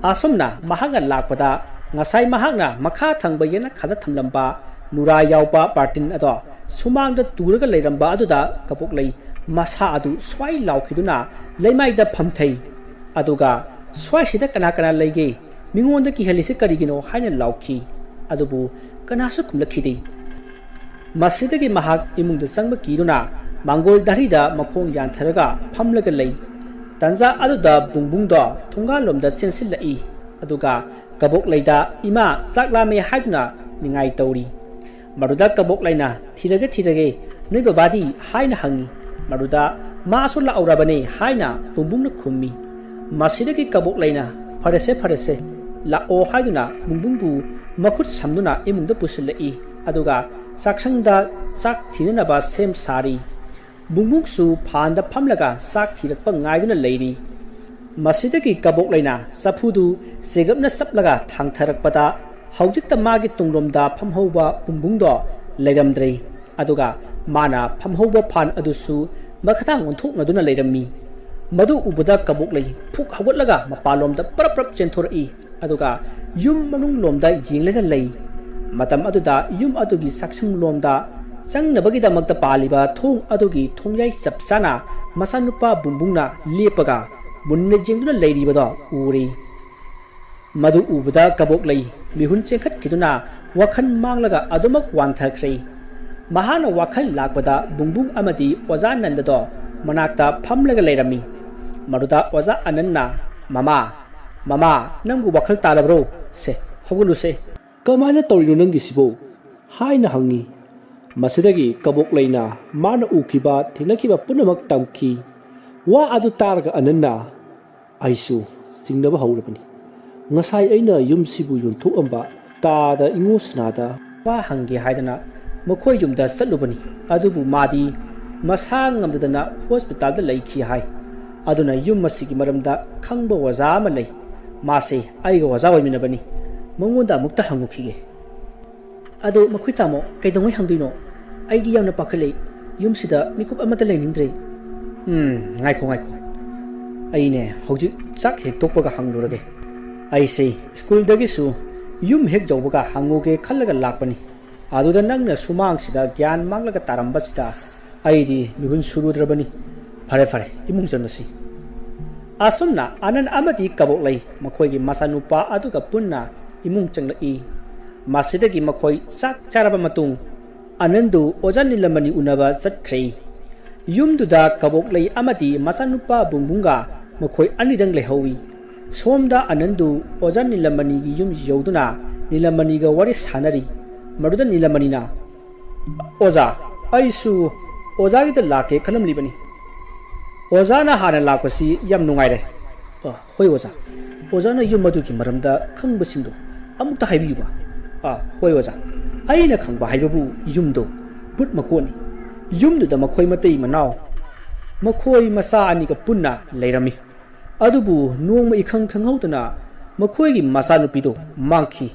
ꯑꯁꯨꯝꯅ ꯃꯍꯥꯛꯅ ꯂꯥꯛꯄꯗ, ꯉꯁꯥꯏ ꯃꯍꯥꯛꯅ ꯃꯈꯥ ꯊꯪꯕ ꯌꯦꯅꯈꯥꯗ ꯊꯝꯂꯝꯕ ꯅꯨꯔꯥ ꯌꯥꯎꯕ ꯕꯥꯔꯇꯤꯟ ꯑꯗꯣ ꯁꯨꯃꯥꯡꯗ ꯇꯨꯔꯒ ꯂꯩꯔꯝꯕ ꯑꯗꯨꯗ ꯀꯕꯣꯛꯂꯩ ꯃꯁꯥ ꯑꯗꯨ ꯁ꯭ꯋꯥꯏ ꯂꯥꯎꯈꯤꯗꯨꯅ ꯂꯩꯃꯥꯏꯗ ꯐꯝꯊꯩ꯫ ꯑꯗꯨꯒ, "ꯁ꯭ꯋꯥꯏꯁꯤꯗ ꯀꯅꯥ ꯀꯅꯥ ꯂꯩꯒꯦ? ꯃꯤꯉꯣꯟꯗ ꯀꯤꯍꯜꯂꯤꯁꯤ ꯀꯔꯤꯒꯤꯅꯣ?" ꯍꯥꯏꯅ ꯂꯥꯎꯈꯤ꯫ ꯑꯗꯨꯕꯨ ꯀꯅꯥꯁꯨ ꯈꯨꯝꯂꯛꯈꯤꯗꯦ꯫ ꯃꯁꯤꯗꯒꯤ ꯃꯍꯥꯛ ꯏꯃꯨꯡꯗ ꯆꯪꯕ ꯀꯤꯗꯨꯅ ꯃꯥꯡꯒꯣꯜ ꯗꯥꯔꯤꯗ ꯃꯈꯣꯡ ꯌꯥꯟꯊꯔꯒ ꯐꯝꯂꯒ ꯂꯩ꯫ ꯇꯟꯖꯥ ꯑꯗꯨꯗ ꯕꯨꯡꯕꯨꯡꯗꯣ ꯊꯣꯡꯒꯥꯜꯂꯣꯝꯗ ꯆꯦꯟꯁꯤꯜꯂꯛꯏ꯫ ꯑꯗꯨꯒ ꯀꯕꯣꯛꯂꯩꯗ, "ꯏꯃꯥ, ꯆꯥꯛ ꯂꯥꯝꯃꯦ" ꯍꯥꯏꯗꯨꯅ ꯅꯤꯡꯉꯥꯏ ꯇꯧꯔꯤ꯫ ꯃꯗꯨꯗ ꯀꯕꯣꯛꯂꯩꯅ, "ꯊꯤꯔꯒꯦ, ꯊꯤꯔꯒꯦ, ꯅꯣꯏ ꯕꯕꯥꯗꯤ?" ꯍꯥꯏꯅ ꯍꯪꯉꯤ꯫ ꯃꯗꯨꯗ "ꯃꯥꯁꯨ ꯂꯥꯛꯎꯔꯕꯅꯤ" ꯍꯥꯏꯅ ꯕꯨꯡꯕꯨꯡꯅ ꯈꯨꯝꯃꯤ꯫ ꯃꯁꯤꯗꯒꯤ ꯀꯕꯣꯛꯂꯩꯅ "ꯐꯔꯦꯁꯦ, ꯐꯔꯦꯁꯦ, ꯂꯥꯛꯑꯣ" ꯍꯥꯏꯗꯨꯅ ꯕꯨꯡꯕꯨꯡꯕꯨ ꯃꯈꯨꯠ ꯁꯝꯗꯨꯅ ꯏꯃꯨꯡꯗ ꯄꯨꯁꯤꯜꯂꯛꯏ꯫ ꯑꯗꯨꯒ ꯆꯥꯛꯁꯪꯗ ꯆꯥꯛ ꯊꯤꯅꯅꯕ ꯁꯦꯝ ꯁꯥꯔꯤ꯫ ꯕꯨꯡꯕꯨꯡꯁꯨ ꯐꯥꯟꯗ ꯐꯝꯂꯒ ꯆꯥꯛ ꯊꯤꯔꯛꯄ ꯉꯥꯏꯗꯨꯅ ꯂꯩꯔꯤ꯫ ꯃꯁꯤꯗꯒꯤ ꯀꯕꯣꯛꯂꯩꯅ ꯆꯐꯨꯗꯨ ꯆꯦꯒꯞꯅ ꯆꯞꯂꯒ ꯊꯥꯡꯊꯔꯛꯄꯗ, ꯍꯧꯖꯤꯛꯇ ꯃꯥꯒꯤ ꯇꯨꯡꯂꯣꯝꯗ ꯐꯝꯍꯧꯕ ꯕꯨꯡꯕꯨꯡꯗꯣ ꯂꯩꯔꯝꯗ꯭ꯔꯦ꯫ ꯑꯗꯨꯒ ꯃꯥꯅ ꯐꯝꯍꯧꯕ ꯐꯥꯟ ꯑꯗꯨꯁꯨ ꯃꯈꯥꯗꯥꯡ ꯑꯣꯟꯊꯣꯛꯅꯗꯨꯅ ꯂꯩꯔꯝꯃꯤ꯫ ꯃꯗꯨ ꯎꯕꯗ ꯀꯕꯣꯛꯂꯩ ꯐꯨꯛ ꯍꯧꯒꯠꯂꯒ ꯃꯄꯥꯟꯂꯣꯝꯗ ꯄꯔꯞ ꯄꯔꯞ ꯆꯦꯟꯊꯣꯔꯛꯏ꯫ ꯑꯗꯨꯒ ꯌꯨꯝ ꯃꯅꯨꯡ ꯂꯣꯝꯗ ꯌꯦꯡꯂꯒ ꯂꯩ꯫ ꯃꯇꯝ ꯑꯗꯨꯗ ꯌꯨꯝ ꯑꯗꯨꯒꯤ ꯆꯥꯛꯁꯪ ꯂꯣꯝꯗ ꯆꯪꯅꯕꯒꯤꯗꯃꯛꯇ ꯄꯥꯜꯂꯤꯕ ꯊꯣꯡ ꯑꯗꯨꯒꯤ ꯊꯣꯡꯌꯥꯏ ꯆꯞ ꯆꯥꯅ ꯃꯆꯥꯅꯨꯄꯥ ꯕꯨꯡꯕꯨꯡꯅ ꯂꯦꯞꯄꯒ ꯃꯨꯟꯅ ꯌꯦꯡꯗꯨꯅ ꯂꯩꯔꯤꯕꯗꯣ ꯎꯔꯦ꯫ ꯃꯗꯨ ꯎꯕꯗ ꯀꯕꯣꯛꯂꯩ ꯃꯤꯍꯨꯟ ꯆꯦꯟꯈꯠꯈꯤꯗꯨꯅ ꯋꯥꯈꯜ ꯃꯥꯡꯂꯒ ꯑꯗꯨꯃꯛ ꯋꯥꯟꯊꯈ꯭ꯔꯦ꯫ ꯃꯍꯥꯛꯅ ꯋꯥꯈꯜ ꯂꯥꯛꯄꯗ ꯕꯨꯡꯕꯨꯡ ꯑꯃꯗꯤ ꯑꯣꯖꯥ ꯅꯟꯗꯗꯣ ꯃꯅꯥꯛꯇ ꯐꯝꯂꯒ ꯂꯩꯔꯝꯃꯤ꯫ ꯃꯗꯨꯗ ꯑꯣꯖꯥ ꯑꯅꯟꯅ, "ꯃꯃꯥ, ꯃꯃꯥ, ꯅꯪꯕꯨ ꯋꯥꯈꯜ ꯇꯥꯔꯕ꯭ꯔꯣ? ꯁꯦ, ꯍꯧꯒꯠꯂꯨꯁꯦ꯫ ꯀꯃꯥꯏꯅ ꯇꯧꯔꯤꯅꯣ ꯅꯪꯒꯤꯁꯤꯕꯨ?" ꯍꯥꯏꯅ ꯍꯪꯉꯤ꯫ ꯃꯁꯤꯗꯒꯤ ꯀꯕꯣꯛꯂꯩꯅ ꯃꯥꯅ ꯎꯈꯤꯕ ꯊꯦꯡꯅꯈꯤꯕ ꯄꯨꯝꯅꯃꯛ ꯇꯝꯈꯤ꯫ ꯋꯥ ꯑꯗꯨ ꯇꯥꯔꯒ ꯑꯅꯟꯅ, "ꯑꯩꯁꯨ ꯆꯤꯡꯅꯕ ꯍꯧꯔꯕꯅꯤ꯫ ꯉꯁꯥꯏ ꯑꯩꯅ ꯌꯨꯝꯁꯤꯕꯨ ꯌꯣꯟꯊꯣꯛꯑꯝꯕ ꯇꯥꯗ ꯏꯉꯣ ꯁꯅꯥꯗ ꯋꯥ ꯍꯪꯒꯦ ꯍꯥꯏꯗꯅ ꯃꯈꯣꯏ ꯌꯨꯝꯗ ꯆꯠꯂꯨꯕꯅꯤ꯫ ꯑꯗꯨꯕꯨ ꯃꯥꯗꯤ ꯃꯁꯥ ꯉꯝꯗꯗꯅ ꯍꯣꯁꯄꯤꯇꯥꯜꯗ ꯂꯩꯈꯤ ꯍꯥꯏ꯫ ꯑꯗꯨꯅ ꯌꯨꯝ ꯑꯁꯤꯒꯤ ꯃꯔꯝꯗ ꯈꯪꯕ ꯑꯣꯖꯥ ꯑꯃ ꯂꯩ꯫ ꯃꯥꯁꯦ ꯑꯩꯒ ꯑꯣꯖꯥ ꯑꯣꯏꯃꯤꯟꯅꯕꯅꯤ꯫ ꯃꯉꯣꯟꯗ ꯑꯃꯨꯛꯇ ꯍꯪꯉꯨꯈꯤꯒꯦ꯫ ꯑꯗꯣ ꯃꯈꯣꯏ ꯇꯥꯃꯣ ꯀꯩꯗꯧꯉꯩ ꯍꯪꯗꯣꯏꯅꯣ? ꯑꯩꯗꯤ ꯌꯥꯝꯅ ꯄꯥꯈꯠꯂꯦ꯫ ꯌꯨꯝꯁꯤꯗ ꯃꯤꯀꯨꯞ ꯑꯃꯠꯇ ꯂꯩꯅꯤꯡꯗ꯭ꯔꯦ꯫" "ꯎꯝ, ꯉꯥꯏꯈꯣ, ꯉꯥꯏꯈꯣ꯫ ꯑꯩꯅꯦ ꯍꯧꯖꯤꯛ ꯆꯥꯛ ꯍꯦꯛ ꯇꯣꯛꯄꯒ ꯍꯪꯂꯨꯔꯒꯦ꯫ ꯑꯩꯁꯦ ꯁ꯭ꯀꯨꯜꯗꯒꯤꯁꯨ ꯌꯨꯝ ꯍꯦꯛ ꯌꯧꯕꯒ ꯍꯪꯉꯨꯒꯦ ꯈꯜꯂꯒ ꯂꯥꯛꯄꯅꯤ꯫ ꯑꯗꯨꯗ ꯅꯪꯅ ꯁꯨꯃꯥꯡꯁꯤꯗ ꯒ꯭ꯌꯥꯟ ꯃꯥꯡꯂꯒ ꯇꯥꯔꯝꯕꯁꯤꯗ ꯑꯩꯗꯤ ꯃꯤꯍꯨꯟ ꯁꯨꯔꯨꯗ꯭ꯔꯕꯅꯤ꯫ ꯐꯔꯦ, ꯐꯔꯦ, ꯏꯃꯨꯡ ꯆꯪꯂꯁꯤ꯫" ꯑꯁꯨꯝꯅ ꯑꯅꯟ ꯑꯃꯗꯤ ꯀꯕꯣꯛꯂꯩ ꯃꯈꯣꯏꯒꯤ ꯃꯆꯥꯅꯨꯄꯥ ꯑꯗꯨꯒ ꯄꯨꯟꯅ ꯏꯃꯨꯡ ꯆꯪꯂꯛꯏ꯫ ꯃꯁꯤꯗꯒꯤ ꯃꯈꯣꯏ ꯆꯥꯛ ꯆꯥꯔꯕ ꯃꯇꯨꯡ ꯑꯅꯟꯗꯨ ꯑꯣꯖꯥ ꯅꯤꯂꯃꯅꯤ ꯎꯅꯕ ꯆꯠꯈ꯭ꯔꯦ꯫ ꯌꯨꯝꯗꯨꯗ ꯀꯕꯣꯛꯂꯩ ꯑꯃꯗꯤ ꯃꯆꯥꯅꯨꯄꯥ ꯕꯨꯡꯕꯨꯡꯒ ꯃꯈꯣꯏ ꯑꯅꯤꯗꯪ ꯂꯩꯍꯧꯏ꯫ ꯁꯣꯝꯗ ꯑꯅꯟꯗꯨ ꯑꯣꯖꯥ ꯅꯤꯂꯃꯅꯤꯒꯤ ꯌꯨꯝ ꯌꯧꯗꯨꯅ ꯅꯤꯂꯃꯅꯤꯒ ꯋꯥꯔꯤ ꯁꯥꯟꯅꯔꯤ꯫ ꯃꯗꯨꯗ ꯅꯤꯂꯃꯅꯤꯅ, "ꯑꯣꯖꯥ, ꯑꯩꯁꯨ ꯑꯣꯖꯥꯒꯤꯗ ꯂꯥꯛꯀꯦ ꯈꯜꯂꯝꯂꯤꯕꯅꯤ꯫ ꯑꯣꯖꯥꯅ ꯍꯥꯟꯅ ꯂꯥꯛꯄꯁꯤ ꯌꯥꯝ ꯅꯨꯡꯉꯥꯏꯔꯦ꯫ ꯑ, ꯍꯣꯏ ꯑꯣꯖꯥ꯫ ꯑꯣꯖꯥꯅ ꯌꯨꯝ ꯑꯗꯨꯒꯤ ꯃꯔꯝꯗ ꯈꯪꯕꯁꯤꯡꯗꯣ ꯑꯃꯨꯛꯇ ꯍꯥꯏꯕꯤꯌꯨꯕ꯫ ꯑ, ꯍꯣꯏ ꯑꯣꯖꯥ꯫ ꯑꯩꯅ ꯈꯪꯕ ꯍꯥꯏꯕꯕꯨ ꯌꯨꯝꯗꯣ ꯕꯨꯠ ꯃꯀꯣꯟꯅꯤ꯫ ꯌꯨꯝꯗꯨꯗ ꯃꯈꯣꯏ ꯃꯇꯩ ꯃꯅꯥꯎ, ꯃꯈꯣꯏ ꯃꯆꯥ ꯑꯅꯤꯒ ꯄꯨꯟꯅ ꯂꯩꯔꯝꯃꯤ꯫ ꯑꯗꯨꯕꯨ ꯅꯣꯡꯃ ꯏꯈꯪ ꯈꯪꯍꯧꯗꯅ ꯃꯈꯣꯏꯒꯤ ꯃꯆꯥꯅꯨꯄꯤꯗꯨ ꯃꯥꯡꯈꯤ꯫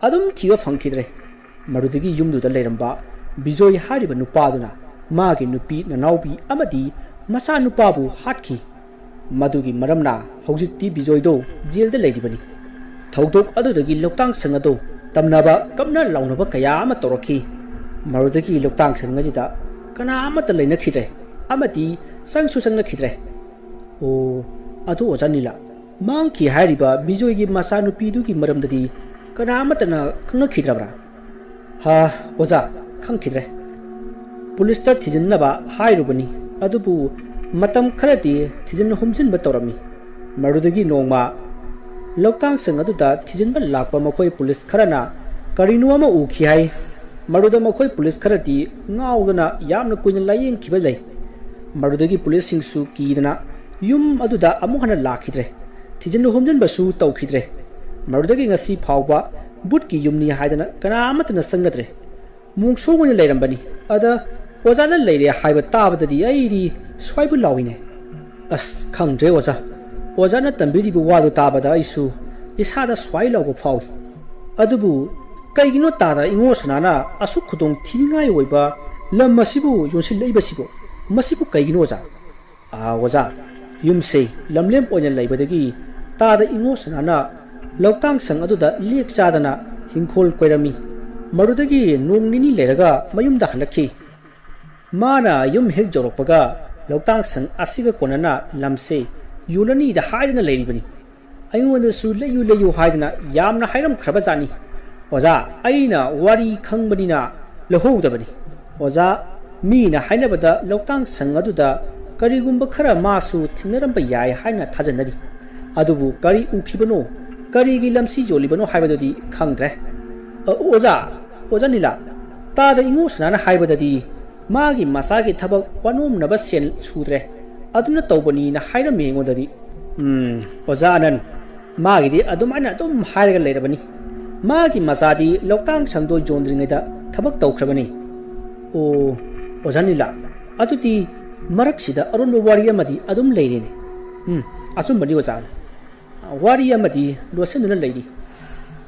ꯑꯗꯨꯝ ꯊꯤꯕ ꯐꯪꯈꯤꯗ꯭ꯔꯦ꯫ ꯃꯗꯨꯗꯒꯤ ꯌꯨꯝꯗꯨꯗ ꯂꯩꯔꯝꯕ ꯕꯤꯖꯣꯏ ꯍꯥꯏꯔꯤꯕ ꯅꯨꯄꯥꯗꯨꯅ ꯃꯥꯒꯤ ꯅꯨꯄꯤ ꯅꯅꯥꯎꯕꯤ ꯑꯃꯗꯤ ꯃꯆꯥꯅꯨꯄꯥꯕꯨ ꯍꯥꯠꯈꯤ꯫ ꯃꯗꯨꯒꯤ ꯃꯔꯝꯅ ꯍꯧꯖꯤꯛꯇꯤ ꯕꯤꯖꯣꯏꯗꯣ ꯖꯦꯜꯗ ꯂꯩꯔꯤꯕꯅꯤ꯫ ꯊꯧꯗꯣꯛ ꯑꯗꯨꯗꯒꯤ ꯂꯧꯇꯥꯡꯁꯪ ꯑꯗꯣ ꯇꯝꯅꯕ ꯀꯞꯅ ꯂꯥꯎꯅꯕ ꯀꯌꯥ ꯑꯃ ꯇꯧꯔꯛꯈꯤ꯫ ꯃꯗꯨꯗꯒꯤ ꯂꯧꯇꯥꯡꯁꯪ ꯑꯁꯤꯗ ꯀꯅꯥ ꯑꯃꯠꯇ ꯂꯩꯅꯈꯤꯗ꯭ꯔꯦ ꯑꯃꯗꯤ ꯆꯪꯁꯨ ꯆꯪꯅꯈꯤꯗ꯭ꯔꯦ꯫ ꯑꯣ, ꯑꯗꯨ ꯑꯣꯖꯥ ꯅꯤꯂꯥ, ꯃꯥꯡꯈꯤ ꯍꯥꯏꯔꯤꯕ ꯕꯤꯖꯣꯏꯒꯤ ꯃꯆꯥꯅꯨꯄꯤꯗꯨꯒꯤ ꯃꯔꯝꯗꯗꯤ ꯀꯅꯥ ꯑꯃꯠꯇꯅ ꯈꯪꯅꯈꯤꯗ꯭ꯔꯕ꯭ꯔꯥ? ꯍꯥ, ꯑꯣꯖꯥ, ꯈꯪꯈꯤꯗ꯭ꯔꯦ꯫ ꯄꯨꯂꯤꯁꯇ ꯊꯤꯖꯤꯟꯅꯕ ꯍꯥꯏꯔꯨꯕꯅꯤ, ꯑꯗꯨꯕꯨ ꯃꯇꯝ ꯈꯔꯗꯤ ꯊꯤꯖꯤꯟ ꯍꯨꯝꯖꯤꯟꯕ ꯇꯧꯔꯝꯃꯤ꯫ ꯃꯗꯨꯗꯒꯤ ꯅꯣꯡꯃ ꯂꯧꯇꯥꯡꯁꯪ ꯑꯗꯨꯗ ꯊꯤꯖꯤꯟꯕ ꯂꯥꯛꯄ ꯃꯈꯣꯏ ꯄꯨꯂꯤꯁ ꯈꯔꯅ ꯀꯔꯤꯅꯣ ꯑꯃ ꯎꯈꯤ ꯍꯥꯏ꯫ ꯃꯗꯨꯗ ꯃꯈꯣꯏ ꯄꯨꯂꯤꯁ ꯈꯔꯗꯤ ꯉꯥꯎꯗꯅ ꯌꯥꯝꯅ ꯀꯨꯏꯅ ꯂꯥꯌꯦꯡꯈꯤꯕ ꯂꯩ꯫ ꯃꯗꯨꯗꯒꯤ ꯄꯨꯂꯤꯁꯁꯤꯡꯁꯨ ꯀꯤꯗꯅ ꯌꯨꯝ ꯑꯗꯨꯗ ꯑꯃꯨꯛ ꯍꯟꯅ ꯂꯥꯛꯈꯤꯗ꯭ꯔꯦ꯫ ꯊꯤꯖꯤꯟ ꯍꯨꯝꯖꯤꯟꯕꯁꯨ ꯇꯧꯈꯤꯗ꯭ꯔꯦ꯫ ꯃꯗꯨꯗꯒꯤ ꯉꯁꯤ ꯐꯥꯎꯕ ꯕꯨꯠꯀꯤ ꯌꯨꯝꯅꯤ ꯍꯥꯏꯗꯅ ꯀꯅꯥ ꯑꯃꯠꯇꯅ ꯆꯪꯅꯗ꯭ꯔꯦ꯫ ꯃꯣꯡꯁꯣꯡ ꯑꯣꯏꯅ ꯂꯩꯔꯝꯕꯅꯤ꯫ ꯑꯗ ꯑꯣꯖꯥꯅ ꯂꯩꯔꯦ ꯍꯥꯏꯕ ꯇꯥꯕꯗꯗꯤ ꯑꯩꯗꯤ ꯁ꯭ꯋꯥꯏꯕꯨ ꯂꯥꯎꯏꯅꯦ꯫ ꯑꯁ, ꯈꯪꯗ꯭ꯔꯦ ꯑꯣꯖꯥ꯫ ꯑꯣꯖꯥꯅ ꯇꯝꯕꯤꯔꯤꯕ ꯋꯥꯗꯨ ꯇꯥꯕꯗ ꯑꯩꯁꯨ ꯏꯁꯥꯗ ꯁ꯭ꯋꯥꯏ ꯂꯥꯎꯕ ꯐꯥꯎꯏ꯫ ꯑꯗꯨꯕꯨ ꯀꯩꯒꯤꯅꯣ ꯇꯥꯗ ꯏꯉꯣ ꯁꯅꯥꯅ ꯑꯁꯨꯛ ꯈꯨꯗꯣꯡ ꯊꯤꯅꯤꯡꯉꯥꯏ ꯑꯣꯏꯕ ꯂꯝ ꯑꯁꯤꯕꯨ ꯌꯣꯟꯁꯤꯜꯂꯛꯏꯕꯁꯤꯕꯨ? ꯃꯁꯤꯕꯨ ꯀꯩꯒꯤꯅꯣ ꯑꯣꯖꯥ? ꯑꯥ, ꯑꯣꯖꯥ, ꯌꯨꯝꯁꯦ ꯂꯝꯂꯦꯝ ꯑꯣꯏꯅ ꯂꯩꯕꯗꯒꯤ ꯇꯥꯗ ꯏꯉꯣ ꯁꯅꯥꯅ ꯂꯧꯇꯥꯡ ꯁꯪ ꯑꯗꯨꯗ ꯂꯦꯛ ꯆꯥꯗꯅ ꯍꯤꯡꯈꯣꯜ ꯀꯣꯏꯔꯝꯃꯤ꯫ ꯃꯗꯨꯗꯒꯤ ꯅꯣꯡ ꯅꯤꯅꯤ ꯂꯩꯔꯒ ꯃꯌꯨꯝꯗ ꯍꯜꯂꯛꯈꯤ꯫ ꯃꯥꯅ ꯌꯨꯝ ꯍꯦꯛ ꯌꯧꯔꯛꯄꯒ ꯂꯧꯇꯥꯡ ꯁꯪ ꯑꯁꯤꯒ ꯀꯣꯟꯅꯅ ꯂꯝꯁꯦ ꯌꯣꯜꯂꯅꯤꯗ ꯍꯥꯏꯗꯅ ꯂꯩꯔꯤꯕꯅꯤ꯫ ꯑꯩꯉꯣꯟꯗꯁꯨ ꯂꯩꯌꯨ ꯂꯩꯌꯨ ꯍꯥꯏꯗꯅ ꯌꯥꯝꯅ ꯍꯥꯏꯔꯝꯈ꯭ꯔꯕ ꯖꯥꯠꯅꯤ꯫ ꯑꯣꯖꯥ, ꯑꯩꯅ ꯋꯥꯔꯤ ꯈꯪꯕꯅꯤꯅ ꯂꯧꯍꯧꯗꯕꯅꯤ꯫ ꯑꯣꯖꯥ, ꯃꯤꯅ ꯍꯥꯏꯅꯕꯗ ꯂꯧꯇꯥꯡ ꯁꯪ ꯑꯗꯨꯗ ꯀꯔꯤꯒꯨꯝꯕ ꯈꯔ ꯃꯥꯁꯨ ꯊꯦꯡꯅꯔꯝꯕ ꯌꯥꯏ ꯍꯥꯏꯅ ꯊꯥꯖꯅꯔꯤ꯫ ꯑꯗꯨꯕꯨ ꯀꯔꯤ ꯎꯈꯤꯕꯅꯣ, ꯀꯔꯤꯒꯤ ꯂꯝꯁꯤ ꯌꯣꯜꯂꯤꯕꯅꯣ ꯍꯥꯏꯕꯗꯨꯗꯤ ꯈꯪꯗ꯭ꯔꯦ꯫ ꯑ, ꯑꯣꯖꯥ, ꯑꯣꯖꯥ ꯅꯤꯂꯥ, ꯇꯥꯗ ꯏꯉꯣ ꯁꯅꯥꯅ ꯍꯥꯏꯕꯗꯗꯤ ꯃꯥꯒꯤ ꯃꯆꯥꯒꯤ ꯊꯕꯛ ꯋꯥꯅꯣꯝꯅꯕ ꯁꯦꯜ ꯁꯨꯗ꯭ꯔꯦ, ꯑꯗꯨꯅ ꯇꯧꯕꯅꯤꯅ ꯍꯥꯏꯔꯝꯃꯤ ꯑꯩꯉꯣꯟꯗꯗꯤ꯫ ꯎꯝ, ꯑꯣꯖꯥ ꯑꯅꯟ, ꯃꯥꯒꯤꯗꯤ ꯑꯗꯨꯃꯥꯏꯅ ꯑꯗꯨꯝ ꯍꯥꯏꯔꯒ ꯂꯩꯔꯕꯅꯤ꯫ ꯃꯥꯒꯤ ꯃꯆꯥꯗꯤ ꯂꯧꯇꯥꯡ ꯁꯪꯗꯣ ꯌꯣꯟꯗ꯭ꯔꯤꯉꯩꯗ ꯊꯕꯛ ꯇꯧꯈ꯭ꯔꯕꯅꯤ꯫ ꯑꯣ, ꯑꯣꯖꯥ ꯅꯤꯂꯥ, ꯑꯗꯨꯗꯤ ꯃꯔꯛꯁꯤꯗ ꯑꯔꯣꯟꯕ ꯋꯥꯔꯤ ꯑꯃꯗꯤ ꯑꯗꯨꯝ ꯂꯩꯔꯤꯅꯦ꯫ ꯎꯝ, ꯑꯆꯨꯝꯕꯅꯤ ꯑꯣꯖꯥ꯫ ꯋꯥꯔꯤ ꯑꯃꯗꯤ ꯂꯣꯠꯁꯤꯟꯗꯨꯅ ꯂꯩꯔꯤ꯫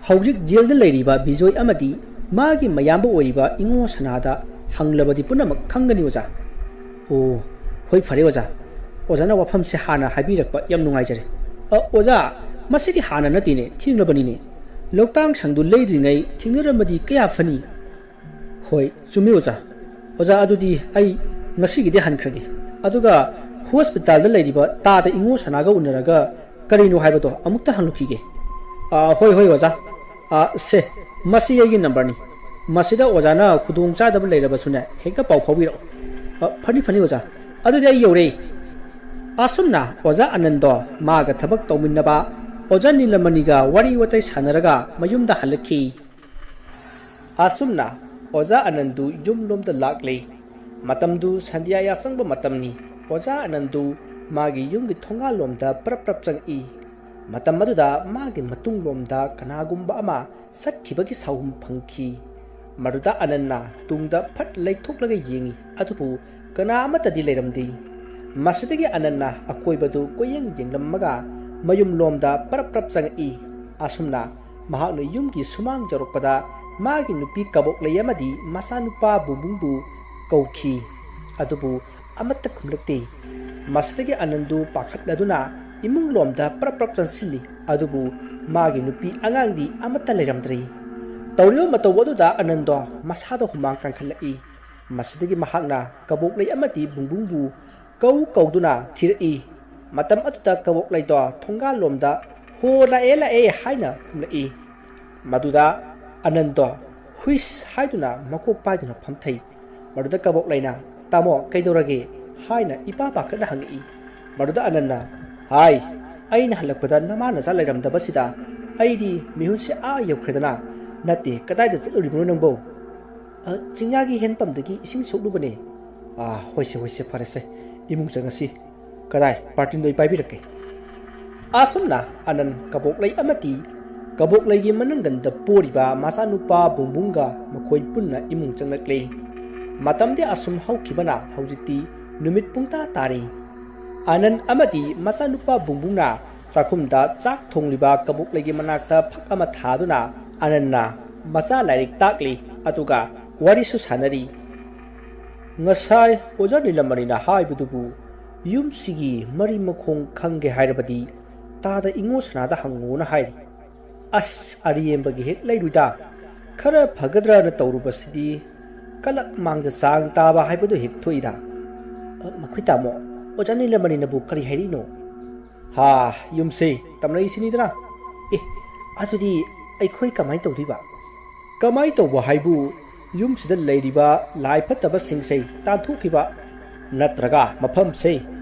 ꯍꯧꯖꯤꯛ ꯖꯦꯜꯗ ꯂꯩꯔꯤꯕ ꯕꯤꯖꯣꯏ ꯑꯃꯗꯤ ꯃꯥꯒꯤ ꯃꯌꯥꯝꯕ ꯑꯣꯏꯔꯤꯕ ꯏꯉꯣ ꯁꯅꯥꯗ ꯍꯪꯂꯕꯗꯤ ꯄꯨꯝꯅꯃꯛ ꯈꯪꯒꯅꯤ ꯑꯣꯖꯥ꯫ ꯑꯣ, ꯍꯣꯏ, ꯐꯔꯦ ꯑꯣꯖꯥ꯫ ꯑꯣꯖꯥꯅ ꯋꯥꯐꯝꯁꯦ ꯍꯥꯟꯅ ꯍꯥꯏꯕꯤꯔꯛꯄ ꯌꯥꯝ ꯅꯨꯡꯉꯥꯏꯖꯔꯦ꯫ ꯑ, ꯑꯣꯖꯥ, ꯃꯁꯤꯗꯤ ꯍꯥꯟꯅ ꯅꯠꯇꯦꯅꯦ, ꯊꯦꯡꯂꯕꯅꯤꯅꯦ꯫ ꯂꯧꯇꯥꯡ ꯁꯪꯗꯨ ꯂꯩꯗ꯭ꯔꯤꯉꯩ ꯊꯦꯡꯅꯔꯝꯃꯗꯤ ꯀꯌꯥ ꯐꯅꯤ꯫ ꯍꯣꯏ, ꯆꯨꯝꯃꯤ ꯑꯣꯖꯥ꯫ ꯑꯣꯖꯥ, ꯑꯗꯨꯗꯤ ꯑꯩ ꯉꯁꯤꯒꯤꯗꯤ ꯍꯟꯈ꯭ꯔꯒꯦ꯫ ꯑꯗꯨꯒ ꯍꯣꯁꯄꯤꯇꯥꯜꯗ ꯂꯩꯔꯤꯕ ꯇꯥꯗ ꯏꯉꯣ ꯁꯅꯥꯒ ꯎꯅꯔꯒ ꯀꯔꯤꯅꯣ ꯍꯥꯏꯕꯗꯣ ꯑꯃꯨꯛꯇ ꯍꯪꯂꯨꯈꯤꯒꯦ꯫ ꯑꯥ, ꯍꯣꯏ, ꯍꯣꯏ, ꯑꯣꯖꯥ꯫ ꯑꯥ, ꯁꯦ, ꯃꯁꯤ ꯑꯩꯒꯤ ꯅꯝꯕꯔꯅꯤ꯫ ꯃꯁꯤꯗ ꯑꯣꯖꯥꯅ ꯈꯨꯗꯣꯡ ꯆꯥꯗꯕ ꯂꯩꯔꯕꯁꯨꯅꯦ, ꯍꯦꯛꯇ ꯄꯥꯎ ꯐꯥꯎꯕꯤꯔꯛꯎ꯫ ꯑ, ꯐꯅꯤ, ꯐꯅꯤ, ꯑꯣꯖꯥ꯫ ꯑꯗꯨꯗꯤ ꯑꯩ ꯌꯧꯔꯦ꯫ ꯑꯁꯨꯝꯅ ꯑꯣꯖꯥ ꯑꯅꯟꯗꯣ ꯃꯥꯒ ꯊꯕꯛ ꯇꯧꯃꯤꯟꯅꯕ ꯑꯣꯖꯥ ꯅꯤꯂꯃꯅꯤꯒ ꯋꯥꯔꯤ ꯋꯥꯇꯥꯏ ꯁꯥꯟꯅꯔꯒ ꯃꯌꯨꯝꯗ ꯍꯜꯂꯛꯈꯤ꯫ ꯑꯁꯨꯝꯅ ꯑꯣꯖꯥ ꯑꯅꯟꯗꯨ ꯌꯨꯝꯂꯣꯝꯗ ꯂꯥꯛꯂꯦ꯫ ꯃꯇꯝꯗꯨ ꯁꯟꯙ꯭ꯌꯥ ꯌꯥꯆꯪꯕ ꯃꯇꯝꯅꯤ꯫ ꯑꯣꯖꯥ ꯑꯅꯟꯗꯨ ꯃꯥꯒꯤ ꯌꯨꯝꯒꯤ ꯊꯣꯡꯒꯥꯜꯂꯣꯝꯗ ꯄ꯭ꯔꯞ ꯄ꯭ꯔꯞ ꯆꯪꯉꯛꯏ꯫ ꯃꯇꯝ ꯑꯗꯨꯗ ꯃꯥꯒꯤ ꯃꯇꯨꯡꯂꯣꯝꯗ ꯀꯅꯥꯒꯨꯝꯕ ꯑꯃ ꯆꯠꯈꯤꯕꯒꯤ ꯁꯥꯎꯍꯨꯝ ꯐꯪꯈꯤ꯫ ꯃꯗꯨꯗ ꯑꯅꯟꯅ ꯇꯨꯡꯗ ꯐꯠ ꯂꯩꯊꯣꯛꯂꯒ ꯌꯦꯡꯉꯤ, ꯑꯗꯨꯕꯨ ꯀꯅꯥ ꯑꯃꯠꯇꯗꯤ ꯂꯩꯔꯝꯗꯦ꯫ ꯃꯁꯤꯗꯒꯤ ꯑꯅꯟꯅ ꯑꯀꯣꯏꯕꯗꯨ ꯀꯣꯏꯌꯦꯡ ꯌꯦꯡꯂꯝꯃꯒ ꯃꯌꯨꯝꯂꯣꯝꯗ ꯄ꯭ꯔꯞ ꯄ꯭ꯔꯞ ꯆꯪꯉꯛꯏ꯫ ꯑꯁꯨꯝꯅ ꯃꯍꯥꯛꯅ ꯌꯨꯝꯒꯤ ꯁꯨꯃꯥꯡ ꯌꯧꯔꯛꯄꯗ ꯃꯥꯒꯤ ꯅꯨꯄꯤ ꯀꯕꯣꯛꯂꯩ ꯑꯃꯗꯤ ꯃꯆꯥꯅꯨꯄꯥ ꯕꯨꯡꯕꯨꯡꯕꯨ ꯀꯧꯈꯤ꯫ ꯑꯗꯨꯕꯨ ꯑꯃꯠꯇ ꯈꯨꯝꯂꯛꯇꯦ꯫ ꯃꯁꯤꯗꯒꯤ ꯑꯅꯟꯗꯨ ꯄꯥꯈꯠꯂꯗꯨꯅ ꯏꯃꯨꯡꯂꯣꯝꯗ ꯄ꯭ꯔꯞ ꯄ꯭ꯔꯞ ꯆꯪꯁꯤꯜꯂꯤ꯫ ꯑꯗꯨꯕꯨ ꯃꯥꯒꯤ ꯅꯨꯄꯤ ꯑꯉꯥꯡꯗꯤ ꯑꯃꯠꯇ ꯂꯩꯔꯝꯗ꯭ꯔꯦ꯫ ꯇꯧꯔꯤꯕ ꯃꯇꯧ ꯑꯗꯨꯗ ꯑꯅꯟꯗꯣ ꯃꯁꯥꯗ ꯍꯨꯃꯥꯡ ꯀꯥꯡꯈꯠꯂꯛꯏ꯫ ꯃꯁꯤꯗꯒꯤ ꯃꯍꯥꯛꯅ ꯀꯕꯣꯛꯂꯩ ꯑꯃꯗꯤ ꯕꯨꯡꯕꯨꯡꯕꯨ ꯀꯧ ꯀꯧꯗꯨꯅ ꯊꯤꯔꯛꯏ꯫ ꯃꯇꯝ ꯑꯗꯨꯗ ꯀꯕꯣꯛꯂꯩꯗꯣ ꯊꯣꯡꯒꯥꯜꯂꯣꯝꯗ "ꯍꯣ, ꯂꯥꯛꯑꯦ, ꯂꯥꯛꯑꯦ" ꯍꯥꯏꯅ ꯈꯨꯝꯂꯛꯏ꯫ ꯃꯗꯨꯗ ꯑꯅꯟꯗꯣ "ꯍꯨꯏꯁ" ꯍꯥꯏꯗꯨꯅ ꯃꯀꯣꯛ ꯄꯥꯏꯗꯨꯅ ꯐꯝꯊꯩ꯫ ꯃꯗꯨꯗ ꯀꯕꯣꯛꯂꯩꯅ "ꯇꯥꯃꯣ, ꯀꯩꯗꯧꯔꯒꯦ?" ꯍꯥꯏꯅ ꯏꯄꯥ ꯄꯥꯈꯠꯅ ꯍꯪꯉꯛꯏ꯫ ꯃꯗꯨꯗ ꯑꯅꯟꯅ "ꯍꯥꯏ, ꯑꯩꯅ ꯍꯜꯂꯛꯄꯗ ꯅꯃꯥ ꯅꯆꯥ ꯂꯩꯔꯝꯗꯕꯁꯤꯗ ꯑꯩꯗꯤ ꯃꯤꯍꯨꯟꯁꯦ ꯑꯥ ꯌꯧꯈ꯭ꯔꯦꯗꯅ꯫ ꯅꯠꯇꯦ, ꯀꯗꯥꯏꯗ ꯆꯠꯂꯨꯔꯤꯕꯅꯣ ꯅꯪꯕꯣ?" "ꯑ, ꯆꯤꯡꯌꯥꯒꯤ ꯍꯦꯟꯄꯝꯗꯒꯤ ꯏꯁꯤꯡ ꯁꯣꯛꯂꯨꯕꯅꯦ꯫" "ꯑ, ꯍꯣꯏꯁꯦ, ꯍꯣꯏꯁꯦ, ꯐꯔꯦꯁꯦ꯫ ꯏꯃꯨꯡ ꯆꯪꯉꯁꯤ꯫ ꯀꯗꯥꯏ, ꯕꯥꯔꯇꯤꯟꯗꯣ ꯑꯩ ꯄꯥꯏꯕꯤꯔꯛꯀꯦ꯫" ꯑꯁꯨꯝꯅ ꯑꯅꯟ ꯀꯕꯣꯛꯂꯩ ꯑꯃꯗꯤ ꯀꯕꯣꯛꯂꯩꯒꯤ ꯃꯅꯪꯒꯟꯗ ꯄꯣꯔꯤꯕ ꯃꯆꯥꯅꯨꯄꯥ ꯕꯨꯡꯕꯨꯡꯒ ꯃꯈꯣꯏ ꯄꯨꯟꯅ ꯏꯃꯨꯡ ꯆꯪꯂꯛꯂꯦ꯫ ꯃꯇꯝꯗꯤ ꯑꯁꯨꯝ ꯍꯧꯈꯤꯕꯅ ꯍꯧꯖꯤꯛꯇꯤ ꯅꯨꯃꯤꯠ ꯄꯨꯡꯇꯥ ꯇꯥꯔꯦ꯫ ꯑꯅꯟ ꯑꯃꯗꯤ ꯃꯆꯥꯅꯨꯄꯥ ꯕꯨꯡꯕꯨꯡꯅ ꯆꯥꯛꯈꯨꯝꯗ ꯆꯥꯛ ꯊꯣꯡꯂꯤꯕ ꯀꯕꯣꯛꯂꯩꯒꯤ ꯃꯅꯥꯛꯇ ꯐꯛ ꯑꯃ ꯊꯥꯗꯨꯅ ꯑꯅꯟꯅ ꯃꯆꯥ ꯂꯥꯏꯔꯤꯛ ꯇꯥꯛꯂꯤ, ꯑꯗꯨꯒ ꯋꯥꯔꯤꯁꯨ ꯁꯥꯟꯅꯔꯤ꯫ "ꯉꯁꯥꯏ ꯑꯣꯖꯥ ꯅꯤꯂꯃꯅꯤꯅ ꯍꯥꯏꯕꯗꯨꯕꯨ ꯌꯨꯝꯁꯤꯒꯤ ꯃꯔꯤ ꯃꯈꯣꯡ ꯈꯪꯒꯦ ꯍꯥꯏꯔꯕꯗꯤ ꯇꯥꯗ ꯏꯉꯣ ꯁꯅꯥꯗ ꯍꯪꯉꯨꯅ ꯍꯥꯏꯔꯤ꯫ ꯑꯁ, ꯑꯔꯦꯝꯕꯒꯤ ꯍꯦꯛ ꯂꯩꯔꯨꯗ꯫ ꯈꯔ ꯐꯒꯗ꯭ꯔꯅ ꯇꯧꯔꯨꯕꯁꯤꯗꯤ ꯀꯂꯛ ꯃꯥꯡꯗ ꯆꯥꯡ ꯇꯥꯕ ꯍꯥꯏꯕꯗꯨ ꯍꯦꯛ ꯊꯣꯛꯏꯗ꯫" "ꯑ, ꯃꯈꯣꯏ ꯇꯥꯃꯣ, ꯑꯣꯖꯥ ꯅꯤꯂꯃꯅꯤꯅꯕꯨ ꯀꯔꯤ ꯍꯥꯏꯔꯤꯅꯣ?" "ꯍꯥ, ꯌꯨꯝꯁꯦ ꯇꯝꯅꯩꯁꯤꯅꯤꯗꯅ꯫ ꯑꯦ, ꯑꯗꯨꯗꯤ ꯑꯩꯈꯣꯏ ꯀꯃꯥꯏꯅ ꯇꯧꯗꯣꯏꯕ?" "ꯀꯃꯥꯏ ꯇꯧꯕ ꯍꯥꯏꯕꯨ, ꯌꯨꯝꯁꯤꯗ ꯂꯩꯔꯤꯕ ꯂꯥꯏ ꯐꯠꯇꯕꯁꯤꯡꯁꯦ ꯇꯥꯟꯊꯣꯛꯈꯤꯕ, ꯅꯠꯇ꯭ꯔꯒ ꯃꯐꯝꯁꯦ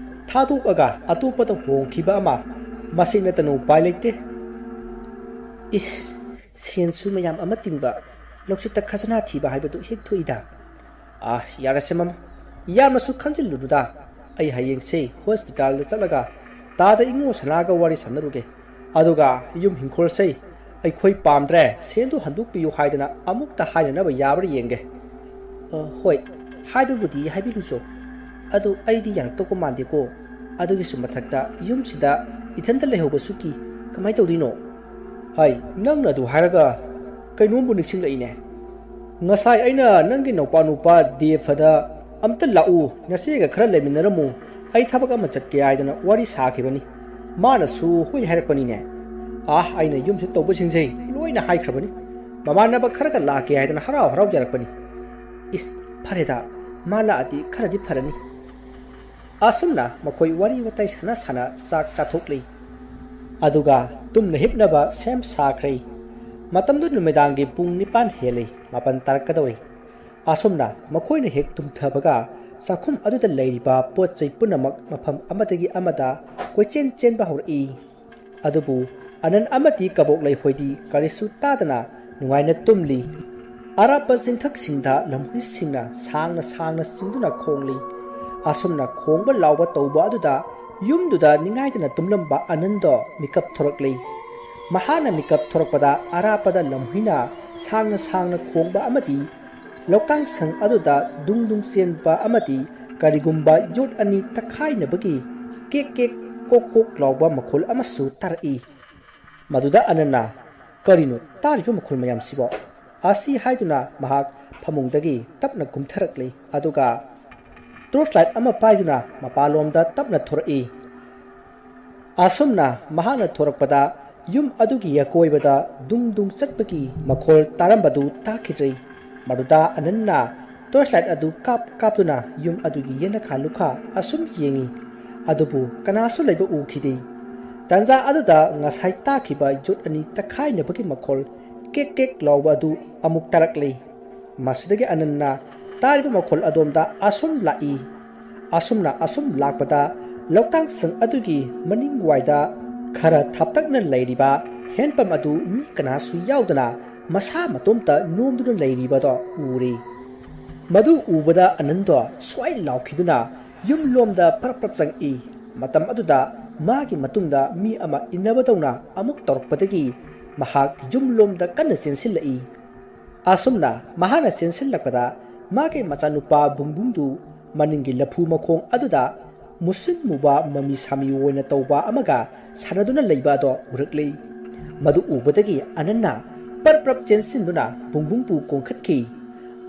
ꯊꯥꯗꯣꯛꯑꯒ ꯑꯇꯣꯞꯄꯗ ꯍꯣꯡꯈꯤꯕ ꯑꯃ, ꯃꯁꯤ ꯅꯠꯇꯅ ꯎꯄꯥꯏ ꯂꯩꯇꯦ꯫" "ꯏꯁ, ꯁꯦꯟꯁꯨ ꯃꯌꯥꯝ ꯑꯃ ꯇꯤꯡꯕ, ꯂꯧꯁꯤꯠꯇ ꯈꯖꯅꯥ ꯊꯤꯕ ꯍꯥꯏꯕꯗꯨ ꯍꯦꯛ ꯊꯣꯛꯏꯗ꯫" "ꯑꯥ, ꯌꯥꯔꯦꯁꯦ ꯃꯃꯥ, ꯌꯥꯝꯅꯁꯨ ꯈꯟꯖꯤꯜꯂꯨꯅꯨꯗ꯫ ꯑꯩ ꯍꯌꯦꯡꯁꯦ ꯍꯣꯁꯄꯤꯇꯥꯜꯗ ꯆꯠꯂꯒ ꯇꯥꯗ ꯏꯉꯣ ꯁꯅꯥꯒ ꯋꯥꯔꯤ ꯁꯥꯟꯅꯔꯨꯒꯦ꯫ ꯑꯗꯨꯒ ꯌꯨꯝ ꯍꯤꯡꯈꯣꯜꯁꯦ ꯑꯩꯈꯣꯏ ꯄꯥꯝꯗ꯭ꯔꯦ, ꯁꯦꯟꯗꯨ ꯍꯟꯗꯣꯛꯄꯤꯌꯨ ꯍꯥꯏꯗꯅ ꯑꯃꯨꯛꯇ ꯍꯥꯏꯅꯅꯕ ꯌꯥꯕ꯭ꯔꯥ ꯌꯦꯡꯒꯦ꯫" "ꯑ, ꯍꯣꯏ, ꯍꯥꯏꯕꯕꯨꯗꯤ ꯍꯥꯏꯕꯤꯔꯨꯆꯣ꯫ ꯑꯗꯨ ꯑꯩꯗꯤ ꯌꯥꯔꯛꯇꯧꯕ ꯃꯥꯟꯗꯦꯀꯣ꯫ ꯑꯗꯨꯒꯤꯁꯨ ꯃꯊꯛꯇ ꯌꯨꯝꯁꯤꯗ ꯏꯊꯟꯇ ꯂꯩꯍꯧꯕꯁꯨ ꯀꯤ꯫ ꯀꯃꯥꯏ ꯇꯧꯗꯣꯏꯅꯣ?" "ꯍꯥꯏ, ꯅꯪꯅ ꯑꯗꯨ ꯍꯥꯏꯔꯒ ꯀꯩꯅꯣꯝꯕꯨ ꯅꯤꯡꯁꯤꯡꯂꯛꯏꯅꯦ꯫ ꯉꯁꯥꯏ ꯑꯩꯅ ꯅꯪꯒꯤ ꯅꯧꯄꯥ ꯅꯨꯄꯥ ꯗꯦꯐꯗ ꯑꯝꯇ ꯂꯥꯛꯎ, ꯅꯆꯦꯒ ꯈꯔ ꯂꯩꯃꯤꯟꯅꯔꯝꯃꯨ, ꯑꯩ ꯊꯕꯛ ꯑꯃ ꯆꯠꯀꯦ ꯍꯥꯏꯗꯅ ꯋꯥꯔꯤ ꯁꯥꯈꯤꯕꯅꯤ꯫ ꯃꯥꯅꯁꯨ ꯍꯣꯏ ꯍꯥꯏꯔꯛꯄꯅꯤꯅꯦ꯫ ꯑꯥ, ꯑꯩꯅ ꯌꯨꯝꯁꯤꯗ ꯇꯧꯕꯁꯤꯡꯁꯦ ꯂꯣꯏꯅ ꯍꯥꯏꯈ꯭ꯔꯕꯅꯤ꯫ ꯃꯃꯥꯟꯅꯕ ꯈꯔꯒ ꯂꯥꯛꯀꯦ ꯍꯥꯏꯗꯅ ꯍꯔꯥꯎ ꯍꯔꯥꯎ ꯌꯥꯔꯛꯄꯅꯤ꯫" "ꯏꯁ, ꯐꯔꯦꯗ, ꯃꯥ ꯂꯥꯛꯑꯗꯤ ꯈꯔꯗꯤ ꯐꯔꯅꯤ꯫" ꯑꯁꯨꯝꯅ ꯃꯈꯣꯏ ꯋꯥꯔꯤ ꯋꯥꯇꯥꯏ ꯁꯥꯟꯅ ꯁꯥꯟꯅ ꯆꯥꯛ ꯆꯥꯊꯣꯛꯂꯤ꯫ ꯑꯗꯨꯒ ꯇꯨꯝꯅ ꯍꯤꯞꯅꯕ ꯁꯦꯝ ꯁꯥꯈ꯭ꯔꯦ꯫ ꯃꯇꯝꯗꯨ ꯅꯨꯃꯤꯗꯥꯡꯒꯤ ꯄꯨꯡ ꯅꯤꯄꯥꯟ ꯍꯦꯜꯂꯤ, ꯃꯥꯄꯟ ꯇꯥꯔꯛꯀꯗꯧꯔꯤ꯫ ꯑꯁꯨꯝꯅ ꯃꯈꯣꯏꯅ ꯍꯦꯛ ꯇꯨꯝꯊꯕꯒ ꯆꯥꯛꯈꯨꯝ ꯑꯗꯨꯗ ꯂꯩꯔꯤꯕ ꯄꯣꯠ ꯆꯩ ꯄꯨꯝꯅꯃꯛ ꯃꯐꯝ ꯑꯃꯗꯒꯤ ꯑꯃꯗ ꯀꯣꯏꯆꯦꯟ ꯆꯦꯟꯕ ꯍꯧꯔꯛꯏ꯫ ꯑꯗꯨꯕꯨ ꯑꯅꯟ ꯑꯃꯗꯤ ꯀꯕꯣꯛꯂꯩ ꯍꯣꯏꯗꯤ ꯀꯔꯤꯁꯨ ꯇꯥꯗꯅ ꯅꯨꯡꯉꯥꯏꯅ ꯇꯨꯝꯂꯤ꯫ ꯑꯔꯥꯞꯄ ꯆꯤꯡꯊꯛꯁꯤꯡꯗ ꯂꯝꯍꯨꯏꯁꯤꯡꯅ ꯁꯥꯡꯅ ꯁꯥꯡꯅ ꯆꯤꯡꯗꯨꯅ ꯈꯣꯡꯂꯤ꯫ ꯑꯁꯨꯝꯅ ꯈꯣꯡꯕ ꯂꯥꯎꯕ ꯇꯧꯕ ꯑꯗꯨꯗ ꯌꯨꯝꯗꯨꯗ ꯅꯤꯡꯉꯥꯏꯗꯅ ꯇꯨꯝꯂꯝꯕ ꯑꯅꯟꯗꯣ ꯃꯤꯀꯞ ꯊꯣꯔꯛꯂꯤ꯫ ꯃꯍꯥꯛꯅ ꯃꯤꯀꯞ ꯊꯣꯔꯛꯄꯗ ꯑꯔꯥꯞꯄꯗ ꯂꯝꯍꯨꯏꯅ ꯁꯥꯡꯅ ꯁꯥꯡꯅ ꯈꯣꯡꯕ ꯑꯃꯗꯤ ꯂꯧꯇꯥꯡꯁꯪ ꯑꯗꯨꯗ ꯗꯨꯡ ꯗꯨꯡ ꯆꯦꯟꯕ ꯑꯃꯗꯤ ꯀꯔꯤꯒꯨꯝꯕ ꯌꯣꯠ ꯑꯅꯤ ꯇꯛꯈꯥꯏꯅꯕꯒꯤ ꯀꯦꯛ ꯀꯦꯛ ꯀꯣꯛ ꯀꯣꯛ ꯂꯥꯎꯕ ꯃꯈꯣꯜ ꯑꯃꯁꯨ ꯇꯥꯔꯛꯏ꯫ ꯃꯗꯨꯗ ꯑꯅꯟꯅ, "ꯀꯔꯤꯅꯣ ꯇꯥꯔꯤꯕ ꯃꯈꯣꯜ ꯃꯌꯥꯝꯁꯤꯕꯣ?" ꯑꯁꯤ ꯍꯥꯏꯗꯨꯅ ꯃꯍꯥꯛ ꯐꯃꯨꯡꯗꯒꯤ ꯇꯞꯅ ꯀꯨꯝꯊꯔꯛꯂꯤ꯫ ꯑꯗꯨꯒ ꯇꯣꯔꯆ ꯂꯥꯏꯠ ꯑꯃ ꯄꯥꯏꯗꯨꯅ ꯃꯄꯥꯟꯂꯣꯝꯗ ꯇꯞꯅ ꯊꯣꯔꯛꯏ꯫ ꯑꯁꯨꯝꯅ ꯃꯍꯥꯛꯅ ꯊꯣꯔꯛꯄꯗ ꯌꯨꯝ ꯑꯗꯨꯒꯤ ꯑꯀꯣꯏꯕꯗ ꯗꯨꯡ ꯗꯨꯡ ꯆꯠꯄꯒꯤ ꯃꯈꯣꯜ ꯇꯥꯔꯝꯕꯗꯨ ꯇꯥꯈꯤꯗ꯭ꯔꯦ꯫ ꯃꯗꯨꯗ ꯑꯅꯟꯅ ꯇꯣꯔꯆ ꯂꯥꯏꯠ ꯑꯗꯨ ꯀꯥꯞ ꯀꯥꯞꯇꯨꯅ ꯌꯨꯝ ꯑꯗꯨꯒꯤ ꯌꯦꯅꯈꯥ ꯂꯨꯈꯥ ꯑꯁꯨꯝ ꯌꯦꯡꯉꯤ꯫ ꯑꯗꯨꯕꯨ ꯀꯅꯥꯁꯨ ꯂꯩꯕ ꯎꯈꯤꯗꯦ꯫ ꯇꯥꯟꯖꯥ ꯑꯗꯨꯗ ꯉꯁꯥꯏ ꯇꯥꯈꯤꯕ ꯌꯣꯠ ꯑꯅꯤ ꯇꯛꯈꯥꯏꯅꯕꯒꯤ ꯃꯈꯣꯜ ꯀꯦꯛ ꯀꯦꯛ ꯂꯥꯎꯕ ꯑꯗꯨ ꯑꯃꯨꯛ ꯇꯥꯔꯛꯂꯦ꯫ ꯃꯁꯤꯗꯒꯤ ꯑꯅꯟꯅ ꯇꯥꯔꯤꯕ ꯃꯈꯣꯜ ꯑꯗꯣꯝꯗ ꯑꯁꯨꯝ ꯂꯥꯛꯏ꯫ ꯑꯁꯨꯝꯅ ꯑꯁꯨꯝ ꯂꯥꯛꯄꯗ ꯂꯧꯇꯥꯡꯁꯪ ꯑꯗꯨꯒꯤ ꯃꯅꯤꯡꯋꯥꯏꯗ ꯈꯔ ꯊꯥꯞꯇꯛꯅ ꯂꯩꯔꯤꯕ ꯍꯦꯟꯄꯝ ꯑꯗꯨ ꯃꯤ ꯀꯅꯥꯁꯨ ꯌꯥꯎꯗꯅ ꯃꯁꯥ ꯃꯇꯣꯝꯇ ꯅꯣꯝꯗꯨꯅ ꯂꯩꯔꯤꯕꯗꯣ ꯎꯔꯦ꯫ ꯃꯗꯨ ꯎꯕꯗ ꯑꯅꯟꯗꯣ ꯁ꯭ꯋꯥꯏ ꯂꯥꯎꯈꯤꯗꯨꯅ ꯌꯨꯝꯂꯣꯝꯗ ꯄ꯭ꯔꯞ ꯄ꯭ꯔꯞ ꯆꯪꯉꯛꯏ꯫ ꯃꯇꯝ ꯑꯗꯨꯗ ꯃꯥꯒꯤ ꯃꯇꯨꯡꯗ ꯃꯤ ꯑꯃ ꯏꯟꯅꯕꯗꯧꯅ ꯑꯃꯨꯛ ꯇꯧꯔꯛꯄꯗꯒꯤ ꯃꯍꯥꯛ ꯌꯨꯝꯂꯣꯝꯗ ꯀꯟꯅ ꯆꯦꯟꯁꯤꯜꯂꯛꯏ꯫ ꯑꯁꯨꯝꯅ ꯃꯍꯥꯛꯅ ꯆꯦꯟꯁꯤꯜꯂꯛꯄꯗ ꯃꯥꯒꯤ ꯃꯆꯥꯅꯨꯄꯥ ꯕꯨꯡꯕꯨꯡꯗꯨ ꯃꯅꯤꯡꯒꯤ ꯂꯐꯨ ꯃꯈꯣꯡ ꯑꯗꯨꯗ ꯃꯨꯁꯤꯟ ꯃꯨꯕ ꯃꯃꯤ ꯁꯥꯃꯤ ꯑꯣꯏꯅ ꯇꯧꯕ ꯑꯃꯒ ꯁꯥꯟꯅꯗꯨꯅ ꯂꯩꯕ ꯑꯗꯣ ꯎꯔꯛꯂꯤ꯫ ꯃꯗꯨ ꯎꯕꯗꯒꯤ ꯑꯅꯟꯅ ꯄ꯭ꯔꯞ ꯄ꯭ꯔꯞ ꯆꯦꯟꯁꯤꯟꯗꯨꯅ ꯕꯨꯡꯕꯨꯡꯕꯨ ꯀꯣꯟꯈꯠꯈꯤ꯫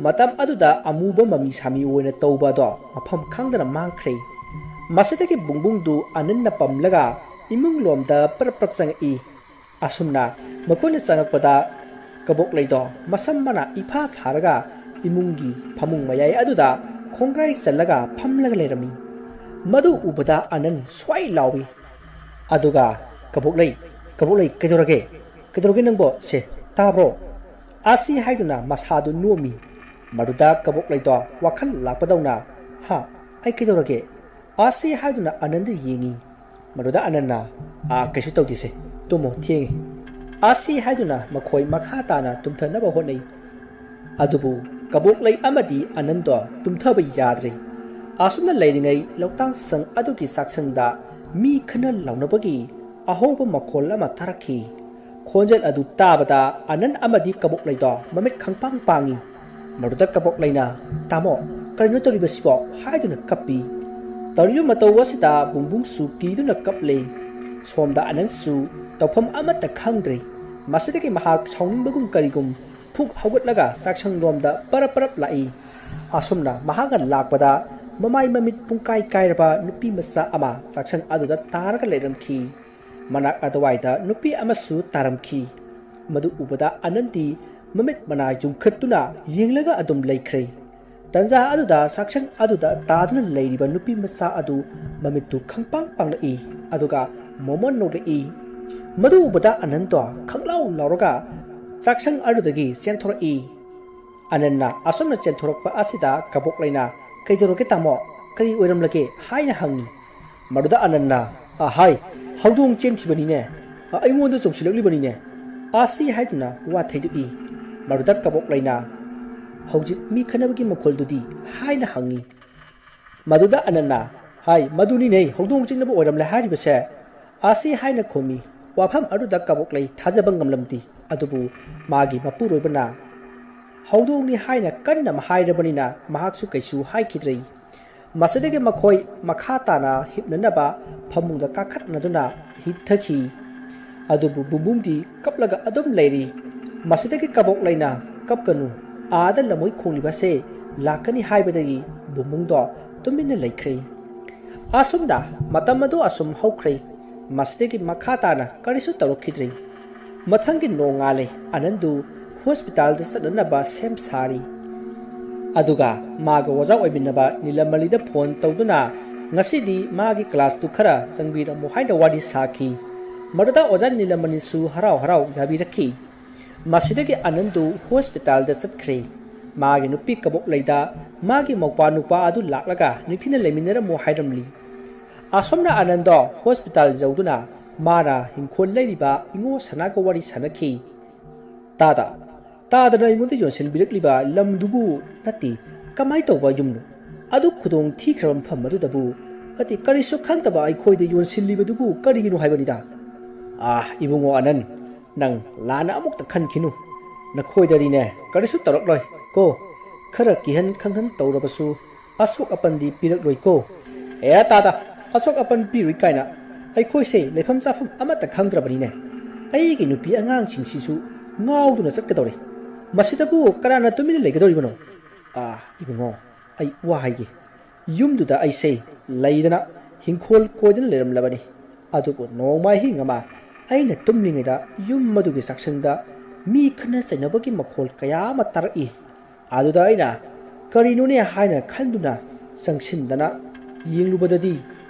ꯃꯇꯝ ꯑꯗꯨꯗ ꯑꯃꯨꯕ ꯃꯃꯤ ꯁꯥꯃꯤ ꯑꯣꯏꯅ ꯇꯧꯕ ꯑꯗꯣ ꯃꯐꯝ ꯈꯪꯗꯅ ꯃꯥꯡꯈ꯭ꯔꯦ꯫ ꯃꯁꯤꯗꯒꯤ ꯕꯨꯡꯕꯨꯡꯗꯨ ꯑꯅꯟꯅ ꯄꯝꯂꯒ ꯏꯃꯨꯡꯂꯣꯝꯗ ꯄ꯭ꯔꯞ ꯄ꯭ꯔꯞ ꯆꯪꯉꯛꯏ꯫ ꯑꯁꯨꯝꯅ ꯃꯈꯣꯏꯅ ꯆꯪꯉꯛꯄꯗ ꯀꯕꯣꯛꯂꯩꯗꯣ ꯃꯁꯝ ꯃꯅꯥ ꯏꯐꯥ ꯐꯥꯔꯒ ꯏꯃꯨꯡꯒꯤ ꯐꯃꯨꯡ ꯃꯌꯥꯏ ꯑꯗꯨꯗ ꯈꯣꯡꯒ꯭ꯔꯥꯏ ꯆꯜꯂꯒ ꯐꯝꯂꯒ ꯂꯩꯔꯝꯃꯤ꯫ ꯃꯗꯨ ꯎꯕꯗ ꯑꯅꯟ ꯁ꯭ꯋꯥꯏ ꯂꯥꯎꯏ꯫ ꯑꯗꯨꯒ, "ꯀꯕꯣꯛꯂꯩ, ꯀꯕꯣꯛꯂꯩ, ꯀꯩꯗꯧꯔꯒꯦ? ꯀꯩꯗꯧꯔꯒꯦ ꯅꯪꯕꯣ? ꯁꯦ, ꯇꯥꯕ꯭ꯔꯣ?" ꯑꯁꯤ ꯍꯥꯏꯗꯨꯅ ꯃꯁꯥꯗꯨ ꯅꯣꯝꯃꯤ꯫ ꯃꯗꯨꯗ ꯀꯕꯣꯛꯂꯩꯗꯣ ꯋꯥꯈꯜ ꯂꯥꯛꯄꯗꯧꯅ, "ꯍꯥ? ꯑꯩ ꯀꯩꯗꯧꯔꯒꯦ?" ꯑꯁꯤ ꯍꯥꯏꯗꯨꯅ ꯑꯅꯟꯗ ꯌꯦꯡꯉꯤ꯫ ꯃꯗꯨꯗ ꯑꯅꯟꯅ, "ꯑꯥ, ꯀꯩꯁꯨ ꯇꯧꯗꯦꯁꯦ, ꯇꯨꯝꯃꯣ, ꯊꯦꯡꯉꯦ꯫" ꯑꯁꯤ ꯍꯥꯏꯗꯨꯅ ꯃꯈꯣꯏ ꯃꯈꯥ ꯇꯥꯅ ꯇꯨꯝꯊꯅꯕ ꯍꯣꯠꯅꯩ꯫ ꯑꯗꯨꯕꯨ ꯀꯕꯣꯛꯂꯩ ꯑꯃꯗꯤ ꯑꯅꯟꯗꯣ ꯇꯨꯝꯊꯕ ꯌꯥꯗ꯭ꯔꯦ꯫ ꯑꯁꯨꯝꯅ ꯂꯩꯔꯤꯉꯩ ꯂꯧꯇꯥꯡ ꯁꯪ ꯑꯗꯨꯒꯤ ꯆꯥꯛꯁꯪꯗ ꯃꯤ ꯈꯟꯅ ꯂꯥꯎꯅꯕꯒꯤ ꯑꯍꯧꯕ ꯃꯈꯣꯜ ꯑꯃ ꯇꯥꯔꯛꯈꯤ꯫ ꯈꯣꯟꯖꯦꯜ ꯑꯗꯨ ꯇꯥꯕꯗ ꯑꯅꯟ ꯑꯃꯗꯤ ꯀꯕꯣꯛꯂꯩꯗꯣ ꯃꯃꯤꯠ ꯈꯪꯄꯥꯡ ꯄꯥꯡꯏ꯫ ꯃꯗꯨꯗ ꯀꯕꯣꯛꯂꯩꯅ, "ꯇꯥꯃꯣ, ꯀꯔꯤꯅꯣ ꯇꯧꯔꯤꯕꯁꯤꯕꯣ?" ꯍꯥꯏꯗꯨꯅ ꯀꯞꯄꯤ꯫ ꯇꯧꯔꯤꯕ ꯃꯇꯧ ꯑꯁꯤꯗ ꯕꯨꯡꯕꯨꯡꯁꯨ ꯀꯤꯗꯨꯅ ꯀꯞꯂꯦ꯫ ꯁꯣꯝꯗ ꯑꯅꯟꯁꯨ ꯇꯧꯐꯝ ꯑꯃꯠꯇ ꯈꯪꯗ꯭ꯔꯦ꯫ ꯃꯁꯤꯗꯒꯤ ꯃꯍꯥꯛ ꯁꯥꯎꯅꯤꯡꯕꯒꯨꯝ ꯀꯔꯤꯒꯨꯝ ꯐꯨꯛ ꯍꯧꯒꯠꯂꯒ ꯆꯥꯛꯁꯪꯂꯣꯝꯗ ꯄꯔꯞ ꯄꯔꯞ ꯂꯥꯛꯏ꯫ ꯑꯁꯨꯝꯅ ꯃꯍꯥꯛꯅ ꯂꯥꯛꯄꯗ ꯃꯃꯥꯏ ꯃꯃꯤꯠ ꯄꯨꯡꯀꯥꯏ ꯀꯥꯏꯔꯕ ꯅꯨꯄꯤ ꯃꯆꯥ ꯑꯃ ꯆꯥꯛꯁꯪ ꯑꯗꯨꯗ ꯇꯥꯔꯒ ꯂꯩꯔꯝꯈꯤ꯫ ꯃꯅꯥꯛ ꯑꯗꯨꯋꯥꯏꯗ ꯅꯨꯄꯤ ꯑꯃꯁꯨ ꯇꯥꯔꯝꯈꯤ꯫ ꯃꯗꯨ ꯎꯕꯗ ꯑꯅꯟꯗꯤ ꯃꯃꯤꯠ ꯃꯅꯥ ꯌꯨꯡꯈꯠꯇꯨꯅ ꯌꯦꯡꯂꯒ ꯑꯗꯨꯝ ꯂꯩꯈ꯭ꯔꯦ꯫ ꯇꯟꯖꯥ ꯑꯗꯨꯗ ꯆꯥꯛꯁꯪ ꯑꯗꯨꯗ ꯇꯥꯗꯨꯅ ꯂꯩꯔꯤꯕ ꯅꯨꯄꯤ ꯃꯆꯥ ꯑꯗꯨ ꯃꯃꯤꯠꯇꯨ ꯈꯪꯄꯥꯡ ꯄꯥꯡꯂꯛꯏ, ꯑꯗꯨꯒ ꯃꯣꯃꯣꯟ ꯅꯣꯛꯂꯛꯏ꯫ ꯃꯗꯨ ꯎꯕꯗ ꯑꯅꯟꯗꯣ ꯈꯪꯂꯥꯎ ꯂꯥꯎꯔꯒ ꯆꯥꯛꯁꯪ ꯑꯗꯨꯗꯒꯤ ꯆꯦꯟꯊꯣꯔꯛꯏ꯫ ꯑꯅꯟꯅ ꯑꯁꯨꯝꯅ ꯆꯦꯟꯊꯣꯔꯛꯄ ꯑꯁꯤꯗ ꯀꯕꯣꯛꯂꯩꯅ, "ꯀꯩꯗꯧꯔꯒꯦ ꯇꯥꯃꯣ? ꯀꯔꯤ ꯑꯣꯏꯔꯝꯂꯒꯦ?" ꯍꯥꯏꯅ ꯍꯪꯉꯤ꯫ ꯃꯗꯨꯗ ꯑꯅꯟꯅ, "ꯑꯍꯥꯏ, ꯍꯧꯗꯣꯡ ꯆꯦꯟꯈꯤꯕꯅꯤꯅꯦ꯫ ꯑ, ꯑꯩꯉꯣꯟꯗ ꯆꯣꯡꯁꯤꯜꯂꯛꯂꯤꯕꯅꯤꯅꯦ" ꯑꯁꯤ ꯍꯥꯏꯗꯨꯅ ꯋꯥ ꯊꯩꯗꯣꯛꯏ꯫ ꯃꯗꯨꯗ ꯀꯕꯣꯛꯂꯩꯅ, "ꯍꯧꯖꯤꯛ ꯃꯤ ꯈꯠꯅꯕꯒꯤ ꯃꯈꯣꯜꯗꯨꯗꯤ?" ꯍꯥꯏꯅ ꯍꯪꯉꯤ꯫ ꯃꯗꯨꯗ ꯑꯅꯟꯅ, "ꯍꯥꯏ, ꯃꯗꯨꯅꯤꯅꯦ ꯍꯧꯗꯣꯡ ꯆꯦꯟꯅꯕ ꯑꯣꯏꯔꯝꯂꯦ ꯍꯥꯏꯔꯤꯕꯁꯦ" ꯑꯁꯤ ꯍꯥꯏꯅ ꯈꯨꯝꯃꯤ꯫ ꯋꯥꯐꯝ ꯑꯗꯨꯗ ꯀꯕꯣꯛꯂꯩ ꯊꯥꯖꯕ ꯉꯝꯂꯝꯗꯦ꯫ ꯑꯗꯨꯕꯨ ꯃꯥꯒꯤ ꯃꯄꯨꯔꯣꯏꯕꯅ, "ꯍꯧꯗꯣꯡꯅꯤ" ꯍꯥꯏꯅ ꯀꯟꯅ ꯍꯥꯏꯔꯕꯅꯤꯅ ꯃꯍꯥꯛꯁꯨ ꯀꯩꯁꯨ ꯍꯥꯏꯈꯤꯗ꯭ꯔꯦ꯫ ꯃꯁꯤꯗꯒꯤ ꯃꯈꯣꯏ ꯃꯈꯥ ꯇꯥꯅ ꯍꯤꯞꯅꯅꯕ ꯐꯃꯨꯡꯗ ꯀꯥꯈꯠꯅꯗꯨꯅ ꯍꯤꯞꯊꯈꯤ꯫ ꯑꯗꯨꯕꯨ ꯕꯨꯝꯕꯨꯝꯗꯤ ꯀꯞꯂꯒ ꯑꯗꯨꯝ ꯂꯩꯔꯤ꯫ ꯃꯁꯤꯗꯒꯤ ꯀꯕꯣꯛꯂꯩꯅ, "ꯀꯞꯀꯅꯨ, ꯑꯥꯗ ꯂꯃꯣꯏ ꯈꯣꯡꯂꯤꯕꯁꯦ ꯂꯥꯛꯀꯅꯤ" ꯍꯥꯏꯕꯗꯒꯤ ꯕꯨꯝꯕꯨꯝꯗꯣ ꯇꯨꯃꯤꯟꯅ ꯂꯩꯈ꯭ꯔꯦ꯫ ꯑꯁꯨꯝꯅ ꯃꯇꯝ ꯑꯗꯨ ꯑꯁꯨꯝ ꯍꯧꯈ꯭ꯔꯦ꯫ ꯃꯁꯤꯗꯒꯤ ꯃꯈꯥ ꯇꯥꯅ ꯀꯔꯤꯁꯨ ꯇꯧꯔꯛꯈꯤꯗ꯭ꯔꯦ꯫ ꯃꯊꯪꯒꯤ ꯅꯣꯡꯉꯥꯜꯂꯦ꯫ ꯑꯅꯟꯗꯨ ꯍꯣꯁꯄꯤꯇꯥꯜꯗ ꯆꯠꯅꯅꯕ ꯁꯦꯝ ꯁꯥꯔꯤ꯫ ꯑꯗꯨꯒ ꯃꯥꯒ ꯑꯣꯖꯥ ꯑꯣꯏꯃꯤꯟꯅꯕ ꯅꯤꯂꯃꯅꯤꯗ ꯐꯣꯟ ꯇꯧꯗꯨꯅ, "ꯉꯁꯤꯗꯤ ꯃꯥꯒꯤ ꯀ꯭ꯂꯥꯁꯇꯨ ꯈꯔ ꯆꯪꯕꯤꯔꯝꯃꯨ" ꯍꯥꯏꯅ ꯋꯥꯔꯤ ꯁꯥꯈꯤ꯫ ꯃꯗꯨꯗ ꯑꯣꯖꯥ ꯅꯤꯂꯃꯅꯤꯁꯨ ꯍꯔꯥꯎ ꯍꯔꯥꯎ ꯌꯥꯕꯤꯔꯛꯈꯤ꯫ ꯃꯁꯤꯗꯒꯤ ꯑꯅꯟꯗꯨ ꯍꯣꯁꯄꯤꯇꯥꯜꯗ ꯆꯠꯈ꯭ꯔꯦ꯫ ꯃꯥꯒꯤ ꯅꯨꯄꯤ ꯀꯕꯣꯛꯂꯩꯗ ꯃꯥꯒꯤ ꯃꯧꯄ꯭ꯋꯥ ꯅꯨꯄꯥ ꯑꯗꯨ ꯂꯥꯛꯂꯒ ꯅꯤꯡꯊꯤꯅ ꯂꯩꯃꯤꯟꯅꯔꯝꯃꯨ ꯍꯥꯏꯔꯝꯂꯤ꯫ ꯑꯁꯣꯝꯅ ꯑꯅꯟꯗꯣ ꯍꯣꯁꯄꯤꯇꯥꯜ ꯌꯧꯗꯨꯅ ꯃꯥꯅ ꯏꯪꯈꯣꯜ ꯂꯩꯔꯤꯕ ꯏꯉꯣ ꯁꯅꯥꯒ ꯋꯥꯔꯤ ꯁꯥꯟꯅꯈꯤ꯫ "ꯇꯥꯗ, ꯇꯥꯗꯅ ꯑꯩꯉꯣꯟꯗ ꯌꯣꯟꯁꯤꯟꯕꯤꯔꯛꯂꯤꯕ ꯂꯝꯗꯨꯕꯨ ꯅꯠꯇꯦ, ꯀꯃꯥꯏ ꯇꯧꯕ ꯌꯨꯝꯅꯣ? ꯑꯗꯨ ꯈꯨꯗꯣꯡ ꯊꯤꯈ꯭ꯔꯕ ꯃꯐꯝ ꯑꯗꯨꯗꯕꯨ ꯅꯠꯇꯦ, ꯀꯔꯤꯁꯨ ꯈꯪꯗꯕ ꯑꯩꯈꯣꯏꯗ ꯌꯣꯟꯁꯤꯜꯂꯤꯕꯗꯨꯕꯨ ꯀꯔꯤꯒꯤꯅꯣ ꯍꯥꯏꯕꯅꯤꯗ? ꯑꯥ, ꯏꯕꯨꯡꯉꯣ ꯑꯅꯟ, ꯅꯪ ꯂꯥꯟꯅ ꯑꯃꯨꯛꯇ ꯈꯟꯈꯤꯅꯨ꯫ ꯅꯈꯣꯏꯗꯗꯤꯅꯦ ꯀꯔꯤꯁꯨ ꯇꯧꯔꯛꯂꯣꯏ ꯀꯣ꯫ ꯈꯔ ꯀꯤꯍꯟ ꯈꯪꯍꯟ ꯇꯧꯔꯕꯁꯨ ꯑꯁꯣꯛ ꯑꯄꯟꯗꯤ ꯄꯤꯔꯛꯂꯣꯏꯀꯣ꯫ ꯑꯦ ꯇꯥꯗ, ꯑꯁꯣꯛ ꯑꯄꯟ ꯄꯤꯔꯣꯏ ꯀꯥꯏꯅ? ꯑꯩꯈꯣꯏꯁꯦ ꯂꯩꯐꯝ ꯆꯥꯐꯝ ꯑꯃꯠꯇ ꯈꯪꯗ꯭ꯔꯕꯅꯤꯅꯦ꯫ ꯑꯩꯒꯤ ꯅꯨꯄꯤ ꯑꯉꯥꯡꯁꯤꯡꯁꯤꯁꯨ ꯉꯥꯎꯗꯨꯅ ꯆꯠꯀꯗꯧꯔꯦ꯫ ꯃꯁꯤꯗꯕꯨ ꯀꯅꯥꯅ ꯇꯨꯃꯤꯟꯅ ꯂꯩꯒꯗꯧꯔꯤꯕꯅꯣ? ꯑꯥ, ꯏꯕꯨꯡꯉꯣ, ꯑꯩ ꯋꯥ ꯍꯥꯏꯒꯦ꯫ ꯌꯨꯝꯗꯨꯗ ꯑꯩꯁꯦ ꯂꯩꯗꯅ ꯍꯤꯡꯈꯣꯜ ꯀꯣꯏꯗꯅ ꯂꯩꯔꯝꯂꯕꯅꯤ꯫ ꯑꯗꯨꯕꯨ ꯅꯣꯡꯃ ꯑꯍꯤꯡ ꯑꯃ ꯑꯩꯅ ꯇꯨꯝꯂꯤꯉꯩꯗ ꯌꯨꯝ ꯑꯗꯨꯒꯤ ꯆꯥꯛꯁꯪꯗ ꯃꯤ ꯈꯠꯅ ꯆꯩꯅꯕꯒꯤ ꯃꯈꯣꯜ ꯀꯌꯥ ꯑꯃ ꯇꯥꯔꯛꯏ꯫ ꯑꯗꯨꯗ ꯑꯩꯅ ꯀꯔꯤꯅꯣꯅꯦ ꯍꯥꯏꯅ ꯈꯟꯗꯨꯅ ꯆꯪꯁꯤꯟꯗꯅ ꯌꯦꯡꯂꯨꯕꯗꯗꯤ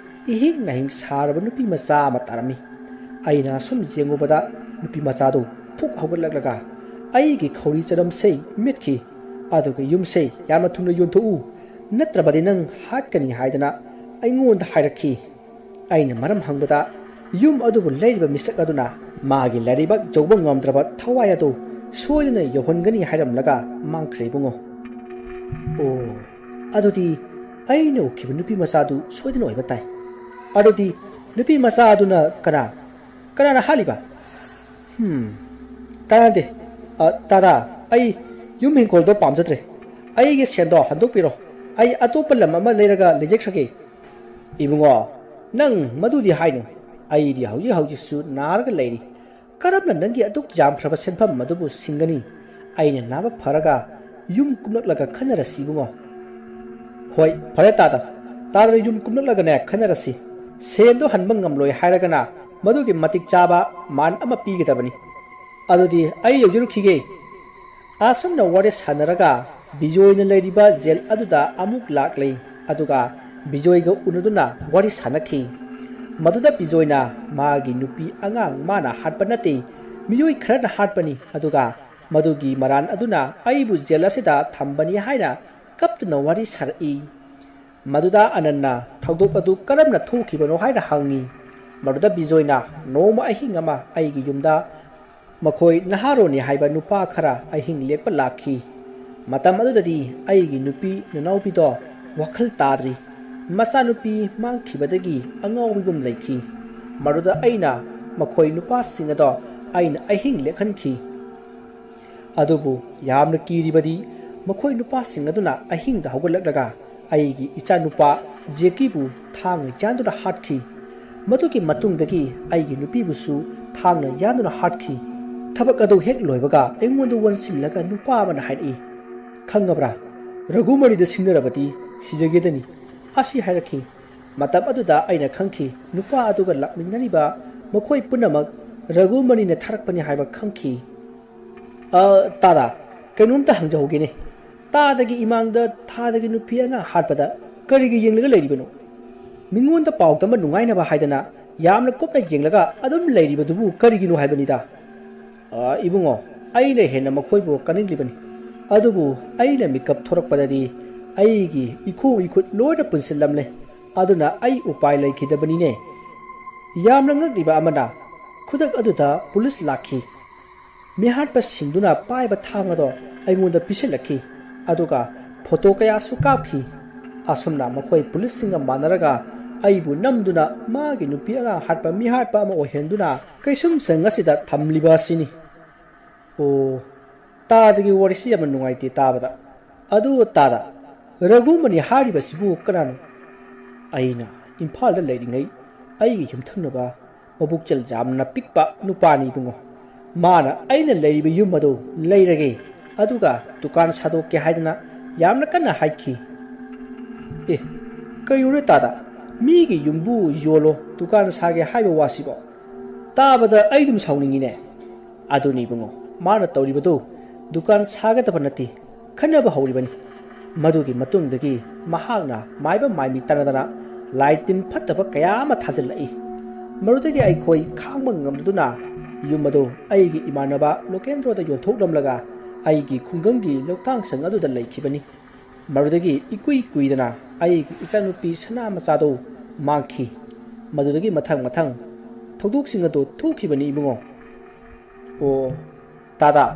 ꯏꯍꯤꯡ ꯅꯥꯍꯤꯡ ꯁꯥꯔꯕ ꯅꯨꯄꯤ ꯃꯆꯥ ꯑꯃ ꯇꯥꯔꯝꯃꯤ꯫ ꯑꯩꯅ ꯑꯁꯨꯝ ꯌꯦꯡꯉꯨꯕꯗ ꯅꯨꯄꯤ ꯃꯆꯥꯗꯨ ꯐꯨꯛ ꯍꯧꯒꯠꯂꯛꯂꯒ ꯑꯩꯒꯤ ꯈꯧꯔꯤ ꯆꯅꯝꯁꯦ ꯃꯦꯠꯈꯤ꯫ ꯑꯗꯨꯒ ꯌꯨꯝꯁꯦ ꯌꯥꯝꯅ ꯊꯨꯅ ꯌꯣꯟꯊꯣꯛꯎ, ꯅꯠꯇ꯭ꯔꯕꯗꯤ ꯅꯪ ꯍꯥꯠꯀꯅꯤ ꯍꯥꯏꯗꯅ ꯑꯩꯉꯣꯟꯗ ꯍꯥꯏꯔꯛꯈꯤ꯫ ꯑꯩꯅ ꯃꯔꯝ ꯍꯪꯕꯗ ꯌꯨꯝ ꯑꯗꯨꯕꯨ ꯂꯩꯔꯤꯕ ꯃꯤꯁꯛ ꯑꯗꯨꯅ ꯃꯥꯒꯤ ꯂꯩꯔꯤꯕꯛ ꯌꯧꯕ ꯉꯝꯗ꯭ꯔꯕ ꯊꯋꯥꯏ ꯑꯗꯨ ꯁꯣꯏꯗꯅ ꯌꯧꯍꯟꯒꯅꯤ ꯍꯥꯏꯔꯝꯂꯒ ꯃꯥꯡꯈ꯭ꯔꯦ ꯏꯕꯨꯡꯉꯣ꯫ ꯑꯣ, ꯑꯗꯨꯗꯤ ꯑꯩꯅ ꯎꯈꯤꯕ ꯅꯨꯄꯤ ꯃꯆꯥꯗꯨ ꯁꯣꯏꯗꯅ ꯑꯣꯏꯕ ꯇꯥꯏ꯫ ꯑꯗꯨꯗꯤ ꯅꯨꯄꯤ ꯃꯆꯥ ꯑꯗꯨꯅ ꯀꯅꯥ? ꯀꯅꯥꯅ ꯍꯥꯠꯂꯤꯕ? ꯍꯝ, ꯀꯥꯟꯅꯗꯦ꯫ ꯑ, ꯇꯥꯗꯥ, ꯑꯩ ꯌꯨꯝ ꯍꯤꯡꯈꯣꯜꯗꯣ ꯄꯥꯝꯖꯗ꯭ꯔꯦ꯫ ꯑꯩꯒꯤ ꯁꯦꯟꯗꯣ ꯍꯟꯗꯣꯛꯄꯤꯔꯣ꯫ ꯑꯩ ꯑꯇꯣꯞꯄ ꯂꯝ ꯑꯃ ꯂꯩꯔꯒ ꯂꯩꯖꯈ꯭ꯔꯒꯦ꯫ ꯏꯕꯨꯡꯉꯣ, ꯅꯪ ꯃꯗꯨꯗꯤ ꯍꯥꯏꯅꯨ꯫ ꯑꯩꯗꯤ ꯍꯧꯖꯤꯛ ꯍꯧꯖꯤꯛꯁꯨ ꯅꯥꯔꯒ ꯂꯩꯔꯤ꯫ ꯀꯔꯝꯅ ꯅꯪꯒꯤ ꯑꯗꯨꯛ ꯌꯥꯝꯈ꯭ꯔꯕ ꯁꯦꯟꯐꯝ ꯑꯗꯨꯕꯨ ꯁꯤꯡꯒꯅꯤ? ꯑꯩꯅ ꯅꯥꯕ ꯐꯔꯒ ꯌꯨꯝ ꯀꯨꯝꯂꯛꯂꯒ ꯈꯟꯅꯔꯁꯤ ꯏꯕꯨꯡꯉꯣ꯫ ꯍꯣꯏ, ꯐꯔꯦ ꯇꯥꯗ꯫ ꯇꯥꯗꯅ ꯌꯨꯝ ꯀꯨꯝꯂꯛꯂꯒꯅꯦ ꯈꯟꯅꯔꯁꯤ꯫ ꯁꯦꯟꯗꯣ ꯍꯟꯕ ꯉꯝꯂꯣꯏ ꯍꯥꯏꯔꯒꯅ ꯃꯗꯨꯒꯤ ꯃꯇꯤꯛ ꯆꯥꯕ ꯃꯥꯟ ꯑꯃ ꯄꯤꯒꯗꯕꯅꯤ꯫ ꯑꯗꯨꯗꯤ ꯑꯩ ꯌꯧꯖꯔꯨꯈꯤꯒꯦ꯫ ꯑꯁꯨꯝꯅ ꯋꯥꯔꯤ ꯁꯥꯟꯅꯔꯒ ꯕꯤꯖꯣꯏꯅ ꯂꯩꯔꯤꯕ ꯖꯦꯜ ꯑꯗꯨꯗ ꯑꯃꯨꯛ ꯂꯥꯛꯂꯦ꯫ ꯑꯗꯨꯒ ꯕꯤꯖꯣꯏꯒ ꯎꯅꯗꯨꯅ ꯋꯥꯔꯤ ꯁꯥꯟꯅꯈꯤ꯫ ꯃꯗꯨꯗ ꯕꯤꯖꯣꯏꯅ ꯃꯥꯒꯤ ꯅꯨꯄꯤ ꯑꯉꯥꯡ ꯃꯥꯅ ꯍꯥꯠꯄ ꯅꯠꯇꯦ, ꯃꯤꯑꯣꯏ ꯈꯔꯅ ꯍꯥꯠꯄꯅꯤ꯫ ꯑꯗꯨꯒ ꯃꯗꯨꯒꯤ ꯃꯔꯥꯟ ꯑꯗꯨꯅ ꯑꯩꯕꯨ ꯖꯦꯜ ꯑꯁꯤꯗ ꯊꯝꯕꯅꯤ ꯍꯥꯏꯅ ꯀꯞꯇꯨꯅ ꯋꯥꯔꯤ ꯁꯥꯔꯛꯏ꯫ ꯃꯗꯨꯗ ꯑꯅꯟꯅ ꯊꯧꯗꯣꯛ ꯑꯗꯨ ꯀꯔꯝꯅ ꯊꯣꯛꯈꯤꯕꯅꯣ ꯍꯥꯏꯅ ꯍꯪꯉꯤ꯫ ꯃꯗꯨꯗ ꯕꯤꯖꯣꯏꯅ ꯅꯣꯡꯃ ꯑꯍꯤꯡ ꯑꯃ ꯑꯩꯒꯤ ꯌꯨꯝꯗ ꯃꯈꯣꯏ ꯅꯍꯥꯔꯣꯟꯅꯤ ꯍꯥꯏꯕ ꯅꯨꯄꯥ ꯈꯔ ꯑꯍꯤꯡ ꯂꯦꯛꯄ ꯂꯥꯛꯈꯤ꯫ ꯃꯇꯝ ꯑꯗꯨꯗꯗꯤ ꯑꯩꯒꯤ ꯅꯨꯄꯤ ꯅꯅꯥꯎꯄꯤꯗꯣ ꯋꯥꯈꯜ ꯇꯥꯗ꯭ꯔꯤ꯫ ꯃꯆꯥꯅꯨꯄꯤ ꯃꯥꯡꯈꯤꯕꯗꯒꯤ ꯑꯉꯥꯎꯕꯤꯒꯨꯝ ꯂꯩꯈꯤ꯫ ꯃꯗꯨꯗ ꯑꯩꯅ ꯃꯈꯣꯏ ꯅꯨꯄꯥꯁꯤꯡ ꯑꯗꯣ ꯑꯩꯅ ꯑꯍꯤꯡ ꯂꯦꯛꯍꯟꯈꯤ꯫ ꯑꯗꯨꯕꯨ ꯌꯥꯝꯅ ꯀꯤꯔꯤꯕꯗꯤ ꯃꯈꯣꯏ ꯅꯨꯄꯥꯁꯤꯡ ꯑꯗꯨꯅ ꯑꯍꯤꯡꯗ ꯍꯧꯒꯠꯂꯛꯂꯒ ꯑꯩꯒꯤ ꯏꯆꯥꯅꯨꯄꯥ ꯖꯦꯀꯤꯕꯨ ꯊꯥꯡꯅ ꯌꯥꯟꯗꯨꯅ ꯍꯥꯠꯈꯤ꯫ ꯃꯗꯨꯒꯤ ꯃꯇꯨꯡꯗꯒꯤ ꯑꯩꯒꯤ ꯅꯨꯄꯤꯕꯨꯁꯨ ꯊꯥꯡꯅ ꯌꯥꯟꯗꯨꯅ ꯍꯥꯠꯈꯤ꯫ ꯊꯕꯛ ꯑꯗꯨ ꯍꯦꯛ ꯂꯣꯏꯕꯒ ꯑꯩꯉꯣꯟꯗ ꯑꯣꯟꯁꯤꯜꯂꯒ ꯅꯨꯄꯥ ꯑꯃꯅ ꯍꯥꯏꯔꯛꯏ, "ꯈꯪꯉꯕ꯭ꯔꯥ? ꯔꯘꯨꯃꯅꯤꯗ ꯁꯤꯡꯅꯔꯕꯗꯤ ꯁꯤꯖꯒꯦꯗꯅꯤ," ꯑꯁꯤ ꯍꯥꯏꯔꯛꯈꯤ꯫ ꯃꯇꯝ ꯑꯗꯨꯗ ꯑꯩꯅ ꯈꯪꯈꯤ, ꯅꯨꯄꯥ ꯑꯗꯨꯒ ꯂꯥꯛꯃꯤꯟꯅꯔꯤꯕ ꯃꯈꯣꯏ ꯄꯨꯝꯅꯃꯛ ꯔꯘꯨꯃꯅꯤꯅ ꯊꯥꯔꯛꯄꯅꯤ ꯍꯥꯏꯕ ꯈꯪꯈꯤ꯫ "ꯑ, ꯇꯥꯗꯥ, ꯀꯩꯅꯣꯝꯇ ꯍꯪꯖꯍꯧꯒꯦꯅꯦ꯫ ꯇꯥꯗꯒꯤ ꯏꯃꯥꯡꯗ ꯊꯥꯗꯒꯤ ꯅꯨꯄꯤ ꯑꯉꯥꯡ ꯍꯥꯠꯄꯗ ꯀꯔꯤꯒꯤ ꯌꯦꯡꯂꯒ ꯂꯩꯔꯤꯕꯅꯣ? ꯃꯤꯉꯣꯟꯗ ꯄꯥꯎ ꯇꯝꯕ ꯅꯨꯡꯉꯥꯏꯅꯕ ꯍꯥꯏꯗꯅ ꯌꯥꯝꯅ ꯀꯨꯞꯅ ꯌꯦꯡꯂꯒ ꯑꯗꯨꯝ ꯂꯩꯔꯤꯕꯗꯨꯕꯨ ꯀꯔꯤꯒꯤꯅꯣ ꯍꯥꯏꯕꯅꯤꯗ?" "ꯑ, ꯏꯕꯨꯡꯉꯣ, ꯑꯩꯅ ꯍꯦꯟꯅ ꯃꯈꯣꯏꯕꯨ ꯀꯥꯅꯤꯡꯂꯤꯕꯅꯤ꯫ ꯑꯗꯨꯕꯨ ꯑꯩꯅ ꯃꯤꯀꯞ ꯊꯣꯔꯛꯄꯗꯗꯤ ꯑꯩꯒꯤ ꯏꯈꯣꯡ ꯏꯈꯨꯠ ꯂꯣꯏꯅ ꯄꯨꯟꯁꯤꯜꯂꯝꯂꯦ꯫ ꯑꯗꯨꯅ ꯑꯩ ꯎꯄꯥꯏ ꯂꯩꯈꯤꯗꯕꯅꯤꯅꯦ꯫" ꯌꯥꯝꯅ ꯉꯛꯂꯤꯕ ꯑꯃꯅ, ꯈꯨꯗꯛ ꯑꯗꯨꯗ ꯄꯨꯂꯤꯁ ꯂꯥꯛꯈꯤ꯫ ꯃꯤꯍꯥꯠꯄꯁꯤꯡꯗꯨꯅ ꯄꯥꯏꯕ ꯊꯥꯡ ꯑꯗꯣ ꯑꯩꯉꯣꯟꯗ ꯄꯤꯁꯤꯜꯂꯛꯈꯤ꯫ ꯑꯗꯨꯒ ꯐꯣꯇꯣ ꯀꯌꯥꯁꯨ ꯀꯥꯞꯈꯤ꯫ ꯑꯁꯨꯝꯅ ꯃꯈꯣꯏ ꯄꯨꯂꯤꯁꯁꯤꯡꯒ ꯃꯥꯟꯅꯔꯒ ꯑꯩꯕꯨ ꯅꯝꯗꯨꯅ ꯃꯥꯒꯤ ꯅꯨꯄꯤ ꯑꯉꯥꯡ ꯍꯥꯠꯄ ꯃꯤꯍꯥꯠꯄ ꯑꯃ ꯑꯣꯏꯍꯟꯗꯨꯅ ꯀꯩꯁꯨꯝꯁꯪ ꯑꯁꯤꯗ ꯊꯝꯂꯤꯕ ꯑꯁꯤꯅꯤ꯫ ꯑꯣ, ꯇꯥꯗꯒꯤ ꯋꯥꯔꯤꯁꯤ ꯌꯥꯝꯅ ꯅꯨꯡꯉꯥꯏꯇꯦ ꯇꯥꯕꯗ꯫ ꯑꯗꯨ ꯇꯥꯗ, ꯔꯘꯨꯃꯅꯤ ꯍꯥꯏꯔꯤꯕꯁꯤꯕꯨ ꯀꯅꯥꯅꯣ? ꯑꯩꯅ ꯏꯝꯐꯥꯜꯗ ꯂꯩꯔꯤꯉꯩ ꯑꯩꯒꯤ ꯌꯨꯝꯊꯪꯅꯕ ꯃꯕꯨꯛꯆꯦꯜ ꯌꯥꯝꯅ ꯄꯤꯛꯄ ꯅꯨꯄꯥꯅꯤ ꯏꯕꯨꯡꯉꯣ꯫ ꯃꯥꯅ ꯑꯩꯅ ꯂꯩꯔꯤꯕ ꯌꯨꯝ ꯑꯗꯨ ꯂꯩꯔꯒꯦ, ꯑꯗꯨꯒ ꯗꯨꯀꯥꯟ ꯁꯥꯗꯣꯛꯀꯦ ꯍꯥꯏꯗꯅ ꯌꯥꯝꯅ ꯀꯟꯅ ꯍꯥꯏꯈꯤ꯫ ꯑꯦ, ꯀꯩꯅꯣꯅꯦ ꯇꯥꯗ, ꯃꯤꯒꯤ ꯌꯨꯝꯕꯨ ꯌꯣꯜꯂꯣ ꯗꯨꯀꯥꯟ ꯁꯥꯒꯦ ꯍꯥꯏꯕ ꯋꯥꯁꯤꯕꯣ? ꯇꯥꯕꯗ ꯑꯩ ꯑꯗꯨꯝ ꯁꯥꯎꯅꯤꯡꯉꯤꯅꯦ꯫ ꯑꯗꯨꯅꯤ ꯏꯕꯨꯡꯉꯣ, ꯃꯥꯅ ꯇꯧꯔꯤꯕꯗꯨ ꯗꯨꯀꯥꯟ ꯁꯥꯒꯗꯕ ꯅꯠꯇꯦ, ꯈꯟꯅꯕ ꯍꯧꯔꯤꯕꯅꯤ꯫ ꯃꯗꯨꯒꯤ ꯃꯇꯨꯡꯗꯒꯤ ꯃꯍꯥꯛꯅ ꯃꯥꯏꯕ ꯃꯥꯏꯃꯤ ꯇꯥꯟꯅꯗꯅ ꯂꯥꯏ ꯇꯤꯟ ꯐꯠꯇꯕ ꯀꯌꯥ ꯑꯃ ꯊꯥꯖꯤꯜꯂꯛꯏ꯫ ꯃꯗꯨꯗꯒꯤ ꯑꯩꯈꯣꯏ ꯈꯥꯡꯕ ꯉꯝꯗꯨꯅ ꯌꯨꯝ ꯑꯗꯨ ꯑꯩꯒꯤ ꯏꯃꯥꯟꯅꯕ ꯂꯣꯀꯦꯟꯗ꯭ꯔꯣꯗ ꯌꯣꯟꯊꯣꯛꯂꯝꯂꯒ ꯑꯩꯒꯤ ꯈꯨꯡꯒꯪꯒꯤ ꯂꯧꯇꯥꯡꯁꯪ ꯑꯗꯨꯗ ꯂꯩꯈꯤꯕꯅꯤ꯫ ꯃꯗꯨꯗꯒꯤ ꯏꯀꯨꯏ ꯀꯨꯏꯗꯅ ꯑꯩꯒꯤ ꯏꯆꯥꯅꯨꯄꯤ ꯁꯅꯥ ꯃꯆꯥꯗꯨ ꯃꯥꯡꯈꯤ꯫ ꯃꯗꯨꯗꯒꯤ ꯃꯊꯪ ꯃꯊꯪ ꯊꯧꯗꯣꯛꯁꯤꯡ ꯑꯗꯨ ꯊꯣꯛꯈꯤꯕꯅꯤ ꯏꯕꯨꯡꯉꯣ꯫ ꯑꯣ, ꯇꯥꯗꯥ,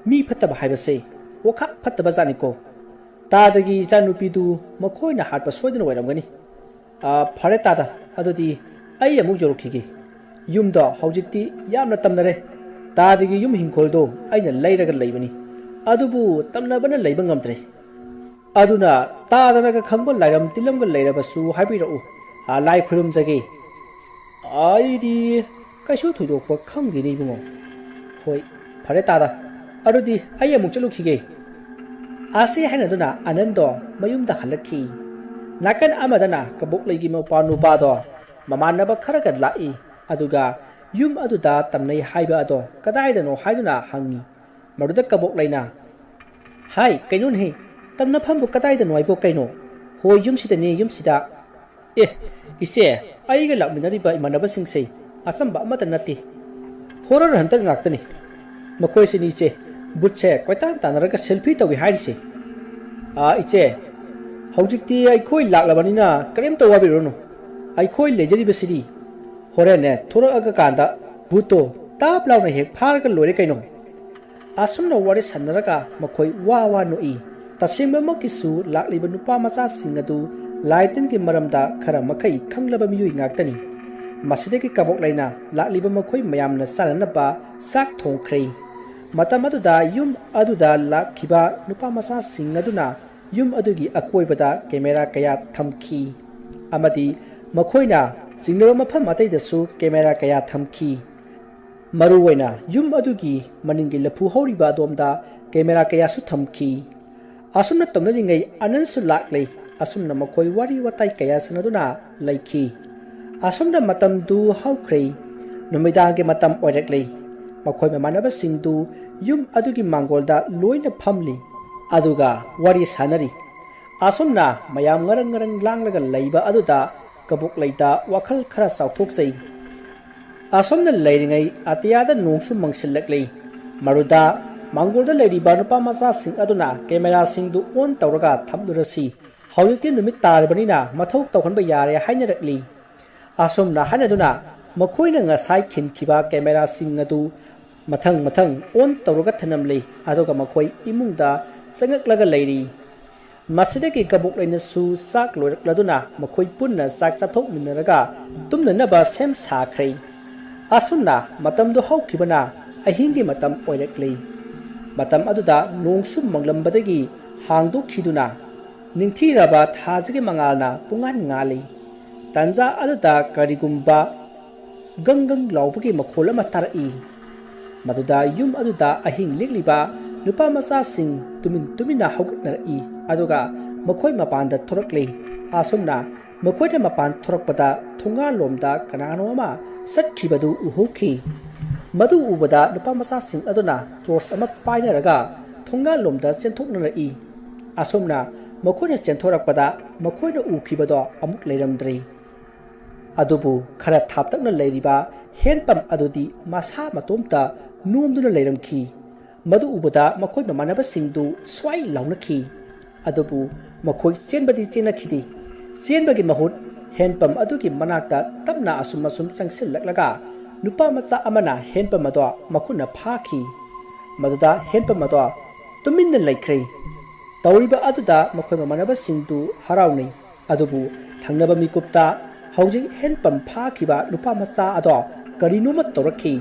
ꯃꯤ ꯐꯠꯇꯕ ꯍꯥꯏꯕꯁꯦ ꯋꯥꯈꯜ ꯐꯠꯇꯕ ꯖꯥꯠꯅꯤꯀꯣ꯫ ꯇꯥꯗꯒꯤ ꯏꯆꯥꯅꯨꯄꯤꯗꯨ ꯃꯈꯣꯏꯅ ꯍꯥꯠꯄ ꯁꯣꯏꯗꯅ ꯑꯣꯏꯔꯝꯒꯅꯤ꯫ ꯑꯥ, ꯐꯔꯦ ꯇꯥꯗꯥ, ꯑꯗꯨꯗꯤ ꯑꯩ ꯑꯃꯨꯛ ꯌꯧꯔꯛꯈꯤꯒꯦ꯫ ꯌꯨꯝꯗꯣ ꯍꯧꯖꯤꯛꯇꯤ ꯌꯥꯝꯅ ꯇꯝꯅꯔꯦ꯫ ꯇꯥꯗꯒꯤ ꯌꯨꯝ ꯍꯤꯡꯈꯣꯜꯗꯣ ꯑꯩꯅ ꯂꯩꯔꯒ ꯂꯩꯕꯅꯤ, ꯑꯗꯨꯕꯨ ꯇꯝꯅꯕꯅ ꯂꯩꯕ ꯉꯝꯗ꯭ꯔꯦ꯫ ꯑꯗꯨꯅ ꯇꯥꯗꯅꯒ ꯈꯪꯕ ꯂꯥꯏꯔꯝ ꯇꯤꯜꯂꯝꯒ ꯂꯩꯔꯕꯁꯨ ꯍꯥꯏꯕꯤꯔꯛꯎ꯫ ꯑꯥ, ꯂꯥꯏ ꯈꯨꯔꯨꯝꯖꯒꯦ꯫ ꯑꯩꯗꯤ ꯀꯩꯁꯨ ꯊꯣꯏꯗꯣꯛꯄ ꯈꯪꯗꯦꯅꯦ ꯏꯕꯨꯡꯉꯣ꯫ ꯍꯣꯏ, ꯐꯔꯦ ꯇꯥꯗꯥ, ꯑꯗꯨꯗꯤ ꯑꯩ ꯑꯃꯨꯛ ꯆꯠꯂꯨꯈꯤꯒꯦ꯫ ꯑꯁꯤ ꯍꯥꯏꯅꯗꯨꯅ ꯑꯅꯟꯗꯣ ꯃꯌꯨꯝꯗ ꯍꯜꯂꯛꯈꯤ꯫ ꯅꯥꯀꯟ ꯑꯃꯗꯅ ꯀꯕꯣꯛꯂꯩꯒꯤ ꯃꯄꯥ ꯅꯨꯄꯥꯗꯣ ꯃꯃꯥꯟꯅꯕ ꯈꯔꯒ ꯂꯥꯛꯏ, ꯑꯗꯨꯒ ꯌꯨꯝ ꯑꯗꯨꯗ ꯇꯝꯅꯩ ꯍꯥꯏꯕ ꯑꯗꯣ ꯀꯗꯥꯏꯗꯅꯣ ꯍꯥꯏꯗꯨꯅ ꯍꯪꯉꯤ꯫ ꯃꯗꯨꯗ ꯀꯕꯣꯛꯂꯩꯅ, "ꯍꯥꯏ, ꯀꯩꯅꯣꯅꯦꯍꯦ, ꯇꯝꯅꯐꯝꯕꯨ ꯀꯗꯥꯏꯗꯅꯣ ꯍꯥꯏꯕꯣ ꯀꯩꯅꯣ? ꯍꯣꯏ, ꯌꯨꯝꯁꯤꯗꯅꯦ, ꯌꯨꯝꯁꯤꯗ꯫" "ꯑꯦ, ꯏꯆꯦ, ꯑꯩꯒ ꯂꯥꯛꯃꯤꯟꯅꯔꯤꯕ ꯏꯃꯥꯟꯅꯕꯁꯤꯡꯁꯦ ꯑꯆꯝꯕ ꯑꯃꯠꯇ ꯅꯠꯇꯦ, ꯍꯣꯔꯔ ꯍꯟꯇꯔ ꯉꯥꯛꯇꯅꯤ꯫ ꯃꯈꯣꯏꯁꯤꯅꯤ ꯏꯆꯦ, ꯕꯨꯠꯁꯦ ꯀꯣꯏꯇꯥꯟ ꯇꯥꯟꯅꯔꯒ ꯁꯦꯜꯐꯤ ꯇꯧꯏ ꯍꯥꯏꯔꯤꯁꯦ꯫" "ꯑꯥ, ꯏꯆꯦ, ꯍꯧꯖꯤꯛꯇꯤ ꯑꯩꯈꯣꯏ ꯂꯥꯛꯂꯕꯅꯤꯅ ꯀꯔꯤꯝꯇ ꯋꯥꯕꯤꯔꯨꯔꯅꯨ, ꯑꯩꯈꯣꯏ ꯂꯩꯖꯔꯤꯕꯁꯤꯗꯤ꯫ ꯍꯣꯔꯦꯟꯅꯦ ꯊꯣꯔꯛꯑꯒ ꯀꯥꯟꯗ ꯕꯨꯠꯇꯣ ꯇꯥꯞ ꯂꯥꯎꯅ ꯍꯦꯛ ꯐꯥꯔꯒ ꯂꯣꯏꯔꯦ ꯀꯩꯅꯣ꯫" ꯑꯁꯨꯝꯅ ꯋꯥꯔꯤ ꯁꯥꯟꯅꯔꯒ ꯃꯈꯣꯏ ꯋꯥ ꯋꯥ ꯅꯣꯛꯏ꯫ ꯇꯁꯦꯡꯕꯃꯛꯀꯤꯁꯨ ꯂꯥꯛꯂꯤꯕ ꯅꯨꯄꯥ ꯃꯆꯥꯁꯤꯡ ꯑꯗꯨ ꯂꯥꯏ ꯇꯤꯟꯒꯤ ꯃꯔꯝꯗ ꯈꯔ ꯃꯈꯩ ꯈꯪꯂꯕ ꯃꯤꯑꯣꯏ ꯉꯥꯛꯇꯅꯤ꯫ ꯃꯁꯤꯗꯒꯤ ꯀꯕꯣꯛꯂꯩꯅ ꯂꯥꯛꯂꯤꯕ ꯃꯈꯣꯏ ꯃꯌꯥꯝꯅ ꯆꯥꯅꯅꯕ ꯆꯥꯛ ꯊꯣꯡꯈ꯭ꯔꯦ꯫ ꯃꯇꯝ ꯑꯗꯨꯗ ꯌꯨꯝ ꯑꯗꯨꯗ ꯂꯥꯛꯈꯤꯕ ꯅꯨꯄꯥ ꯃꯆꯥꯁꯤꯡ ꯑꯗꯨꯅ ꯌꯨꯝ ꯑꯗꯨꯒꯤ ꯑꯀꯣꯏꯕꯗ ꯀꯦꯃꯦꯔꯥ ꯀꯌꯥ ꯊꯝꯈꯤ ꯑꯃꯗꯤ ꯃꯈꯣꯏꯅ ꯆꯤꯡꯅꯕ ꯃꯐꯝ ꯑꯇꯩꯗꯁꯨ ꯀꯦꯃꯦꯔꯥ ꯀꯌꯥ ꯊꯝꯈꯤ꯫ ꯃꯔꯨꯑꯣꯏꯅ ꯌꯨꯝ ꯑꯗꯨꯒꯤ ꯃꯅꯤꯡꯒꯤ ꯂꯐꯨ ꯍꯧꯔꯤꯕ ꯑꯗꯣꯝꯗ ꯀꯦꯃꯦꯔꯥ ꯀꯌꯥꯁꯨ ꯊꯝꯈꯤ꯫ ꯑꯁꯨꯝꯅ ꯇꯧꯅꯔꯤꯉꯩ ꯑꯅꯟꯁꯨ ꯂꯥꯛꯂꯦ꯫ ꯑꯁꯨꯝꯅ ꯃꯈꯣꯏ ꯋꯥꯔꯤ ꯋꯥꯇꯥꯏ ꯀꯌꯥ ꯁꯥꯟꯅꯗꯨꯅ ꯂꯩꯈꯤ꯫ ꯑꯁꯨꯝꯅ ꯃꯇꯝꯗꯨ ꯍꯧꯈ꯭ꯔꯦ꯫ ꯅꯨꯃꯤꯗꯥꯡꯒꯤ ꯃꯇꯝ ꯑꯣꯏꯔꯛꯂꯦ꯫ ꯃꯈꯣꯏ ꯃꯃꯥꯟꯅꯕꯁꯤꯡꯗꯨ ꯌꯨꯝ ꯑꯗꯨꯒꯤ ꯃꯥꯡꯒꯣꯜꯗ ꯂꯣꯏꯅ ꯐꯝꯂꯤ꯫ ꯑꯗꯨꯒ ꯋꯥꯔꯤ ꯁꯥꯟꯅꯔꯤ꯫ ꯑꯁꯨꯝꯅ ꯃꯌꯥꯝ ꯉꯔꯪ ꯉꯔꯪ ꯂꯥꯡꯂꯒ ꯂꯩꯕ ꯑꯗꯨꯗ ꯀꯕꯣꯛꯂꯩꯗ ꯋꯥꯈꯜ ꯈꯔ ꯆꯥꯎꯊꯣꯛꯆꯩ꯫ ꯑꯁꯨꯝꯅ ꯂꯩꯔꯤꯉꯩ ꯑꯇꯤꯌꯥꯗ ꯅꯣꯡꯁꯨ ꯃꯪꯁꯤꯜꯂꯛꯂꯤ꯫ ꯃꯗꯨꯗ ꯃꯥꯡꯒꯣꯜꯗ ꯂꯩꯔꯤꯕ ꯅꯨꯄꯥ ꯃꯆꯥꯁꯤꯡ ꯑꯗꯨꯅ ꯀꯦꯃꯦꯔꯥꯁꯤꯡꯗꯨ ꯑꯣꯟ ꯇꯧꯔꯒ ꯊꯝꯂꯨꯔꯁꯤ, ꯍꯧꯖꯤꯛꯇꯤ ꯅꯨꯃꯤꯠ ꯇꯥꯔꯕꯅꯤꯅ ꯃꯊꯧ ꯇꯧꯍꯟꯕ ꯌꯥꯔꯦ ꯍꯥꯏꯅꯔꯛꯂꯤ꯫ ꯑꯁꯨꯝꯅ ꯍꯥꯏꯅꯗꯨꯅ ꯃꯈꯣꯏꯅ ꯉꯁꯥꯏ ꯈꯤꯟꯈꯤꯕ ꯀꯦꯃꯦꯔꯥꯁꯤꯡ ꯑꯗꯨ ꯃꯊꯪ ꯃꯊꯪ ꯑꯣꯟ ꯇꯧꯔꯒ ꯊꯅꯝꯂꯤ, ꯑꯗꯨꯒ ꯃꯈꯣꯏ ꯏꯃꯨꯡꯗ ꯆꯪꯉꯛꯂꯒ ꯂꯩꯔꯤ꯫ ꯃꯁꯤꯗꯒꯤ ꯀꯕꯣꯛ ꯂꯩꯅꯁꯨ ꯆꯥꯛ ꯂꯣꯏꯔꯛꯂꯗꯨꯅ ꯃꯈꯣꯏ ꯄꯨꯟꯅ ꯆꯥꯛ ꯆꯥꯊꯣꯛꯃꯤꯟꯅꯔꯒ ꯇꯨꯝꯅꯅꯕ ꯁꯦꯝ ꯁꯥꯈ꯭ꯔꯦ꯫ ꯑꯁꯨꯝꯅ ꯃꯇꯝꯗꯨ ꯍꯧꯈꯤꯕꯅ ꯑꯍꯤꯡꯒꯤ ꯃꯇꯝ ꯑꯣꯏꯔꯛꯂꯤ꯫ ꯃꯇꯝ ꯑꯗꯨꯗ ꯅꯣꯡꯁꯨ ꯃꯪꯂꯝꯕꯗꯒꯤ ꯍꯥꯡꯗꯣꯛꯈꯤꯗꯨꯅ ꯅꯤꯡꯊꯤꯔꯕ ꯊꯥꯁꯤꯒꯤ ꯃꯉꯥꯜꯅ ꯄꯨꯡꯉꯥꯟ ꯉꯥꯜꯂꯤ꯫ ꯇꯥꯟꯖꯥ ꯑꯗꯨꯗ ꯀꯔꯤꯒꯨꯝꯕ ꯒꯪ ꯒꯪ ꯂꯥꯎꯕꯒꯤ ꯃꯈꯣꯜ ꯑꯃ ꯇꯥꯔꯛꯏ꯫ ꯃꯗꯨꯗ ꯌꯨꯝ ꯑꯗꯨꯗ ꯑꯍꯤꯡ ꯂꯦꯛꯂꯤꯕ ꯅꯨꯄꯥ ꯃꯆꯥꯁꯤꯡ ꯇꯨꯃꯤꯟ ꯇꯨꯃꯤꯟꯅ ꯍꯧꯒꯠꯅꯔꯛꯏ, ꯑꯗꯨꯒ ꯃꯈꯣꯏ ꯃꯄꯥꯟꯗ ꯊꯣꯔꯛꯂꯤ꯫ ꯑꯁꯨꯝꯅ ꯃꯈꯣꯏꯅ ꯃꯄꯥꯟ ꯊꯣꯔꯛꯄꯗ ꯊꯣꯡꯒꯥꯜꯂꯣꯝꯗ ꯀꯅꯥꯅꯣ ꯑꯃ ꯆꯠꯈꯤꯕꯗꯨ ꯎꯍꯧꯈꯤ꯫ ꯃꯗꯨ ꯎꯕꯗ ꯅꯨꯄꯥ ꯃꯆꯥꯁꯤꯡ ꯑꯗꯨꯅ ꯇꯣꯔꯆ ꯑꯃ ꯄꯥꯏꯅꯔꯒ ꯊꯣꯡꯒꯥꯜꯂꯣꯝꯗ ꯆꯦꯟꯊꯣꯛꯅꯔꯛꯏ꯫ ꯑꯁꯨꯝꯅ ꯃꯈꯣꯏꯅ ꯆꯦꯟꯊꯣꯔꯛꯄꯗ ꯃꯈꯣꯏꯅ ꯎꯈꯤꯕꯗꯣ ꯑꯃꯨꯛ ꯂꯩꯔꯝꯗ꯭ꯔꯦ꯫ ꯑꯗꯨꯕꯨ ꯈꯔ ꯊꯥꯞꯇꯛꯅ ꯂꯩꯔꯤꯕ ꯍꯦꯟꯄꯝ ꯑꯗꯨꯗꯤ ꯃꯁꯥ ꯃꯇꯣꯝꯇ ꯅꯣꯝꯗꯨꯅ ꯂꯩꯔꯝꯈꯤ꯫ ꯃꯗꯨ ꯎꯕꯗ ꯃꯈꯣꯏ ꯃꯃꯥꯟꯅꯕꯁꯤꯡꯗꯨ ꯁ꯭ꯋꯥꯏ ꯂꯥꯎꯅꯈꯤ꯫ ꯑꯗꯨꯕꯨ ꯃꯈꯣꯏ ꯆꯦꯟꯕꯗꯤ ꯆꯦꯟꯅꯈꯤꯗꯦ꯫ ꯆꯦꯟꯕꯒꯤ ꯃꯍꯨꯠ ꯍꯦꯟꯄꯝ ꯑꯗꯨꯒꯤ ꯃꯅꯥꯛꯇ ꯇꯞꯅ ꯑꯁꯨꯝ ꯑꯁꯨꯝ ꯆꯪꯁꯤꯜꯂꯛꯂꯒ ꯅꯨꯄꯥ ꯃꯆꯥ ꯑꯃꯅ ꯍꯦꯟꯄꯝ ꯑꯗꯣ ꯃꯈꯨꯠꯅ ꯐꯥꯈꯤ꯫ ꯃꯗꯨꯗ ꯍꯦꯟꯄꯝ ꯑꯗꯣ ꯇꯨꯃꯤꯟꯅ ꯂꯩꯈ꯭ꯔꯦ꯫ ꯇꯧꯔꯤꯕ ꯑꯗꯨꯗ ꯃꯈꯣꯏ ꯃꯃꯥꯟꯅꯕꯁꯤꯡꯗꯨ ꯍꯔꯥꯎꯅꯩ꯫ ꯑꯗꯨꯕꯨ ꯊꯪꯅꯕ ꯃꯤꯀꯨꯞꯇ ꯍꯧꯖꯤꯛ ꯍꯦꯟꯄꯝ ꯐꯥꯈꯤꯕ ꯅꯨꯄꯥ ꯃꯆꯥ ꯑꯗꯣ ꯀꯔꯤꯅꯣꯃ ꯇꯧꯔꯛꯈꯤ꯫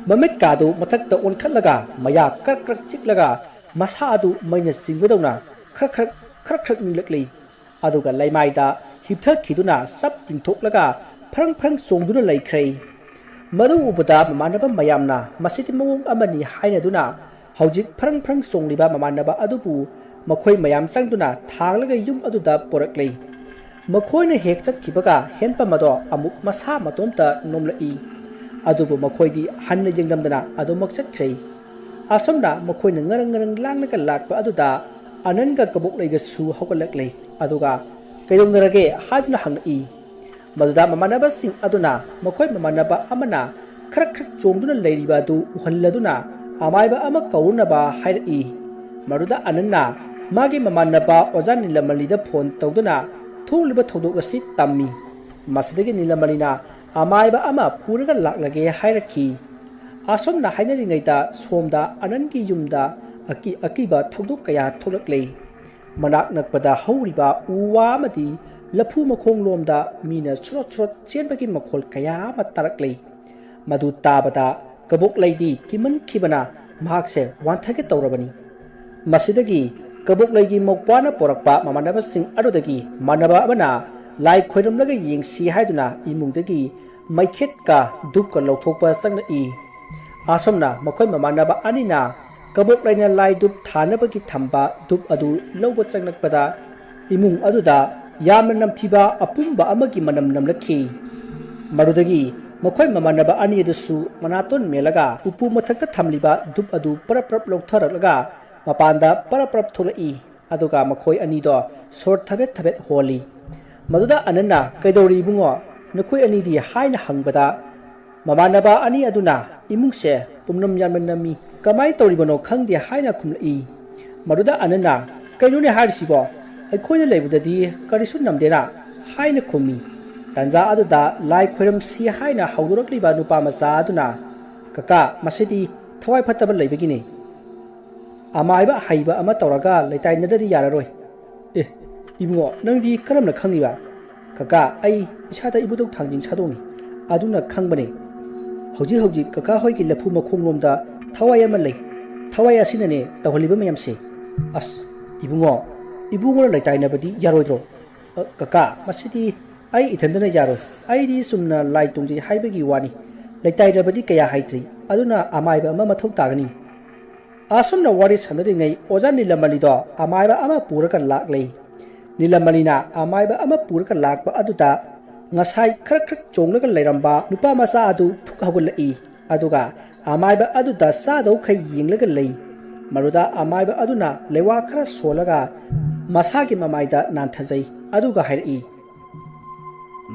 ꯃꯃꯤꯠꯀꯥꯗꯨ ꯃꯊꯛꯇ ꯑꯣꯟꯈꯠꯂꯒ ꯃꯌꯥ ꯀ꯭ꯔꯛ ꯀ꯭ꯔꯛ ꯆꯤꯛꯂꯒ ꯃꯁꯥ ꯑꯗꯨ ꯃꯩꯅ ꯆꯤꯡꯕꯗꯧꯅ ꯈ꯭ꯔꯛ ꯈ꯭ꯔꯛ ꯈ꯭ꯔꯛ ꯈ꯭ꯔꯛ ꯅꯤꯛꯂꯛꯂꯤ꯫ ꯑꯗꯨꯒ ꯂꯩꯃꯥꯏꯗ ꯍꯤꯞꯊꯈꯤꯗꯨꯅ ꯆꯞ ꯇꯤꯡꯊꯣꯛꯂꯒ ꯐ꯭ꯔꯪ ꯐ꯭ꯔꯪ ꯆꯣꯡꯗꯨꯅ ꯂꯩꯈ꯭ꯔꯦ꯫ ꯃꯗꯨ ꯎꯕꯗ ꯃꯃꯥꯟꯅꯕ ꯃꯌꯥꯝꯅ ꯃꯁꯤꯗꯤ ꯃꯑꯣꯡ ꯑꯃꯅꯤ ꯍꯥꯏꯅꯗꯨꯅ ꯍꯧꯖꯤꯛ ꯐ꯭ꯔꯪ ꯐ꯭ꯔꯪ ꯆꯣꯡꯂꯤꯕ ꯃꯃꯥꯟꯅꯕ ꯑꯗꯨꯕꯨ ꯃꯈꯣꯏ ꯃꯌꯥꯝ ꯆꯪꯗꯨꯅ ꯊꯥꯡꯂꯒ ꯌꯨꯝ ꯑꯗꯨꯗ ꯄꯨꯔꯛꯂꯦ꯫ ꯃꯈꯣꯏꯅ ꯍꯦꯛ ꯆꯠꯈꯤꯕꯒ ꯍꯦꯟꯄꯝ ꯑꯗꯣ ꯑꯃꯨꯛ ꯃꯁꯥ ꯃꯇꯣꯝꯇ ꯅꯣꯝꯂꯛꯏ꯫ ꯑꯗꯨꯕꯨ ꯃꯈꯣꯏꯗꯤ ꯍꯟꯅ ꯌꯦꯡꯂꯝꯗꯅ ꯑꯗꯨꯃꯛ ꯆꯠꯈ꯭ꯔꯦ꯫ ꯑꯁꯨꯝꯅ ꯃꯈꯣꯏꯅ ꯉꯔꯪ ꯉꯔꯪ ꯂꯥꯡꯂꯒ ꯂꯥꯛꯄ ꯑꯗꯨꯗ ꯑꯅꯟꯒ ꯀꯕꯣꯛꯂꯩꯒꯁꯨ ꯍꯧꯒꯠꯂꯛꯂꯦ꯫ ꯑꯗꯨꯒ "ꯀꯩꯗꯧꯅꯔꯒꯦ?" ꯍꯥꯏꯗꯨꯅ ꯍꯪꯂꯛꯏ꯫ ꯃꯗꯨꯗ ꯃꯃꯥꯟꯅꯕꯁꯤꯡ ꯑꯗꯨꯅ ꯃꯈꯣꯏ ꯃꯃꯥꯟꯅꯕ ꯑꯃꯅ ꯈ꯭ꯔꯛ ꯈ꯭ꯔꯛ ꯆꯣꯡꯗꯨꯅ ꯂꯩꯔꯤꯕ ꯑꯗꯨ ꯎꯍꯜꯂꯗꯨꯅ ꯑꯃꯥꯏꯕ ꯑꯃ ꯀꯧꯔꯨꯅꯕ ꯍꯥꯏꯔꯛꯏ꯫ ꯃꯗꯨꯗ ꯑꯅꯟꯅ ꯃꯥꯒꯤ ꯃꯃꯥꯟꯅꯕ ꯑꯣꯖꯥ ꯅꯤꯂꯃꯅꯤꯗ ꯐꯣꯟ ꯇꯧꯗꯨꯅ ꯊꯣꯛꯂꯤꯕ ꯊꯧꯗꯣꯛ ꯑꯁꯤ ꯇꯝꯃꯤ꯫ ꯃꯁꯤꯗꯒꯤ ꯅꯤꯂꯃꯅꯤꯅ ꯑꯃꯥꯏꯕ ꯑꯃ ꯄꯨꯔꯒ ꯂꯥꯛꯂꯒꯦ ꯍꯥꯏꯔꯛꯈꯤ꯫ ꯑꯁꯨꯝꯅ ꯍꯥꯏꯅꯔꯤꯉꯩꯗ ꯁꯣꯝꯗ ꯑꯅꯟꯒꯤ ꯌꯨꯝꯗ ꯑꯀꯤ-, ꯑꯀꯤꯕ ꯊꯧꯗꯣꯛ ꯀꯌꯥ ꯊꯣꯛꯂꯛꯂꯦ꯫ ꯃꯅꯥꯛ ꯅꯛꯄꯗ ꯍꯧꯔꯤꯕ ꯎ ꯋꯥ ꯑꯃꯗꯤ ꯂꯐꯨ ꯃꯈꯣꯡꯂꯣꯝꯗ ꯃꯤꯅ ꯁꯨꯔꯣꯠ ꯁꯨꯔꯣꯠ ꯆꯦꯟꯕꯒꯤ ꯃꯈꯣꯜ ꯀꯌꯥ ꯑꯃ ꯇꯥꯔꯛꯂꯦ꯫ ꯃꯗꯨ ꯇꯥꯕꯗ ꯀꯕꯣꯛꯂꯩꯗꯤ ꯀꯤꯃꯟꯈꯤꯕꯅ ꯃꯍꯥꯛꯁꯦ ꯋꯥꯟꯊꯒꯦ ꯇꯧꯔꯕꯅꯤ꯫ ꯃꯁꯤꯗꯒꯤ ꯀꯕꯣꯛꯂꯩꯒꯤ ꯃꯧꯄ꯭ꯋꯥꯅ ꯄꯣꯔꯛꯄ ꯃꯃꯥꯟꯅꯕꯁꯤꯡ ꯑꯗꯨꯗꯒꯤ ꯃꯥꯟꯅꯕ ꯑꯃꯅ ꯂꯥꯏ ꯈꯣꯏꯔꯝꯂꯒ ꯌꯦꯡꯁꯤ ꯍꯥꯏꯗꯨꯅ ꯏꯃꯨꯡꯗꯒꯤ ꯃꯩꯈꯦꯠꯀ ꯙꯨꯞꯀ ꯂꯧꯊꯣꯛꯄ ꯆꯪꯂꯛꯏ꯫ ꯑꯁꯨꯝꯅ ꯃꯈꯣꯏ ꯃꯃꯥꯟꯅꯕ ꯑꯅꯤꯅ ꯀꯕꯣꯛꯂꯩꯅ ꯂꯥꯏ ꯙꯨꯞ ꯊꯥꯅꯕꯒꯤ ꯊꯝꯕ ꯙꯨꯞ ꯑꯗꯨ ꯂꯧꯕ ꯆꯪꯂꯛꯄꯗ, ꯏꯃꯨꯡ ꯑꯗꯨꯗ ꯌꯥꯝꯅ ꯅꯝꯊꯤꯕ ꯑꯄꯨꯝꯕ ꯑꯃꯒꯤ ꯃꯅꯝ ꯅꯝꯂꯛꯈꯤ꯫ ꯃꯗꯨꯗꯒꯤ ꯃꯈꯣꯏ ꯃꯃꯥꯟꯅꯕ ꯑꯅꯤ ꯑꯗꯨꯁꯨ ꯃꯅꯥꯇꯣꯟ ꯃꯦꯜꯂꯒ ꯎꯄꯨ ꯃꯊꯛꯇ ꯊꯝꯂꯤꯕ ꯙꯨꯞ ꯑꯗꯨ ꯄꯔꯞ ꯄꯔꯞ ꯂꯧꯊꯔꯛꯂꯒ ꯃꯄꯥꯟꯗ ꯄꯔꯞ ꯄꯔꯞ ꯊꯣꯛꯂꯛꯏ꯫ ꯑꯗꯨꯒ ꯃꯈꯣꯏ ꯑꯅꯤꯗꯣ ꯁꯣꯔ ꯊꯕꯦꯠ ꯊꯕꯦꯠ ꯍꯣꯜꯂꯤ꯫ ꯃꯗꯨꯗ ꯑꯅꯟꯅ, "ꯀꯩꯗꯧꯔꯤ ꯏꯕꯨꯡꯉꯣ, ꯅꯈꯣꯏ ꯑꯅꯤꯗꯤ?" ꯍꯥꯏꯅ ꯍꯪꯕꯗ, ꯃꯃꯥꯟꯅꯕ ꯑꯅꯤ ꯑꯗꯨꯅ ꯏꯃꯨꯡꯁꯦ ꯄꯨꯝꯅꯝ ꯌꯥꯝꯅ ꯅꯝꯃꯤ, ꯀꯃꯥꯏꯅ ꯇꯧꯔꯤꯕꯅꯣ ꯈꯪꯗꯦ ꯍꯥꯏꯅ ꯈꯨꯝꯂꯛꯏ꯫ ꯃꯗꯨꯗ ꯑꯅꯟꯅ, "ꯀꯩꯅꯣꯅꯦ ꯍꯥꯏꯔꯤꯁꯤꯕꯣ? ꯑꯩꯈꯣꯏꯅ ꯂꯩꯕꯗꯗꯤ ꯀꯔꯤꯁꯨ ꯅꯝꯗꯦꯅ" ꯍꯥꯏꯅ ꯈꯨꯝꯃꯤ꯫ ꯇꯟꯖꯥ ꯑꯗꯨꯗ ꯂꯥꯏ ꯈꯣꯏꯔꯝꯁꯤ ꯍꯥꯏꯅ ꯍꯧꯗꯣꯔꯛꯂꯤꯕ ꯅꯨꯄꯥ ꯃꯆꯥ ꯑꯗꯨꯅ, "ꯀꯀꯥ, ꯃꯁꯤꯗꯤ ꯊꯋꯥꯏ ꯐꯠꯇꯕ ꯂꯩꯕꯒꯤꯅꯤ꯫ ꯑꯃꯥꯏꯕ ꯍꯩꯕ ꯑꯃ ꯇꯧꯔꯒ ꯂꯩꯇꯥꯏꯅꯗ꯭ꯔꯗꯤ ꯌꯥꯔꯔꯣꯏ"꯫ "ꯑꯦ, ꯏꯕꯨꯡꯉꯣ, ꯅꯪꯗꯤ ꯀꯔꯝꯅ ꯈꯪꯂꯤꯕ?" "ꯀꯀꯥ, ꯑꯩ ꯏꯁꯥꯗ ꯏꯕꯨꯙꯧ ꯊꯥꯡꯖꯤꯡ ꯁꯥꯗꯣꯡꯅꯤ, ꯑꯗꯨꯅ ꯈꯪꯕꯅꯦ꯫ ꯍꯧꯖꯤꯛ ꯍꯧꯖꯤꯛ ꯀꯀꯥ ꯍꯣꯏꯒꯤ ꯂꯐꯨ ꯃꯈꯣꯡꯂꯣꯝꯗ ꯊꯋꯥꯏ ꯑꯃ ꯂꯩ꯫ ꯊꯋꯥꯏ ꯑꯁꯤꯅꯅꯦ ꯇꯧꯍꯜꯂꯤꯕ ꯃꯌꯥꯝꯁꯦ"꯫ "ꯑꯁ, ꯏꯕꯨꯡꯉꯣ, ꯏꯕꯨꯡꯉꯣꯅ ꯂꯩꯇꯥꯏꯅꯕꯗꯤ ꯌꯥꯔꯣꯏꯗ꯭ꯔꯣ?" "ꯑ, ꯀꯀꯥ, ꯃꯁꯤꯗꯤ ꯑꯩ ꯏꯊꯟꯗꯅ ꯌꯥꯔꯣꯏ꯫ ꯑꯩꯗꯤ ꯆꯨꯝꯅ ꯂꯥꯏ ꯇꯣꯡꯖꯩ ꯍꯥꯏꯕꯒꯤ ꯋꯥꯅꯤ꯫ ꯂꯩꯇꯥꯏꯅꯕꯗꯤ ꯀꯌꯥ ꯍꯩꯇ꯭ꯔꯤ꯫ ꯑꯗꯨꯅ ꯑꯃꯥꯏꯕ ꯑꯃ ꯃꯊꯧ ꯇꯥꯒꯅꯤ"꯫ ꯑꯁꯨꯝꯅ ꯋꯥꯔꯤ ꯁꯥꯟꯅꯔꯤꯉꯩ ꯑꯣꯖꯥ ꯅꯤꯂꯃꯅꯤꯗꯣ ꯑꯃꯥꯏꯕ ꯑꯃ ꯄꯨꯔꯒ ꯂꯥꯛꯂꯦ꯫ ꯅꯤꯂꯃꯅꯤꯅ ꯑꯃꯥꯏꯕ ꯑꯃ ꯄꯨꯔꯒ ꯂꯥꯛꯄ ꯑꯗꯨꯗ ꯉꯁꯥꯏ ꯈꯔ ꯈꯔ ꯆꯣꯡꯂꯒ ꯂꯩꯔꯝꯕ ꯅꯨꯄꯥ ꯃꯆꯥ ꯑꯗꯨ ꯐꯨꯛ ꯍꯧꯒꯠꯂꯛꯏ꯫ ꯑꯗꯨꯒ ꯑꯃꯥꯏꯕ ꯑꯗꯨꯗ ꯆꯥꯗꯧꯈꯩ ꯌꯦꯡꯂꯒ ꯂꯩ꯫ ꯃꯗꯨꯗ ꯑꯃꯥꯏꯕ ꯑꯗꯨꯅ ꯂꯩꯋꯥ ꯈꯔ ꯁꯣꯜꯂꯒ ꯃꯁꯥꯒꯤ ꯃꯃꯥꯏꯗ ꯅꯥꯟꯊꯖꯩ꯫ ꯑꯗꯨꯒ ꯍꯥꯏꯔꯛꯏ,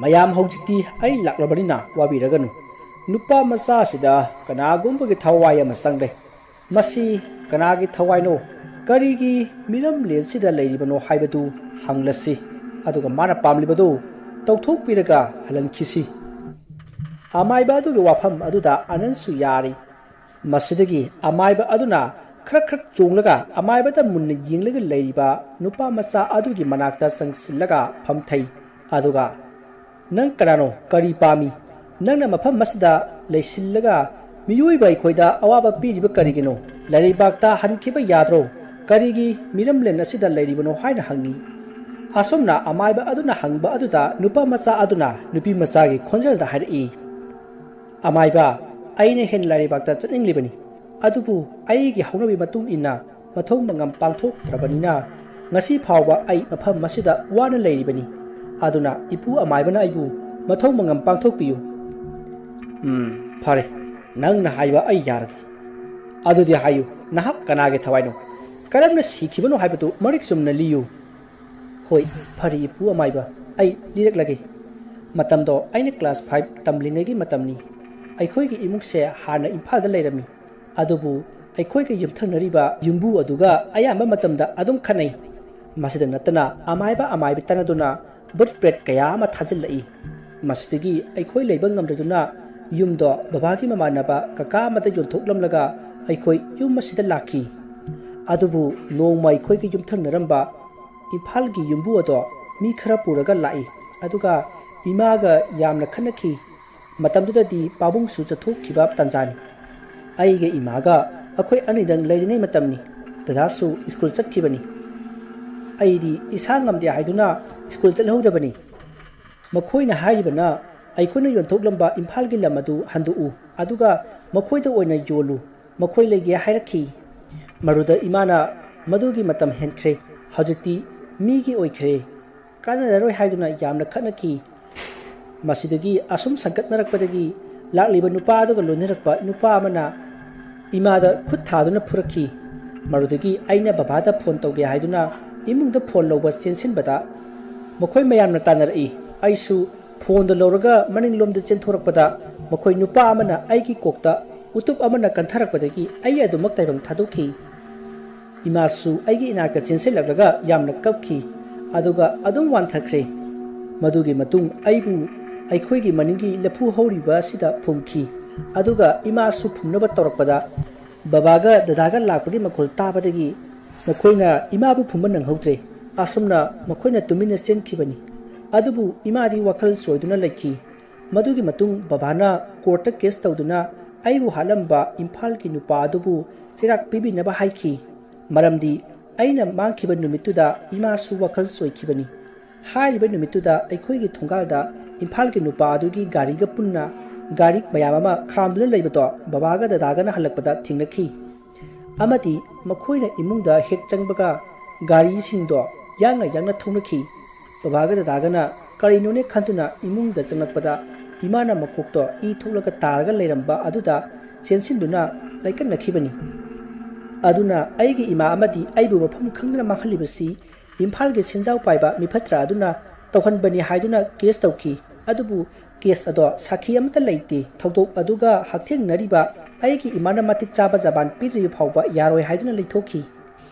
"ꯃꯌꯥꯝ, ꯍꯧꯖꯤꯛꯇꯤ ꯑꯩ ꯂꯥꯛꯂꯕꯅꯤꯅ ꯋꯥꯕꯤꯔꯒꯅꯨ꯫ ꯅꯨꯄꯥ ꯃꯆꯥꯁꯤꯗ ꯀꯅꯥꯒꯨꯝꯕꯒꯤ ꯊꯋꯥꯏ ꯑꯃ ꯆꯪꯂꯦ꯫ ꯃꯁꯤ ꯀꯅꯥꯒꯤ ꯊꯋꯥꯏꯅꯣ, ꯀꯔꯤꯒꯤ ꯃꯤꯔꯝꯂꯦꯟꯁꯤꯗ ꯂꯩꯔꯤꯕꯅꯣ ꯍꯥꯏꯕꯗꯨ ꯍꯪꯂꯁꯤ꯫ ꯑꯗꯨꯒ ꯃꯥꯅ ꯄꯥꯝꯂꯤꯕꯗꯨ ꯇꯧꯊꯣꯛꯄꯤꯔꯒ ꯍꯜꯍꯟꯈꯤꯁꯤ"꯫ ꯑꯃꯥꯏꯕ ꯑꯗꯨꯒꯤ ꯋꯥꯐꯝ ꯑꯗꯨꯗ ꯑꯅꯟꯁꯨ ꯌꯥꯔꯤ꯫ ꯃꯁꯤꯗꯒꯤ ꯑꯃꯥꯏꯕ ꯑꯗꯨꯅ ꯈꯔꯛ ꯈꯔꯛ ꯆꯣꯡꯂꯒ ꯑꯃꯥꯏꯕꯗ ꯃꯨꯟꯅ ꯌꯦꯡꯂꯒ ꯂꯩꯔꯤꯕ ꯅꯨꯄꯥ ꯃꯆꯥ ꯑꯗꯨꯒꯤ ꯃꯅꯥꯛꯇ ꯆꯪꯁꯤꯜꯂꯒ ꯐꯝꯊꯩ꯫ ꯑꯗꯨꯒ, "ꯅꯪ ꯀꯅꯥꯅꯣ? ꯀꯔꯤ ꯄꯥꯝꯃꯤ? ꯅꯪꯅ ꯃꯐꯝ ꯑꯁꯤꯗ ꯂꯩꯁꯤꯜꯂꯒ ꯃꯤꯑꯣꯏꯕ ꯑꯩꯈꯣꯏꯗ ꯑꯋꯥꯕ ꯄꯤꯔꯤꯕ ꯀꯔꯤꯒꯤꯅꯣ? ꯂꯩꯔꯩꯕꯥꯛꯇ ꯍꯟꯈꯤꯕ ꯌꯥꯗ꯭ꯔꯣ? ꯀꯔꯤꯒꯤ ꯃꯤꯔꯝꯂꯦꯟ ꯑꯁꯤꯗ ꯂꯩꯔꯤꯕꯅꯣ?" ꯍꯥꯏꯅ ꯍꯪꯉꯤ꯫ ꯑꯁꯨꯝꯅ ꯑꯃꯥꯏꯕ ꯑꯗꯨꯅ ꯍꯪꯕ ꯑꯗꯨꯗ ꯅꯨꯄꯥ ꯃꯆꯥ ꯑꯗꯨꯅ ꯅꯨꯄꯤ ꯃꯆꯥꯒꯤ ꯈꯣꯟꯖꯦꯜꯗ ꯍꯥꯏꯔꯛꯏ, "ꯑꯃꯥꯏꯕ, ꯑꯩꯅ ꯍꯦꯟꯅ ꯂꯩꯔꯩꯕꯥꯛꯇ ꯆꯠꯅꯤꯡꯂꯤꯕꯅꯤ, ꯑꯗꯨꯕꯨ ꯑꯩꯒꯤ ꯍꯧꯅꯕꯤ ꯃꯇꯨꯡ ꯏꯟꯅ ꯃꯊꯧ ꯃꯉꯝ ꯄꯥꯡꯊꯣꯛꯇ꯭ꯔꯕꯅꯤꯅ ꯉꯁꯤ ꯐꯥꯎꯕ ꯑꯩ ꯃꯐꯝ ꯑꯁꯤꯗ ꯋꯥꯅ ꯂꯩꯔꯤꯕꯅꯤ꯫ ꯑꯗꯨꯅ ꯏꯄꯨ ꯑꯃꯥꯏꯕꯅ ꯑꯩꯕꯨ ꯃꯊꯧ ꯃꯉꯝ ꯄꯥꯡꯊꯣꯛꯄꯤꯌꯨ꯫" "ꯎꯝ, ꯐꯔꯦ, ꯅꯪꯅ ꯍꯥꯏꯕ ꯑꯩ ꯌꯥꯔꯒꯦ꯫ ꯑꯗꯨꯗꯤ ꯍꯥꯏꯌꯨ, ꯅꯍꯥꯛ ꯀꯅꯥꯒꯤ ꯊꯋꯥꯏꯅꯣ? ꯀꯔꯝꯅ ꯁꯤꯈꯤꯕꯅꯣ ꯍꯥꯏꯕꯗꯨ ꯃꯔꯤꯛ ꯆꯨꯝꯅ ꯂꯤꯌꯨ꯫" "ꯍꯣꯏ, ꯐꯔꯦ ꯏꯄꯨ ꯑꯃꯥꯏꯕ, ꯑꯩ ꯂꯤꯔꯛꯂꯒꯦ꯫ ꯃꯇꯝꯗꯣ ꯑꯩꯅ class five ꯇꯝꯂꯤꯉꯩꯒꯤ ꯃꯇꯝꯅꯤ꯫ ꯑꯩꯈꯣꯏꯒꯤ ꯏꯃꯨꯡꯁꯦ ꯍꯥꯟꯅ ꯏꯝꯐꯥꯜꯗ ꯂꯩꯔꯝꯃꯤ, ꯑꯗꯨꯕꯨ ꯑꯩꯈꯣꯏꯒ ꯌꯨꯝꯊꯪꯅꯔꯤꯕ ꯌꯨꯝꯕꯨ ꯑꯗꯨꯒ ꯑꯌꯥꯝꯕ ꯃꯇꯝꯗ ꯑꯗꯨꯝ ꯈꯠꯅꯩ꯫ ꯃꯁꯤꯗ ꯅꯠꯇꯅ ꯑꯃꯥꯏꯕ ꯑꯃꯥꯏꯕꯤ ꯇꯥꯟꯅꯗꯨꯅ ꯚꯨꯠ ꯄ꯭ꯔꯦꯠ ꯀꯌꯥ ꯑꯃ ꯊꯥꯖꯤꯜꯂꯛꯏ꯫ ꯃꯁꯤꯗꯒꯤ ꯑꯩꯈꯣꯏ ꯂꯩꯕ ꯉꯝꯗꯗꯨꯅ ꯌꯨꯝꯗꯣ ꯕꯕꯥꯒꯤ ꯃꯃꯥꯟꯅꯕ ꯀꯀꯥ ꯑꯃꯗ ꯌꯣꯟꯊꯣꯛꯂꯝꯂꯒ ꯑꯩꯈꯣꯏ ꯌꯨꯝ ꯑꯁꯤꯗ ꯂꯥꯛꯈꯤ꯫ ꯑꯗꯨꯕꯨ ꯅꯣꯡꯃ ꯑꯩꯈꯣꯏꯒꯤ ꯌꯨꯝꯊꯪꯅꯔꯝꯕ ꯏꯝꯐꯥꯜꯒꯤ ꯌꯨꯝꯕꯨ ꯑꯗꯣ ꯃꯤ ꯈꯔ ꯄꯨꯔꯒ ꯂꯥꯛꯏ, ꯑꯗꯨꯒ ꯏꯃꯥꯒ ꯌꯥꯝꯅ ꯈꯠꯅꯈꯤ꯫ ꯃꯇꯝꯗꯨꯗꯗꯤ ꯄꯥꯕꯨꯡꯁꯨ ꯆꯠꯊꯣꯛꯈꯤꯕ ꯇꯥꯟꯖꯥꯅꯤ꯫ ꯑꯩꯒ ꯏꯃꯥꯒ ꯑꯩꯈꯣꯏ ꯑꯅꯤꯗꯪ ꯂꯩꯔꯤꯉꯩ ꯃꯇꯝꯅꯤ꯫ ꯗꯗꯥꯁꯨ ꯁ꯭ꯀꯨꯜ ꯆꯠꯈꯤꯕꯅꯤ꯫ ꯑꯩꯗꯤ ꯏꯁꯥ ꯉꯝꯗꯦ ꯍꯥꯏꯗꯨꯅ ꯁ꯭ꯀꯨꯜ ꯆꯠꯍꯧꯗꯕꯅꯤ꯫ ꯃꯈꯣꯏꯅ ꯍꯥꯏꯔꯤꯕꯅ ꯑꯩꯈꯣꯏꯅ ꯌꯣꯟꯊꯣꯛꯂꯝꯕ ꯏꯝꯐꯥꯜꯒꯤ ꯂꯝ ꯑꯗꯨ ꯍꯟꯗꯣꯛꯎ, ꯑꯗꯨꯒ ꯃꯈꯣꯏꯗ ꯑꯣꯏꯅ ꯌꯣꯜꯂꯨ, ꯃꯈꯣꯏ ꯂꯩꯒꯦ ꯍꯥꯏꯔꯛꯈꯤ꯫ ꯃꯗꯨꯗ ꯏꯃꯥꯅ, "ꯃꯗꯨꯒꯤ ꯃꯇꯝ ꯍꯦꯟꯈ꯭ꯔꯦ, ꯍꯧꯖꯤꯛꯇꯤ ꯃꯤꯒꯤ ꯑꯣꯏꯈ꯭ꯔꯦ, ꯀꯥꯟꯅꯔꯔꯣꯏ" ꯍꯥꯏꯗꯨꯅ ꯌꯥꯝꯅ ꯈꯠꯅꯈꯤ꯫ ꯃꯁꯤꯗꯒꯤ ꯑꯁꯨꯝ ꯁꯟꯒꯠꯅꯔꯛꯄꯗꯒꯤ ꯂꯥꯛꯂꯤꯕ ꯅꯨꯄꯥ ꯑꯗꯨꯒ ꯂꯣꯏꯅꯔꯛꯄ ꯅꯨꯄꯥ ꯑꯃꯅ ꯏꯃꯥꯗ ꯈꯨꯠ ꯊꯥꯗꯨꯅ ꯐꯨꯔꯛꯈꯤ꯫ ꯃꯗꯨꯗꯒꯤ ꯑꯩꯅ ꯕꯕꯥꯗ ꯐꯣꯟ ꯇꯧꯒꯦ ꯍꯥꯏꯗꯨꯅ ꯏꯃꯨꯡꯗ ꯐꯣꯟ ꯂꯧꯕ ꯆꯦꯟꯁꯤꯟꯕꯗ ꯃꯈꯣꯏ ꯃꯌꯥꯝꯅ ꯇꯥꯟꯅꯔꯛꯏ꯫ ꯑꯩꯁꯨ ꯐꯣꯟꯗꯨ ꯂꯧꯔꯒ ꯃꯅꯤꯡꯂꯣꯝꯗ ꯆꯦꯟꯊꯣꯔꯛꯄꯗ ꯃꯈꯣꯏ ꯅꯨꯄꯥ ꯑꯃꯅ ꯑꯩꯒꯤ ꯀꯣꯛꯇ ꯎꯇꯨꯞ ꯑꯃꯅ ꯀꯟꯊꯔꯛꯄꯗꯒꯤ ꯑꯩ ꯑꯗꯨꯃꯛ ꯇꯥꯏꯕꯪ ꯊꯥꯗꯣꯛꯈꯤ꯫ ꯏꯃꯥꯁꯨ ꯑꯩꯒꯤ ꯏꯅꯥꯛꯇ ꯆꯦꯟꯁꯤꯜꯂꯛꯂꯒ ꯌꯥꯝꯅ ꯀꯞꯈꯤ, ꯑꯗꯨꯒ ꯑꯗꯨꯝ ꯋꯥꯟꯊꯈ꯭ꯔꯦ꯫ ꯃꯗꯨꯒꯤ ꯃꯇꯨꯡ ꯑꯩꯕꯨ ꯑꯩꯈꯣꯏꯒꯤ ꯃꯅꯤꯡꯒꯤ ꯂꯐꯨ ꯍꯧꯔꯤꯕ ꯑꯁꯤꯗ ꯐꯨꯝꯈꯤ꯫ ꯑꯗꯨꯒ ꯏꯃꯥꯁꯨ ꯐꯨꯝꯅꯕ ꯇꯧꯔꯛꯄꯗ, ꯕꯕꯥꯒ ꯗꯗꯥꯒ ꯂꯥꯛꯄꯒꯤ ꯃꯈꯣꯜ ꯇꯥꯕꯗꯒꯤ ꯃꯈꯣꯏꯅ ꯏꯃꯥꯕꯨ ꯐꯨꯝꯕ ꯅꯪꯍꯧꯗ꯭ꯔꯦ꯫ ꯑꯁꯨꯝꯅ ꯃꯈꯣꯏꯅ ꯇꯨꯃꯤꯟꯅ ꯆꯦꯟꯈꯤꯕꯅꯤ꯫ ꯑꯗꯨꯕꯨ ꯏꯃꯥꯗꯤ ꯋꯥꯈꯜ ꯆꯣꯏꯗꯨꯅ ꯂꯩꯈꯤ꯫ ꯃꯗꯨꯒꯤ ꯃꯇꯨꯡ ꯕꯕꯥꯅ ꯀꯣꯔꯠꯇ ꯀꯦꯁ ꯇꯧꯗꯨꯅ ꯑꯩꯕꯨ ꯍꯥꯠꯂꯝꯕ ꯏꯝꯐꯥꯜꯒꯤ ꯅꯨꯄꯥ ꯑꯗꯨꯕꯨ ꯆꯩꯔꯥꯛ ꯄꯤꯕꯤꯅꯕ ꯍꯥꯏꯈꯤ꯫ ꯃꯔꯝꯗꯤ ꯑꯩꯅ ꯃꯥꯡꯈꯤꯕ ꯅꯨꯃꯤꯠꯇꯨꯗ ꯏꯃꯥꯁꯨ ꯋꯥꯈꯜ ꯆꯣꯏꯈꯤꯕꯅꯤ꯫ ꯍꯥꯏꯔꯤꯕ ꯅꯨꯃꯤꯠꯇꯨꯗ ꯑꯩꯈꯣꯏꯒꯤ ꯊꯣꯡꯒꯥꯜꯗ ꯏꯝꯐꯥꯜꯒꯤ ꯅꯨꯄꯥ ꯑꯗꯨꯒꯤ ꯒꯥꯔꯤꯒ ꯄꯨꯟꯅ ꯒꯥꯔꯤ ꯃꯌꯥꯝ ꯑꯃ ꯈꯥꯝꯗꯨꯅ ꯂꯩꯕꯗꯣ ꯕꯕꯥꯒ ꯗꯗꯥꯒꯅ ꯍꯜꯂꯛꯄꯗ ꯊꯦꯡꯅꯈꯤ꯫ ꯑꯃꯗꯤ ꯃꯈꯣꯏꯅ ꯏꯃꯨꯡꯗ ꯍꯦꯛ ꯆꯪꯕꯒ ꯒꯥꯔꯤꯁꯤꯡꯗꯣ ꯌꯥꯡꯅ ꯌꯥꯡꯅ ꯊꯧꯅꯈꯤ꯫ ꯕꯕꯥꯒ ꯗꯗꯥꯒꯅ ꯀꯔꯤꯅꯣꯅꯦ ꯈꯟꯗꯨꯅ ꯏꯃꯨꯡꯗ ꯆꯪꯂꯛꯄꯗ ꯏꯃꯥꯅ ꯃꯀꯣꯛꯇꯣ ꯏ ꯊꯣꯛꯂꯒ ꯇꯥꯔꯒ ꯂꯩꯔꯝꯕ ꯑꯗꯨꯗ ꯆꯦꯟꯁꯤꯟꯗꯨꯅ ꯂꯩꯀꯠꯅꯈꯤꯕꯅꯤ꯫ ꯑꯗꯨꯅ ꯑꯩꯒꯤ ꯏꯃꯥ ꯑꯃꯗꯤ ꯑꯩꯕꯨ ꯃꯐꯝ ꯈꯪꯗꯅ ꯃꯥꯡꯍꯜꯂꯤꯕꯁꯤ ꯏꯝꯐꯥꯜꯒꯤ ꯁꯦꯟꯖꯥꯎ ꯄꯥꯏꯕ ꯃꯤꯐꯠꯇ꯭ꯔꯥ ꯑꯗꯨꯅ ꯇꯧꯍꯟꯕꯅꯤ ꯍꯥꯏꯗꯨꯅ ꯀꯦꯁ ꯇꯧꯈꯤ꯫ ꯑꯗꯨꯕꯨ ꯀꯦꯁ ꯑꯗꯣ ꯁꯥꯈꯤ ꯑꯃꯠꯇ ꯂꯩꯇꯦ꯫ ꯊꯧꯗꯣꯛ ꯑꯗꯨꯒ ꯍꯛꯊꯦꯡꯅꯔꯤꯕ ꯑꯩꯒꯤ ꯏꯃꯥꯅ ꯃꯇꯤꯛ ꯆꯥꯕ ꯖꯕꯥꯟ ꯄꯤꯗ꯭ꯔꯤꯕ ꯐꯥꯎꯕ ꯌꯥꯔꯣꯏ ꯍꯥꯏꯗꯨꯅ ꯂꯩꯊꯣꯛꯈꯤ꯫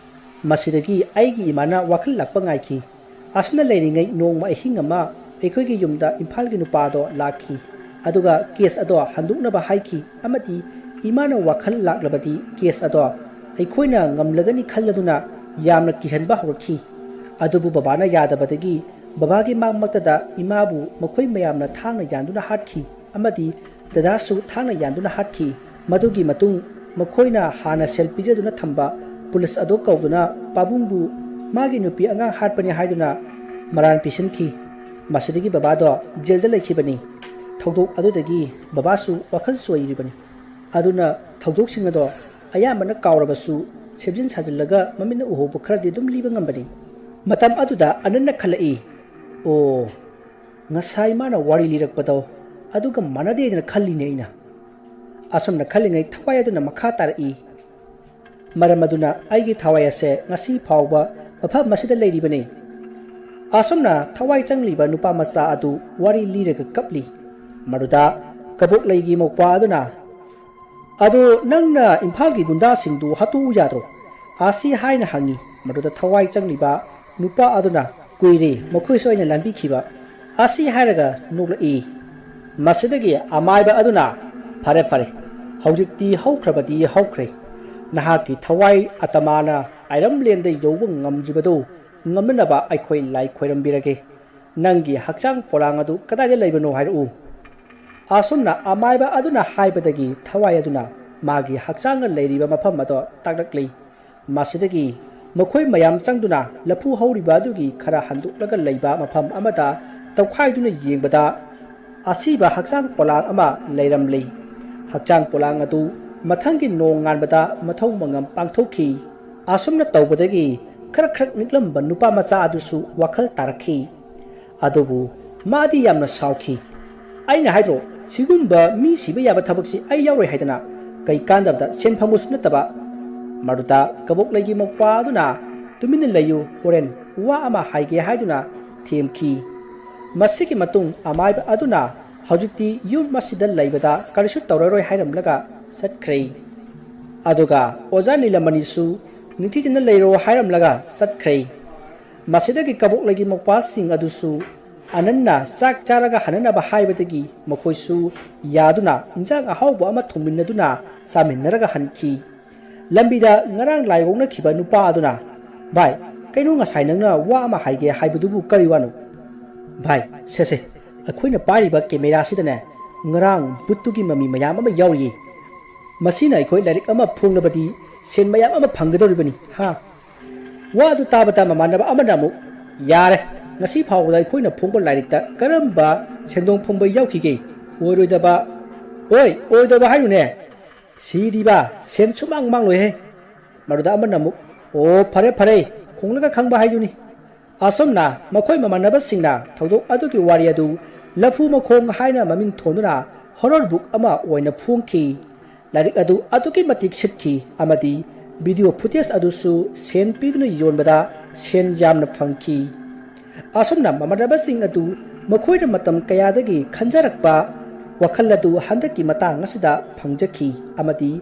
ꯃꯁꯤꯗꯒꯤ ꯑꯩꯒꯤ ꯏꯃꯥꯅ ꯋꯥꯈꯜ ꯂꯥꯛꯄ ꯉꯥꯏꯈꯤ꯫ ꯑꯁꯨꯝꯅ ꯂꯩꯔꯤꯉꯩ ꯅꯣꯡꯃ ꯑꯍꯤꯡ ꯑꯃ ꯑꯩꯈꯣꯏꯒꯤ ꯌꯨꯝꯗ ꯏꯝꯐꯥꯜꯒꯤ ꯅꯨꯄꯥꯗꯣ ꯂꯥꯛꯈꯤ꯫ ꯑꯗꯨꯒ ꯀꯦꯁ ꯑꯗꯣ ꯍꯟꯗꯣꯛꯅꯕ ꯍꯥꯏꯈꯤ ꯑꯃꯗꯤ ꯏꯃꯥꯅ ꯋꯥꯈꯜ ꯂꯥꯛꯂꯕꯗꯤ ꯀꯦꯁ ꯑꯗꯣ ꯑꯩꯈꯣꯏꯅ ꯉꯝꯂꯒꯅꯤ ꯈꯜꯂꯗꯨꯅ ꯌꯥꯝꯅ ꯀꯤꯍꯟꯕ ꯍꯧꯔꯛꯈꯤ꯫ ꯑꯗꯨꯕꯨ ꯕꯕꯥꯅ ꯌꯥꯗꯕꯗꯒꯤ ꯕꯕꯥꯒꯤ ꯃꯥꯡꯃꯛꯇꯗ ꯏꯃꯥꯕꯨ ꯃꯈꯣꯏ ꯃꯌꯥꯝꯅ ꯊꯥꯡꯅ ꯌꯥꯟꯗꯨꯅ ꯍꯥꯠꯈꯤ ꯑꯃꯗꯤ ꯗꯗꯥꯁꯨ ꯊꯥꯡꯅ ꯌꯥꯟꯗꯨꯅ ꯍꯥꯠꯈꯤ꯫ ꯃꯗꯨꯒꯤ ꯃꯇꯨꯡ ꯃꯈꯣꯏꯅ ꯍꯥꯟꯅ ꯁꯦꯜ ꯄꯤꯖꯗꯨꯅ ꯊꯝꯕ ꯄꯨꯂꯤꯁ ꯑꯗꯨ ꯀꯧꯗꯨꯅ ꯄꯥꯕꯨꯡꯕꯨ ꯃꯥꯒꯤ ꯅꯨꯄꯤ ꯑꯉꯥꯡ ꯍꯥꯠꯄꯅꯤ ꯍꯥꯏꯗꯨꯅ ꯃꯔꯥꯜ ꯄꯤꯁꯤꯟꯈꯤ꯫ ꯃꯁꯤꯗꯒꯤ ꯕꯕꯥꯗꯣ ꯖꯦꯜꯗ ꯂꯩꯈꯤꯕꯅꯤ꯫ ꯊꯧꯗꯣꯛ ꯑꯗꯨꯗꯒꯤ ꯕꯕꯥꯁꯨ ꯋꯥꯈꯜ ꯆꯣꯏꯔꯤꯕꯅꯤ꯫ ꯑꯗꯨꯅ ꯊꯧꯗꯣꯛꯁꯤꯡ ꯑꯗꯣ ꯑꯌꯥꯝꯕꯅ ꯀꯥꯎꯔꯕꯁꯨ ꯁꯦꯝꯖꯤꯟ ꯁꯥꯖꯤꯜꯂꯒ ꯃꯃꯤꯠꯅ ꯎꯍꯧꯕ ꯈꯔꯗꯤ ꯑꯗꯨꯝ ꯂꯤꯕ ꯉꯝꯕꯅꯤ꯫ ꯃꯇꯝ ꯑꯗꯨꯗ ꯑꯅꯟꯅ ꯈꯜꯂꯛꯏ, "ꯑꯣ, ꯉꯁꯥꯏ ꯃꯥꯅ ꯋꯥꯔꯤ ꯂꯤꯔꯛꯄꯗꯣ ꯑꯗꯨꯒ ꯃꯥꯟꯅꯗꯦꯗꯅ ꯈꯜꯂꯤꯅꯦ ꯑꯩꯅ꯫" ꯑꯁꯨꯝꯅ ꯈꯜꯂꯤꯉꯩ ꯊꯋꯥꯏ ꯑꯗꯨꯅ ꯃꯈꯥ ꯇꯥꯔꯛꯏ, "ꯃꯔꯝ ꯑꯗꯨꯅ ꯑꯩꯒꯤ ꯊꯋꯥꯏ ꯑꯁꯦ ꯉꯁꯤ ꯐꯥꯎꯕ ꯃꯐꯝ ꯑꯁꯤꯗ ꯂꯩꯔꯤꯕꯅꯤ꯫" ꯑꯁꯨꯝꯅ ꯊꯋꯥꯏ ꯆꯪꯂꯤꯕ ꯅꯨꯄꯥ ꯃꯆꯥ ꯑꯗꯨ ꯋꯥꯔꯤ ꯂꯤꯔꯒ ꯀꯞꯂꯤ꯫ ꯃꯗꯨꯗ ꯀꯕꯣꯛꯂꯩꯒꯤ ꯃꯧꯄ꯭ꯋꯥ ꯑꯗꯨꯅ, "ꯑꯗꯨ ꯅꯪꯅ ꯏꯝꯐꯥꯜꯒꯤ ꯒꯨꯟꯗꯥꯁꯤꯡꯗꯨ ꯍꯥꯠꯇꯣꯛꯎ ꯌꯥꯗ꯭ꯔꯣ?" ꯑꯁꯤ ꯍꯥꯏꯅ ꯍꯪꯉꯤ꯫ ꯃꯗꯨꯗ ꯊꯋꯥꯏ ꯆꯪꯂꯤꯕ ꯅꯨꯄꯥ ꯑꯗꯨꯅ, "ꯀꯨꯏꯔꯦ ꯃꯈꯣꯏꯁꯨ ꯑꯩꯅ ꯂꯥꯟꯕꯤꯈꯤꯕ꯫ ꯑꯁꯤ ꯍꯥꯏꯔꯒ ꯅꯣꯛꯂꯛꯏ꯫ ꯃꯁꯤꯗꯒꯤ ꯑꯃꯥꯏꯕ ꯑꯗꯨꯅ, "ꯐꯔꯦ, ꯐꯔꯦ, ꯍꯧꯖꯤꯛꯇꯤ ꯍꯧꯈ꯭ꯔꯕꯗꯤ ꯍꯧꯈ꯭ꯔꯦ꯫ ꯅꯍꯥꯛꯀꯤ ꯊꯋꯥꯏ ꯑꯇꯃꯥꯅ ꯑꯥꯏꯔꯝ ꯂꯦꯟꯗ ꯌꯧꯕ ꯉꯝꯗ꯭ꯔꯤꯕꯗꯨ ꯉꯝꯅꯅꯕ ꯑꯩꯈꯣꯏ ꯂꯥꯏ ꯈꯣꯏꯔꯝꯕꯤꯔꯒꯦ꯫ ꯅꯪꯒꯤ ꯍꯛꯆꯥꯡ ꯄꯣꯂꯥꯡ ꯑꯗꯨ ꯀꯗꯥꯏꯗ ꯂꯩꯕꯅꯣ ꯍꯥꯏꯔꯛꯎ꯫" ꯑꯁꯨꯝꯅ ꯑꯃꯥꯏꯕ ꯑꯗꯨꯅ ꯍꯥꯏꯕꯗꯒꯤ ꯊꯋꯥꯏ ꯑꯗꯨꯅ ꯃꯥꯒꯤ ꯍꯛꯆꯥꯡꯒ ꯂꯩꯔꯤꯕ ꯃꯐꯝ ꯑꯗꯣ ꯇꯥꯛꯂꯛꯂꯤ꯫ ꯃꯁꯤꯗꯒꯤ ꯃꯈꯣꯏ ꯃꯌꯥꯝ ꯆꯪꯗꯨꯅ ꯂꯐꯨ ꯍꯧꯔꯤꯕ ꯑꯗꯨꯒꯤ ꯈꯔ ꯍꯟꯗꯣꯛꯂꯒ ꯂꯩꯕ ꯃꯐꯝ ꯑꯃꯗ ꯇꯧꯈꯥꯏꯗꯨꯅ ꯌꯦꯡꯕꯗ, ꯑꯁꯤꯕ ꯍꯛꯆꯥꯡ ꯄꯣꯂꯥꯡ ꯑꯃ ꯂꯩꯔꯝꯂꯤ꯫ ꯍꯛꯆꯥꯡ ꯄꯣꯂꯥꯡ ꯑꯗꯨ ꯃꯊꯪꯒꯤ ꯅꯣꯡ ꯉꯥꯟꯕꯗ ꯃꯊꯧ ꯃꯉꯝ ꯄꯥꯡꯊꯣꯛꯈꯤ꯫ ꯑꯁꯨꯝꯅ ꯇꯧꯕꯗꯒꯤ ꯈꯔ ꯈꯔ ꯅꯤꯛꯂꯝꯕ ꯅꯨꯄꯥ ꯃꯆꯥ ꯑꯗꯨꯁꯨ ꯋꯥꯈꯜ ꯇꯥꯔꯛꯈꯤ꯫ ꯑꯗꯨꯕꯨ ꯃꯥꯗꯤ ꯌꯥꯝꯅ ꯁꯥꯎꯈꯤ꯫ "ꯑꯩꯅ ꯍꯥꯏꯗ꯭ꯔꯣ, ꯁꯤꯒꯨꯝꯕ ꯃꯤ ꯁꯤꯕ ꯌꯥꯕ ꯊꯕꯛꯁꯤ ꯑꯩ ꯌꯥꯎꯔꯣꯏ ꯍꯥꯏꯗꯅ꯫ ꯀꯩ ꯀꯥꯟꯗꯕꯗ ꯁꯦꯟ ꯐꯪꯕꯁꯨ ꯅꯠꯇꯕ꯫" ꯃꯗꯨꯗ ꯀꯕꯣꯛꯂꯩꯒꯤ ꯃꯧꯄ꯭ꯋꯥ ꯑꯗꯨꯅ, "ꯇꯨꯃꯤꯟꯅ ꯂꯩꯌꯨ, ꯍꯣꯔꯦꯟ ꯋꯥ ꯑꯃ ꯍꯥꯏꯒꯦ" ꯍꯥꯏꯗꯨꯅ ꯊꯦꯝꯈꯤ꯫ ꯃꯁꯤꯒꯤ ꯃꯇꯨꯡ ꯑꯃꯥꯏꯕ ꯑꯗꯨꯅ ꯍꯧꯖꯤꯛꯇꯤ ꯌꯨꯝ ꯑꯁꯤꯗ ꯂꯩꯕꯗ ꯀꯔꯤꯁꯨ ꯇꯧꯔꯔꯣꯏ ꯍꯥꯏꯔꯝꯂꯒ ꯆꯠꯈ꯭ꯔꯦ꯫ ꯑꯗꯨꯒ ꯑꯣꯖꯥ ꯅꯤꯂꯃꯅꯤꯁꯨ ꯅꯤꯡꯊꯤꯖꯅ ꯂꯩꯔꯣ ꯍꯥꯏꯔꯝꯂꯒ ꯆꯠꯈ꯭ꯔꯦ꯫ ꯃꯁꯤꯗꯒꯤ ꯀꯕꯣꯛꯂꯩꯒꯤ ꯃꯧꯄ꯭ꯋꯥꯁꯤꯡ ꯑꯗꯨꯁꯨ ꯑꯅꯟꯅ ꯆꯥꯛ ꯆꯥꯔꯒ ꯍꯟꯅꯅꯕ ꯍꯥꯏꯕꯗꯒꯤ ꯃꯈꯣꯏꯁꯨ ꯌꯥꯗꯨꯅ ꯏꯟꯖꯥꯡ ꯑꯍꯥꯎꯕ ꯑꯃ ꯊꯣꯡꯃꯤꯟꯅꯗꯨꯅ ꯆꯥꯃꯤꯟꯅꯔꯒ ꯍꯟꯈꯤ꯫ ꯂꯝꯕꯤꯗ ꯉꯔꯥꯡ ꯂꯥꯏ ꯑꯣꯛꯅꯈꯤꯕ ꯅꯨꯄꯥ ꯑꯗꯨꯅ, "ꯚꯥꯏ, ꯀꯩꯅꯣ ꯉꯁꯥꯏ ꯅꯪꯅ ꯋꯥ ꯑꯃ ꯍꯥꯏꯒꯦ ꯍꯥꯏꯕꯗꯨꯕꯨ ꯀꯔꯤ ꯋꯥꯅꯣ?" "ꯚꯥꯏ, ꯁꯦ ꯁꯦ, ꯑꯩꯈꯣꯏꯅ ꯄꯥꯏꯔꯤꯕ ꯀꯦꯃꯦꯔꯥꯁꯤꯗꯅꯦ, ꯉꯔꯥꯡ ꯚꯨꯠꯇꯨꯒꯤ ꯃꯃꯤ ꯃꯌꯥꯝ ꯑꯃ ꯌꯥꯎꯔꯤꯌꯦ꯫ ꯃꯁꯤꯅ ꯑꯩꯈꯣꯏ ꯂꯥꯏꯔꯤꯛ ꯑꯃ ꯐꯣꯡꯂꯕꯗꯤ ꯁꯦꯟ ꯃꯌꯥꯝ ꯑꯃ ꯐꯪꯒꯗꯧꯔꯤꯕꯅꯤ, ꯍꯥ?" ꯋꯥ ꯑꯗꯨ ꯇꯥꯕꯗ ꯃꯃꯥꯟꯅꯕ ꯑꯃꯅ ꯑꯃꯨꯛ, "ꯌꯥꯔꯦ, ꯉꯁꯤ ꯐꯥꯎꯕꯗ ꯑꯩꯈꯣꯏꯅ ꯐꯣꯡꯕ ꯂꯥꯏꯔꯤꯛꯇ ꯀꯔꯝꯕ ꯁꯦꯟꯗꯣꯡ ꯐꯪꯕ ꯌꯥꯎꯈꯤꯒꯦ? ꯑꯣꯏꯔꯣꯏꯗꯕ꯫" "ꯍꯣꯏ, ꯑꯣꯏꯗꯕ ꯍꯥꯏꯅꯨꯅꯦ꯫ ꯁꯤꯔꯤꯕ ꯁꯦꯟ ꯁꯨꯃꯥꯡ ꯃꯥꯡꯂꯣꯏꯍꯦ꯫" ꯃꯗꯨꯗ ꯑꯃꯅ ꯑꯃꯨꯛ, "ꯑꯣ, ꯐꯔꯦ, ꯐꯔꯦ, ꯈꯣꯡꯂꯒ ꯈꯪꯕ ꯍꯥꯏꯗꯨꯅꯤ꯫" ꯑꯁꯨꯝꯅ ꯃꯈꯣꯏ ꯃꯃꯥꯟꯅꯕꯁꯤꯡꯅ ꯊꯧꯗꯣꯛ ꯑꯗꯨꯒꯤ ꯋꯥꯔꯤ ꯑꯗꯨ ꯂꯐꯨ ꯃꯈꯣꯡ ꯍꯥꯏꯅ ꯃꯃꯤꯡ ꯊꯣꯟꯗꯨꯅ ꯍꯣꯔꯔ ꯕꯨꯛ ꯑꯃ ꯑꯣꯏꯅ ꯐꯣꯡꯈꯤ꯫ ꯂꯥꯏꯔꯤꯛ ꯑꯗꯨ ꯑꯗꯨꯛꯀꯤ ꯃꯇꯤꯛ ꯁꯤꯠꯈꯤ ꯑꯃꯗꯤ ꯚꯤꯗꯤꯑꯣ ꯐꯨꯇꯦꯖ ꯑꯗꯨꯁꯨ ꯁꯦꯟ ꯄꯤꯗꯨꯅ ꯌꯣꯟꯕꯗ ꯁꯦꯟ ꯌꯥꯝꯅ ꯐꯪꯈꯤ꯫ ꯑꯁꯨꯝꯅ ꯃꯃꯥꯟꯅꯕꯁꯤꯡ ꯑꯗꯨ ꯃꯈꯣꯏꯅ ꯃꯇꯝ ꯀꯌꯥꯗꯒꯤ ꯈꯟꯖꯔꯛꯄ ꯋꯥꯈꯜ ꯑꯗꯨ ꯍꯟꯗꯛꯀꯤ ꯃꯇꯥꯡ ꯑꯁꯤꯗ ꯐꯪꯖꯈꯤ ꯑꯃꯗꯤ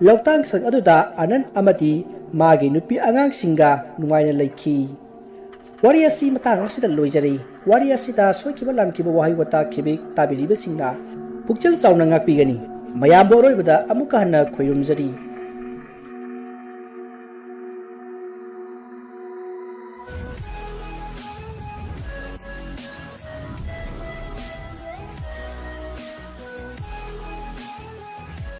ꯂꯧꯇꯥꯡꯁꯪ ꯑꯗꯨꯗ ꯑꯅꯟ ꯑꯃꯗꯤ ꯃꯥꯒꯤ ꯅꯨꯄꯤ ꯑꯉꯥꯡꯁꯤꯡꯒ ꯅꯨꯡꯉꯥꯏꯅ ꯂꯩꯈꯤ꯫ ꯋꯥꯔꯤ ꯑꯁꯤ ꯃꯇꯥꯡ ꯑꯁꯤꯗ ꯂꯣꯏꯖꯔꯦ꯫ ꯋꯥꯔꯤ ꯑꯁꯤꯗ ꯁꯣꯏꯈꯤꯕ ꯂꯥꯟꯈꯤꯕ ꯋꯥꯍꯩ ꯋꯥꯇꯥ ꯈꯦꯕꯦꯛ ꯇꯥꯕꯤꯔꯤꯕꯁꯤꯡꯅ ꯄꯨꯛꯆꯦꯜ ꯆꯥꯎꯅ ꯉꯥꯛꯄꯤꯒꯅꯤ꯫ ꯃꯌꯥꯝꯕꯨ ꯑꯔꯣꯏꯕꯗ ꯑꯃꯨꯛꯀ ꯍꯟꯅ ꯈꯣꯏꯔꯨꯝꯖꯔꯤ꯫